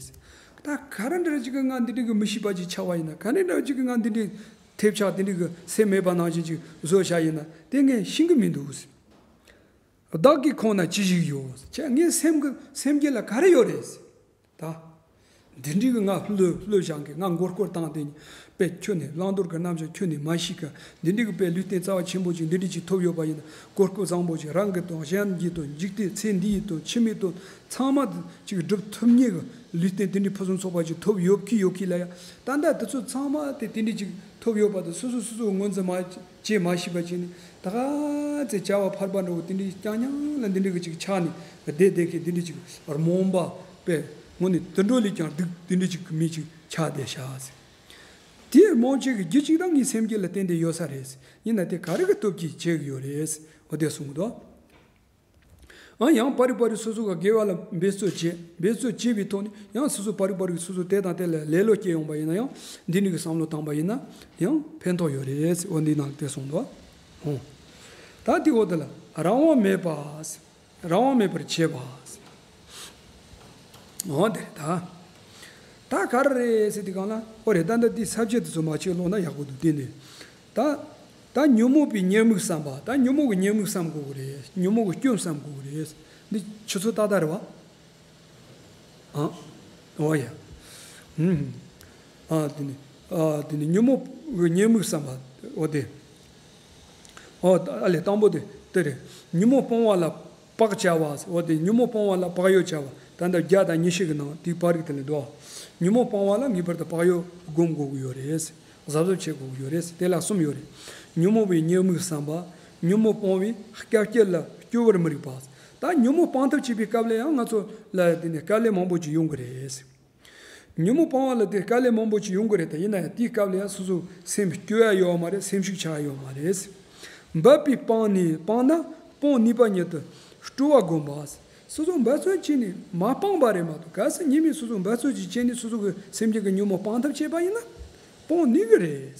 ད་ག་རེ་འདྲ་ཅིག་གི་ང་འདི་འདྲ་གི་མི་ཤེས་པ་ཅིག་ཆགས་པ་ཡིན་ན། ག་རེ་འདྲ་ཅིག་གི་ང་འདི་འདྲའི་ཐེབས་ཆག་འདི་འདྲ་གི་སེམས་མེད་པ་ནང་བཞིན་ཅིག་བཟོ་བཞག་ཡིན་ན་དེ་ངས་ཤེས་ཀྱི་མི་འདུག་བདག་གི་ཁོང་ན་ཅི་ཞིག་ཡོད། ཁྱེད་ངའི་སེམས་ཀྱི་སེམས་རྒྱུད་ལ་ག་རེ་ཡོད་རེད། ད། འདི་འདྲའི་གི་ང་བློས་བློས་བཞག་གི་ང་མགོ་སྐོར་བཏང་སྟེ་དཔེ་ཁྱོན་ནས་བླང་དོར་གྱི་རྣམ་གཞག་ཁྱོན་ནས་མ་ཤེས་གི། འདི་འདྲའི་གི་དཔེ་ལུས་རྟེན་རྩ་བ་ཆེན་པོ་ཅིག་འདི་འདྲའི་ཅིག་ཐོབ་ཡོད་པ་ཡིན་ན། གོ་སྐབས་བཟང་པོ་ཅིག་རང་གི་དོན་གཞན་གྱི་དོན་འཇིག་རྟེན་ཚེ་འདིའི་དོན་ཕྱི་མའི་དོན་ཚང་མ་ཅིག་སྒྲུབ་ཐུབ་མཁན་གི་ལུས་རྟེན་དེ་འདྲའི་ཕུན་སུམ་ཚོགས་པ་ཅིག་ཐོབ་ཡོད་ཀྱི་ཡོད་ཀྱི་ལ་ཡ། ད་ལྟ་དེ་ཚོ་ཚང་མ་དེ་དེ་འདྲའི་ཅིག་ཐོབ་ཡོད་པ་དང་སོ་སོ་སོ་སོ་ངོས་འཛིན་མ་བྱེད་མ་ཤེས་པ་བྱས་ནས་ད་ག་ཚོད་བྱ་བ་ཕལ་པ་འདྲ་བོ་དེ་འདྲའི་རྐྱང་རྐྱང་ལ་འདི་འདྲའི་གི་ཅིག་ཆགས་ནས་བསྡད་བསྡད་མཁན་དེ་འདྲའི་ཅིག་རྨོངས་པ་དཔེ་དངོས་གནས་དུད་འགྲོ་ལས་ཀྱང་སྡུག་དེ་འདྲའི་ཅིག་གི་མི་ཅིག་ཆགས་བསྡད་ཤག་ཟེར། དེའི་རྨོངས་བྱེད་ཀྱི་རྒྱུ་གཅིག་ད་ངའི་སེམས་རྒྱུད་ལ་བརྟེན་ཏེ་ཡོད་ས་རེད། ཡིན་ན་དེ་ག་རེ་གི་སྟོབས་ཀྱིས་བྱེད་ཀྱི་ཡོད་རེད། འོ་དེ་གསུངས་འདུག་ཨ། ཡང་པར་རིས་པར་རིས་སོ་སོ་ག་དགེ་བ་ལ་འབད་རྩོལ་བྱེད། འབད་རྩོལ་བྱེད་པའི་ཐོག་ནས་ཡང་སོ་སོ་པར་རིས་པར་རིས་སོ་སོ་དེ་དང་དེ་ལ་ལེ་ལོ་སྐྱེ་ཡོང་པ་ཡིན་ན་ཡང་འདི་འདྲའི་གི་བསམ་བློ་བཏང་པ་ཡིན་ན་ཡང་ཕན་ཐོགས་ཡོད་རེད། འོ་འདི་ནང་དེ་གསུངས་འདུག་ཨོ། ད་དེ་འོ་དེ་ལ་རང་དབང་མེད་པ། རང་དབང་མེད་པར་བྱེད་པ། འོ་དེ་རེད་ད། ད་ག་རེ་རེད་ཟེར་དུས་སྒང་ལ་འོ་རེད། ད་ལྟ་འདི་ས་བཅད་དེ་ཚོ་མ་བྱས་ཀློག་ན་ཡག་པོ་འདུག་དེ་ནས་ད། ད་ཉོན་མོངས་པའི་ཉེས་དམིགས་བསམ་པ། ད་ཉོན་མོངས་ཀྱི་ཉེས་དམིགས་བསམ་དགོས་ཀྱི་རེད། ཉོན་མོངས་ཀྱི་སྐྱོན་བསམ་དགོས་ཀྱི་རེད། འདི་ཆུ་ཚོད་ཏག་ཏག་རེད་བ། ཨ། འོ་ཡ། ཨུམ། ཨ་དེ་ནི། ཨ་དེ་ནི་ཉོན་མོངས་ཀྱི་ཉེས་དམིགས་བསམ་པ། འོ་དེ། ཨོ། ཨ་ལས་དང་པོ་དེ་དེ་རེད། ཉོན་མོངས་སྤོང་བ་ལ་བག་བྱ་བ། འོ་དེ་ཉོན་མོངས་སྤོང་བ་ལ་བག་ཡོད་བྱ་བ། ད་ལྟ་བརྒྱ་དང་ཉི་ཤུ་གི་ནང་དེའི་པར་རིས་དེ་ལ་འདུག་ཉོན་མོངས་སྤང་བ་ལ་ངེས་པར་དུ་བག་ཡོད་སྒོམ་དགོས་ཀྱི་ཡོད་རེད། གཟབ་གཟབ་བྱེད་དགོས་ཀྱི་ཡོད་རེད། དེ་ལ་གསུམ་ཡོད་རེད། ཉོན་མོངས་པའི་ཉེས་དམིགས་བསམ་པ། ཉོན་མོངས་སྤོང་བའི་སྐབས་སྐྱེལ་ལ་སྐྱོ་བར་མི་རིགས་པ། ད་ཉོན་མོངས་སྤང་ཐབས་བྱེད་པའི་སྐབས་ལ་ཡང་ང་ཚོ་ལ་དེ་ནས་དཀའ་ལས་མང་པོ་ཅིག་ཡོང་གི་རེད། ཉོན་མོངས་སྤང་བ་ལ་དེ་དཀའ་ལས་མང་པོ་ཅིག་ཡོང་གི་རེད། ད་ཡིན་ན་ཡང་དེའི་སྐབས་ལ་ཡང་སོ་སོ་སེམས་སྐྱོ་ཡ་ཡོད་མ་རེད། སེམས་ཤུགས་ཆག་ཡ་ཡོད་མ་རེད། འབད་པས་སྤང་ནས་སྤང་ན་སྤོང་ནུས་པ་ཉིད་དུ་སྤྲོ་བ་བསྒོམ་པ། སོ་སོ་འབད་བརྩོན་བྱས་ནས་མ་སྤངས་པ་རེད་མ་གཏོགས། གལ་སྲིད་ཉིན་མོ་སོ་སོ་འབད་བརྩོན་ཅིག་བྱས་ནས་སོ་སོ་གི་སེམས་ཅན་གྱི་ཉོན་མོངས་སྤང་ཐབས་བྱས་པ་ཡིན་ན་སྤོང་ནུས་ཀྱི་རེད།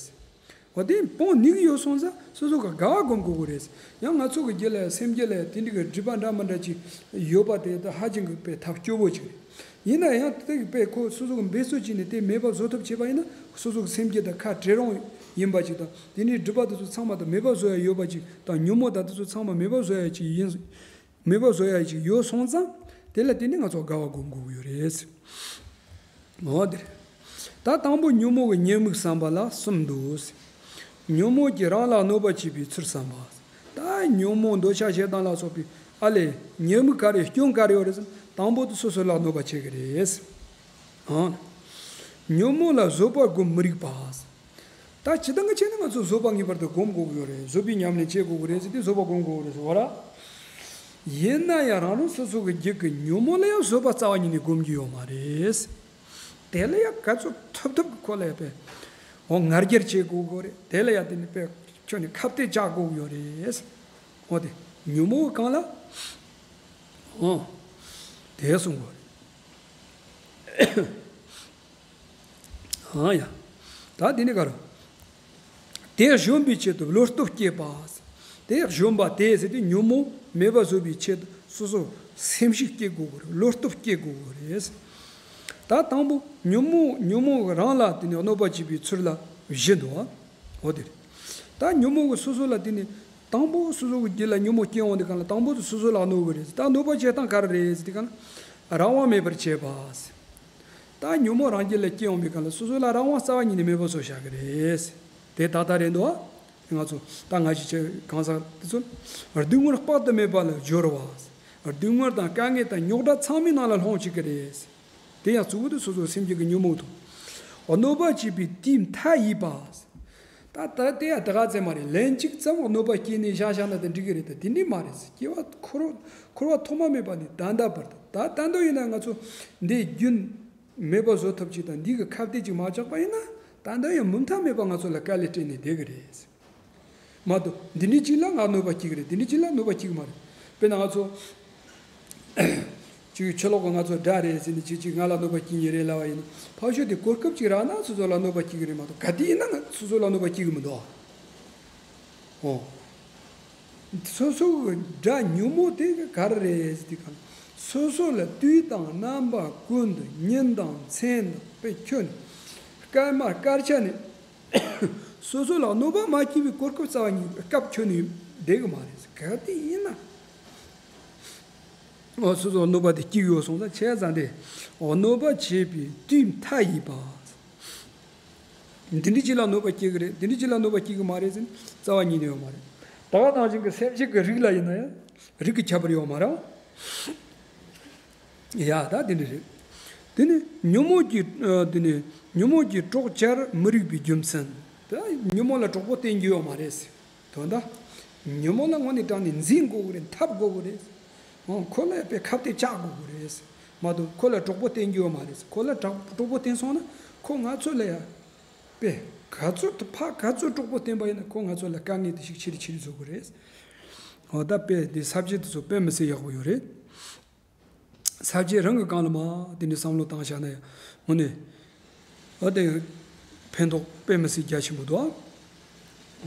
འོ་དེ་སྤོང་ནུས་ཀྱི་ཡོད་སོང་ཙང་སོ་སོ་གི་དགའ་བ་སྒོམ་དགོས་ཀྱི་རེད། ཡང་ང་ཚོ་གི་རྒྱུད་ལ་སེམས་རྒྱུད་ལ་དེ་འདྲ་གི་སྒྲིབ་པ་འདྲ་མི་འདྲ་ཅིག་ཡོད་པ་དེ་ད་ཧ་ཅང་གི་དཔེ་ཐབས་སྐྱོ་པོ་ཅིག་རེད། ཡིན་ན་ཡང་དེ་གི་དཔེ་ཁོ་སོ་སོ་གི་འབད་རྩོལ་བྱས་ནས་དེ་མེད་པ་བཟོ་ཐབས་བྱས་པ་ཡིན་ན་སོ་སོ་གི་སེམས་རྒྱུད་དང་ཁ་བྲལ་རུང་ཡིན་པ་ཅིག་དང་། དེ་ནས་སྒྲིབ་པ་དེ་ཚོ་ཚང་མ་དང་མེད་པ་བཟོ་ཡ་ཡོད་པ་ཅིག་དང་། ཉོན་མོངས་དང་དེ་ཚོ་ཚང་མ་མེད་པ་བཟོ་ཡ་ཅིག་ཡིན། མེད་པ་བཟོ་ཡ་ཅིག་ཡོད་སོང་ཙང་དེ་ལ་བརྟེན་ནས་ང་ཚོ་དགའ་བ་སྒོམ་དགོས་ཀྱི་ཡོད་རེད། འོ་དེ་རེད། ད་དང་པོ་ཉོན་མོངས་ཀྱི་ཉེས་དམིགས་བསམ་པ་ལ་གསུམ་འདུག། ཉོན་མོངས་ཀྱིས་རང་ལ་གནོད་པ་བྱེད་པའི་ཚུལ་བསམ་པ། ད་ཉོན་མོངས་འདོད་ཆགས་ཞེ་སྡང་ལ་སོགས་པའི་ཨ་ལས་ཉེས་དམིགས་ག་རེ་སྐྱོན་ག་རེ་ཡོད་རེད་ཟེར་ན། དང་པོ་དེ་སོ་སོ་ལ་གནོད་པ་བྱེད་ཀྱི་རེད། ཨང་། ཉོན་མོངས་ལ་བཟོད་པ་སྒོམ་མི་རིགས་པ། ད་སྤྱིར་བཏང་གི་ཆ་ནས་ང་ཚོ་བཟོད་པ་ངེས་པར་དུ་སྒོམ་དགོས་ཀྱི་ཡོད་རེད། བཟོད་པའི་ཉམས་ལེན་བྱེད་དགོས་ཀྱི་རེད་ཟེར་ཏེ་བཟོད་པ་སྒོམ་དགོས་ཀྱི་རེད་ཟེར་བ་ར། ཡིན་ན་ཡང་རང་རང་སོ་སོ་གི་རྒྱུད་ཀྱི་ཉོན་མོངས་ལ་ཡང་བཟོད་པ་རྩ་བ་ཉིད་ནས་སྒོམ་རྒྱུ་ཡོད་མ་རེད། དེ་ལ་ཡང་ག་ཚོད་ཐུབ་ཐུབ་ཀྱི་ཁོ་ལ་ཡང་དཔེ་འོ་ང་རྒྱལ་བྱེད་དགོས་ཀྱི་རེད། དེ་ལ་ཡང་དེ་ནི་དཔེ་ཁྱོད་ནི་ཁ་གཏད་བཅག་དགོས་ཀྱི་ཡོད་རེད། འོ་དེ་ཉོན་མོངས་གང་ལ་འོ་དེ་གསུང་དགོས་རེད། ཨང་ཡ། ད་དེ་ནི་ག་རེ། དེ་གཞོམ་པའི་ཆེད་དུ་བློ་སྟོབས་བསྐྱེད་པ། དེ་གཞོམ་པ་དེ་ཟེར་དུས་ཉོན་མོངས་མེད་པ་བཟོ་བའི་ཆེད་དུ་སོ་སོ་སེམས་ཤུགས་བསྐྱེད་དགོས་ཀྱི་རེད། བློ་སྟོབས་བསྐྱེད་དགོས་ཀྱི་རེད། ད་དང་པོ་ཉོན་མོངས་ཉོན་མོངས་རང་ལ་དེ་ནི་གནོད་པ་བྱེད་པའི་ཚུལ་ལ་བཞི་འདུག་ཨ། འོ་དེ་རེད། ད་ཉོན་མོངས་ཀྱིས་སོ་སོ་ལ་དེ་ནི་དང་པོ་སོ་སོ་གི་རྒྱུད་ལ་ཉོན་མོངས་སྐྱེ་འོང་དུས་གང་ལ་དང་པོ་དེ་སོ་སོ་ལ་གནོད་ཀྱི་རེད། ད་གནོད་པ་བྱེད་སྟངས་ག་རེ་རེད་ཟེར་དུས་གང་ལ་རང་དབང་མེད་པར་བྱེད་པ། ད་ཉོན་མོངས་རང་རྒྱུད་ལ་སྐྱེ་འོང་བའི་སྐབས་ལ་སོ་སོ་ལ་རང་དབང་རྩ་བ་ཉིད་ནས་མེད་པ་བཟོ་བཞག་གི་རེད། དེ་ཏག་ཏག་རེད་འདུག་ཨ། ང་ཚོ་ད་ང་ཞིག་བྱས་གང་ཟག་དེ་ཚོ་སྡུག་བསྔལ་དཔག་ཏུ་མེད་པ་ལ་སྦྱོར་བ། སྡུག་བསྔལ་དང་དཀའ་ངལ་དང་རྙོག་དྲ་ཚང་མའི་ནང་ལ་ལྷུང་བཅུག་གི་རེད། དེ་ཡང་གཙོ་བོ་དེ་སོ་སོའི་སེམས་རྒྱུད་ཀྱི་ཉོན་མོངས་དང་། གནོད་པ་བྱེད་པའི་དུས་མཐའ་ཡས་པ། ད་ད་དེ་ཡང་ད་ག་ཚད་མ་རེད། ལན་གཅིག་ཙམ་གནོད་པ་སྐྱེལ་ནས་བཞག་བཞག་ན་དེ་འགྲིག་གི་རེད། ད་དེ་འདྲ་མ་རེད། སྐྱེ་བ་འཁོར་འཁོར་བ་ཐོག་མ་མེད་པ་ནས་ད་ལྟ་བར་དུ། ད་ད་དུང་ཡིན་ན་ང་ཚོ་འདི་རྒྱུན་མེད་པ་བཟོ་ཐབས་ཅིག་དང་འདི་གི་ཁ་གཏད་ཅིག་མ་བཅག་པ་ཡིན་ན་ད་ལྟ་ཡང་མུ་མཐའ་མེད་པ་ང་ཚོ་ལ་དཀའ་ལས་སྤྲད་ནས་བསྡད་ཀྱི་རེད། མ་གཏོགས་འདི་འདྲ་ཅིག་ལ་ང་གནོད་པ་སྐྱེལ་གྱི་རེད། འདི་འདྲ་ཅིག་ལ་གནོད་པ་སྐྱེལ་གྱི་མ་རེད། དཔེར་ན་ང་ཚོ་ཅིག་ཕྱི་ལོགས་ཀྱི་ང་ཚོ་དགྲ་རེད་ཟེར་ནས་ཅིག་ཅིག་ང་ལ་གནོད་པ་སྐྱེལ་མཁན་རེད་ལབ་པ་ཡིན་ན། ཕར་ཕྱོགས་དེ་གོ་སྐབས་ཅིག་རག་ན་སོ་སོ་ལ་གནོད་པ་སྐྱེལ་གྱི་རེད་མ་གཏོགས་ག་དུས་ཡིན་ན་ང་སོ་སོ་ལ་གནོད་པ་སྐྱེལ་གྱི་མི་འདུག་ཨ། འོ། སོ་སོ་གི་དགྲ་ཉོན་མོངས་དེ་ག་རེ་རེད་ཟེར་དུས་གང་། སོ་སོ་ལ་དུས་དང་རྣམ་པ་ཀུན་ཏུ་ཉིན་དང་མཚན་དང་དཔེ་ཁྱོན་སྐར་མ་སྐར་ཆ་ནས་སོ་སོ་ལ་གནོད་པ་མ་སྐྱེལ་བའི་གོ་སྐབས་རྩ་བ་ཉིད་སྐབས་ཁྱོན་ནས་བསྡད་གི་མ་རེད། ག་དུས་ཡིན་ན། འོ་སོ་སོ་གནོད་པ་དེ་སྐྱེལ་གི་ཡོད་སོང་ཙང་བྱས་ཙང་དེ། འོ་གནོད་པ་བྱེད་པའི་དུས་མཐའ་ཡས་པ། འདི་འདྲ་ཅིག་ལ་གནོད་པ་སྐྱེལ་གི་རེད། འདི་འདྲ་ཅིག་ལ་གནོད་པ་སྐྱེལ་གི་མ་རེད་ཟེར་ནས་རྩ་བ་ཉིད་ནས་ཡོད་མ་རེད། ད་ག་ནང་བཞིན་གྱི་སེམས་ཅན་གྱི་རིགས་ལ་ཡིན་ན་ཡང་རིགས་ཀྱི་ཁྱད་པར་ཡོད་མ་རེད། ཡ་ད་དེ་འདྲ་རེད། དེ་ནི་ཉོན་མོངས་ཀྱི་ཨ་དེ་ནི་ཉོན་མོངས་ཀྱི་གྲོགས་བྱར་མི་རིགས་པའི་རྒྱུ་མཚན། ད་ཉོན་མོངས་ལ་གྲོགས་པོ་བསྟེན་རྒྱུ་ཡོད་མ་རེད། དོན་དག་ཉོན་མོངས་ལ་དངོས་གནས་དྲང་ནས་འཛིང་དགོས་ཀྱི་རེད། འཐབ་དགོས་ཀྱི་རེད། འོ་ཁོ་ལ་དཔེ་ཁ་གཏད་བཅག་དགོས་ཀྱི་རེད། མ་གཏོགས་ཁོ་ལ་གྲོགས་པོ་བསྟེན་རྒྱུ་ཡོད་མ་རེད། ཁོ་ལ་གྲོགས་གྲོགས་པོ་བསྟེན་སོང་ན་ཁོ་ང་ཚོ་ལ་ཡ་དཔེ་ག་ཚོད་དུ་ཕ་ག་ཚོད་གྲོགས་པོ་བསྟེན་པ་ཡིན་ན་ཁོ་ང་ཚོ་ལ་དཀའ་ངལ་དེ་ཞིག་ཆེ་རུ་ཆེ་རུ་བཟོ་གི་རེད། འོ་ད་དཔེ་འདི་ས་བཅད་དེ་ཚོ་དཔེ་མི་སྲིད་ཡག་པོ་ཡོད་རེད། ས་བཅད་རང་གི་སྒང་ལ་མ་དེ་འདྲའི་བསམ་བློ་བཏང་བཞག་ན་ཡང་དངོས་གནས། འོ་དེ་ཕན་ཐོགས་དཔེ་མི་སྲིད་རྒྱ་ཆེན་པོ་འདུག་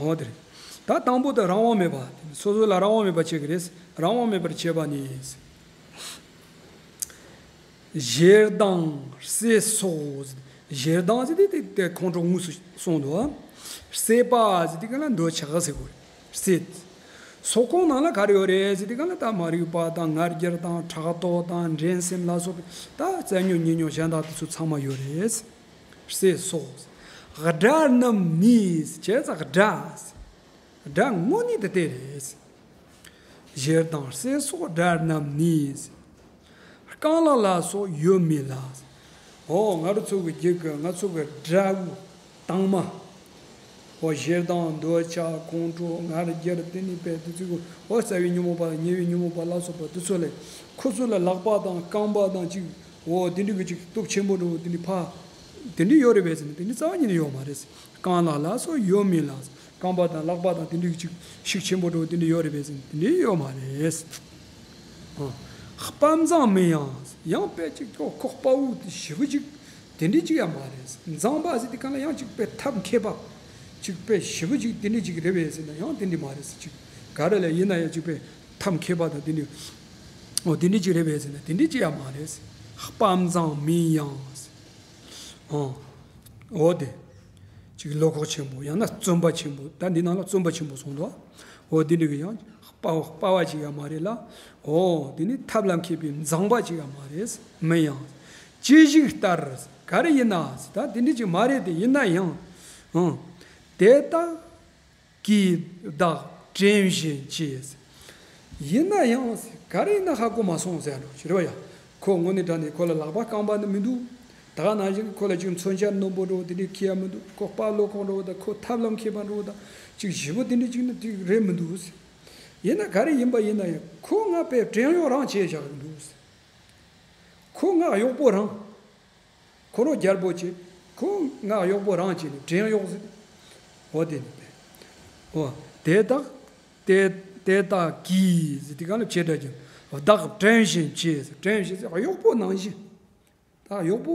འོ་དེ་རེད། ད་དང་པོ་དེ་རང་དབང་མེད་པ། སོ་སོ་ལ་རང་དབང་མེད་པ་བྱེད་ཀྱི་རེད། རང་དབང་མེད་པར་བྱེད་པ་ནི། ཞེ་སྡང་བསད་སོགས། ཞེ་སྡང་ཟེར་དེ་དེ་དེ་ཁོང་ཁྲོ་དངོས་སུ་སོང་འདུག་བསད་པ་ཟེར་དེ་ག་ལ་འདོད་ཆགས་ཟེར་དགོས་རེད། བསད། སོགས་ཁོང་ནང་ལ་ག་རེ་ཡོད་རེད་ཟེར་དེ་ག་ལ་ད་མ་རིག་པ་དང་ང་རྒྱལ་དང་ཕྲག་དོག་དང་འགྲན་སེམས་ལ་སོགས་པའི་ད་རྩ་ཉོན་ཉེས་ཉོན་གཞན་དག་དེ་ཚོ་ཚང་མ་ཡོད་རེད། བསད་སོགས། དགྲ་རྣམས་ནི་བྱས་ཙང་དགྲ། དགྲ་དངོས་གནས་དེ་དེ་རེད། ཞེ་སྡང་བསད་སོགས་དགྲ་རྣམས་ནི། རྐང་ལག་ལ་སོགས་ཡོད་མེད་ལ། ཨོ་ང་རང་ཚོ་གི་རྒྱུད་ཀྱི་ང་ཚོ་གི་དགྲ་བོ་དྭངས་མ། ཨོ་ཞེ་སྡང་འདོད་ཆགས་ཁོང་ཁྲོ་ང་རང་རྒྱལ་དེ་ནི་པས་དེ་ཚོ་གི་ཨོ་རྩ་བའི་ཉོན་མོངས་པ་དང་ཉེ་བའི་ཉོན་མོངས་པ་ལ་སོགས་པ་དེ་ཚོ་ལས་ཁོ་ཚོ་ལ་ལག་པ་དང་རྐང་པ་དང་ཅིག་ཨོ་དེ་འདྲ་གི་ཅིག་སྟོབས་ཆེན་པོ་འགྲོ་དེ་ནི་ཕ་དེ་འདྲ་ཡོད་རེད་པས་ཟེར་ན་དེ་ནི་རྩ་བ་ཉིད་ནས་ཡོད་མ་རེད། རྐང་ལག་ལ་སོགས་ཡོད་མིན་ལ། རྐང་པ་དང་ལག་པ་དང་དེ་འདྲ་ཅིག་ཤུགས་ཆེན་པོ་འགྲོ་དེ་འདྲ་ཡོད་རེད་པས་ཟེར་ན་དེ་འདྲ་ཡོད་མ་རེད། ཨ། དཔའ་མཛངས་མིན་ཡང་། ཡང་དཔེ་ཅིག་ཁོ་ཁོ་དཔའ་བོ་དེ་ཞེ་པོ་ཅིག་དེ་འདྲ་ཅིག་ཡང་མ་རེད། མཛངས་པ་ཟེར་དེ་ག་ལ་ཡང་ཅིག་དཔེ་ཐབས་མཁས་པ་ཅིག་དཔེ་ཞེ་པོ་ཅིག་དེ་འདྲ་ཅིག་རེད་པས་ཟེར་ན་ཡང་དེ་འདྲ་མ་རེད་ཟེར། ཅིག་ག་རེ་ལ་ཡིན་ན་ཡང་ཅིག་དཔེ་ཐབས་མཁས་པ་དང་དེ་འདྲ་ཨོ་དེ་འདྲ་ཅིག་རེད་པས་ཟེར་ན་དེ་འདྲ་ཅིག་ཡང་མ་རེད། དཔའ་མཛངས་མིན་ཡང་། ཨོ། འོ་དེ། ཅིག་བློ་ཁོག་ཆེན་པོ་ཡང་ན་བརྩོན་པ་ཆེན་པོ་ད་འདི་ནང་ལ་བརྩོན་པ་ཆེན་པོ་གསུངས་འདུག་འོ་དེ་འདྲ་གི་ཡང་དཔའ་བོ་དཔའ་བ་ཅིག་ཡང་མ་རེད་ལ། འོ་དེ་ནི་ཐབས་ལ་མཁས་པའི་མཛངས་པ་ཅིག་ཡང་མ་རེད། མིན་ཡང་། ཅི་ཞིག་ལྟར་ག་རེ་ཡིན་ན་ད་དེ་འདྲ་ཅིག་མ་རེད་དེ་ཡིན་ན་ཡང་། ཨང་། དེ་ལྟ། གིས་བདག་དྲན་བཞིན་བྱས། ཡིན་ན་ཡང་ག་རེ་ཡིན་ན་ཧ་གོ་མ་སོང་ཟེར་ནོ་ཞེས་རེད་བ་ཡ། ཁོ་དངོས་གནས་དྲང་གནས་ཁོ་ལ་ལག་པ་རྐང་པ་ནི་མི་འདུག་ད་ག་ནང་བཞིན་ཁོ་ལ་ཅིག་མཚོན་ཆ་རྣོན་པོ་འདྲ་བོ་དེ་འདྲའི་ཁྱེར་ཡ་མི་འདུག་ཁོ་དཔའ་བློ་ཁོག་འདྲ་བོ་དང་ཁོ་ཐབས་ལམ་མཁས་པ་འདྲ་བོ་དང་ཅིག་ཞེ་པོ་དེ་འདྲ་ཅིག་ནི་དེ་རེད་མི་འདུག་ཡིན་ན་ག་རེ་ཡིན་པ་ཡིན་ན་ཡང་ཁོ་ང་དཔེ་བྲན་གཡོག་རང་བྱས་བཞག་གི་འདུག་ཁོ་ང་གཡོག་པོ་རང་། ཁོ་རང་རྒྱལ་པོ་བྱས། ཁོ་ང་གཡོག་པོ་རང་བྱས་ནས་བྲན་གཡོག་ཟེར། འོ་དེ་ནི་པས། འོ་དེ་དག་དེ་དེ་དག་གིས་ཟེར་དེ་ག་ལ་བྱེད་འདྲ་ཀྱང་བདག་དྲན་བཞིན་བྱས་ཟེར། དྲན་བཞིན་ཟེར་གཡོག་པོ་ནང་བཞིན། ད་གཡོག་པོ་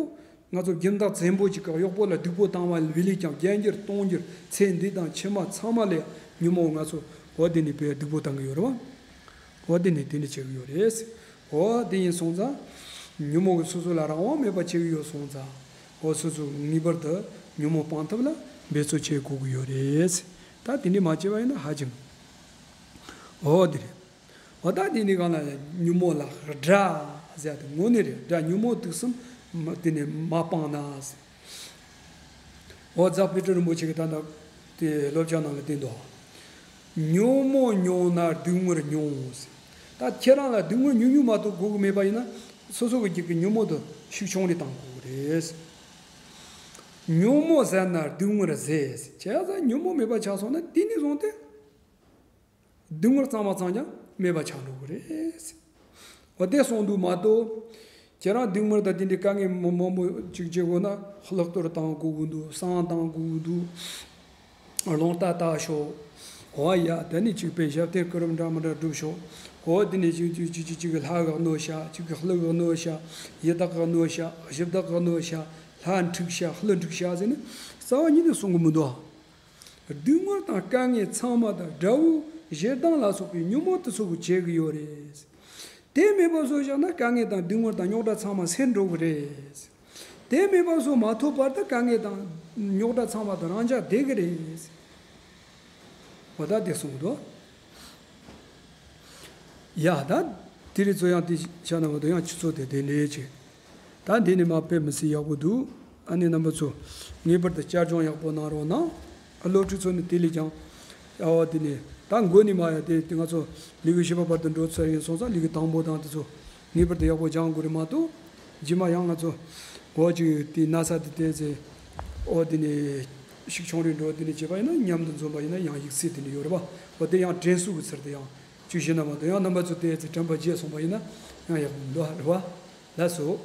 ང་ཚོ་སྦྱིན་བདག་བཙན་པོ་ཅིག་གིས་གཡོག་པོ་ལ་སྡུག་པོ་བཏང་བ་བི་ལི་ཀྱང་བརྒྱད་འགྱུར་སྟོང་འགྱུར་ཚེ་འདི་དང་ཕྱི་མ་ཚང་མ་ལས་ཉོན་མོངས་ང་ཚོ་འོ་དེ་ནི་པས་སྡུག་པོ་བཏང་གི་ཡོད་རེད་བ། འོ་དེ་ནི་དེ་འདྲ་བྱེད་ཀྱི་ཡོད་རེད། འོ་དེ་ཡིན་སོང་ཙང་། ཉོན་མོངས་ཀྱིས་སོ་སོ་ལ་རང་དབང་མེད་པ་བྱེད་ཀྱི་ཡོད་སོང་ཙང་། འོ་སོ་སོ་ངེས་པར་དུ་ཉོན་མོངས་སྤང་ཐབས་ལ་འབད་རྩོལ་བྱེད་དགོས་ཀྱི་ཡོད་རེད། ད་དེ་འདྲ་མ་བྱས་པ་ཡིན་ན་ཧ་ཅང་། འོ་དེ་རེད། འོ་ད་དེ་ནི་གང་ལ་ཉོན་མོངས་ལ་དགྲ་ཟེར་ཏེ་དངོས་གནས་རེད། དགྲ་ཉོན་མོངས་དུག་གསུམ་མ་དེ་ནི་མ་སྤངས་ན་ཟེར། འོ་རྫ་དཔལ་སྤྲུལ་རིན་པོ་ཆེ་གིས་ད་ལྟ་དེ་སློབ་སྦྱོང་ནང་ལ་བསྟན་འདུག་ཉོན་མོངས་མྱོང་ན་སྡུག་བསྔལ་མྱོང་ཟེར། ད་ཁྱེད་རང་ལ་སྡུག་བསྔལ་མྱོང་མྱོང་མ་གཏོགས་དགོས་ཀྱི་མེད་པ་ཡིན་ན་སོ་སོ་གི་རྒྱུད་ཀྱི་ཉོན་མོངས་དེ་ཤུགས་ཆུང་རེ་བཏང་དགོས་ཀྱི་རེད། ཉོན་མོངས་ཟད་ན་སྡུག་བསྔལ་ཟད་ཟེར། བྱས་ཙང་ཉོན་མོངས་མེད་པ་ཆགས་སོང་ན་དེ་ནས་བཟུང་སྟེ། སྡུག་བསྔལ་གཙང་མ་གཙང་རྐྱང་མེད་པ་ཆགས་འགྲོ་གི་རེད། འོ་དེ་གསུངས་འདུག་མ་གཏོགས། ཁྱེད་རང་སྡུག་བསྔལ་དང་དེ་འདྲའི་དཀའ་ངལ་མང་མང་པོ་ཅིག་བྱེད་དགོས་ན་ལྷག་གཏོར་བཏང་དགོས་ཀྱི་འདུག་བསང་བཏང་དགོས་ཀྱི་འདུག་རླུང་རྟ་བཏགས་ཤོག་འོ་ཡ་དེ་ནས་ཅིག་པའི་ཞབས་བརྟན་སྐུ་རིམ་འདྲ་མི་འདྲ་སྒྲུབ་ཤོག་འོ་དེ་ནས་ཅིག་ཅིག་ཅིག་ཅིག་ཅིག་ལྷ་གི་གནོད་བྱ། ཅིག་གི་ཀླུ་གི་གནོད་བྱ། ཡི་དྭགས་གི་གནོད་བྱ། གཞི་བདག་གི་གནོད་བྱ། ལྷ་འཁྲུག་བྱ། ཀླུ་འཁྲུག་བྱ་ཟེར་ནས་རྩ་བ་ཉིད་ནས་གསུང་གི་མི་འདུག་སྡུག་བསྔལ་དང་དཀའ་ངལ་ཚང་མ་དང་དགྲ་བོ་ཞེ་སྡང་ལ་སོགས་པའི་ཉོན་མོངས་དེ་ཚོ་གིས་བྱེད་ཀྱི་ཡོད་རེད། དེ་མེད་པ་བཟོ་བཞག་ན་དཀའ་ངལ་དང་སྡུག་བསྔལ་དང་རྙོག་དྲ་ཚང་མ་སེལ་འགྲོ་གི་རེད། དེ་མེད་པ་བཟོ་མ་ཐུབ་བར་དུ་དཀའ་ངལ་དང་རྙོག་དྲ་ཚང་མ་དང་རང་འཇགས་བསྡད་ཀྱི་རེད། འོ་ད་དེ་གསུངས་འདུག་ཡ་ད། དེ་རིང་ཚོ་ཡང་དེ་ཆ་ན་མ་གཏོགས་ཡང་ཆུ་ཚོད་དེ་དེ་འདྲའི་ཅིག་ད་འདི་ནས་མ་དཔེ་མི་སྲིད་ཡག་པོ་འདུག་ཨ་ནི་རྣམ་པ་ཚོ་ངེས་པར་དུ་བསྐྱར་སྦྱོང་ཡག་པོ་གནང་རོགས་གནང་། ཨ་སློབ་ཕྲུག་ཚོ་ནི་དེ་ལས་ཀྱང་ཨ་བ་དེ་ནས་ད་མགོ་ནས་མ་ཡ་དེ་དེ་ང་ཚོ་ལས་འགུལ་བཞི་པ་བར་དུ་འགྲོ་ཚར་ཡིན་སོང་ཙང་ལས་འགུལ་དང་པོ་དང་དེ་ཚོ་ངེས་པར་དུ་ཡག་པོ་སྦྱང་དགོས་རེད་མ་གཏོགས་རྗེས་མ་ཡང་ང་ཚོ་འོ་ཅིག་དེ་ན་ཚ་དེ་དེ་ཚེ་ཨོ་དེ་ནས་ཤུགས་ཆུང་རེ་འགྲོ་དེ་ནས་བྱས་པ་ཡིན་ན་མཉམ་དུ་འཛོམས་པ་ཡིན་ན་ཡང་ཡིག་ཚད་དེ་ནས་ཡོད་རེད་པ། འོ་དེ་ཡང་དྲན་གསོ་གི་ཚུལ་དུ་ཡང་བཅུ་བཞི་ན་མ་གཏོགས་ཡང་རྣམ་པ་ཚོ་དེ་ཚེ་དྲན་པ་བརྗེད་སོང་པ་ཡིན་ན་ཡང་ཡག་པོ་མི་འདུག་ཨ་རེད་པ། ལགས་སོ།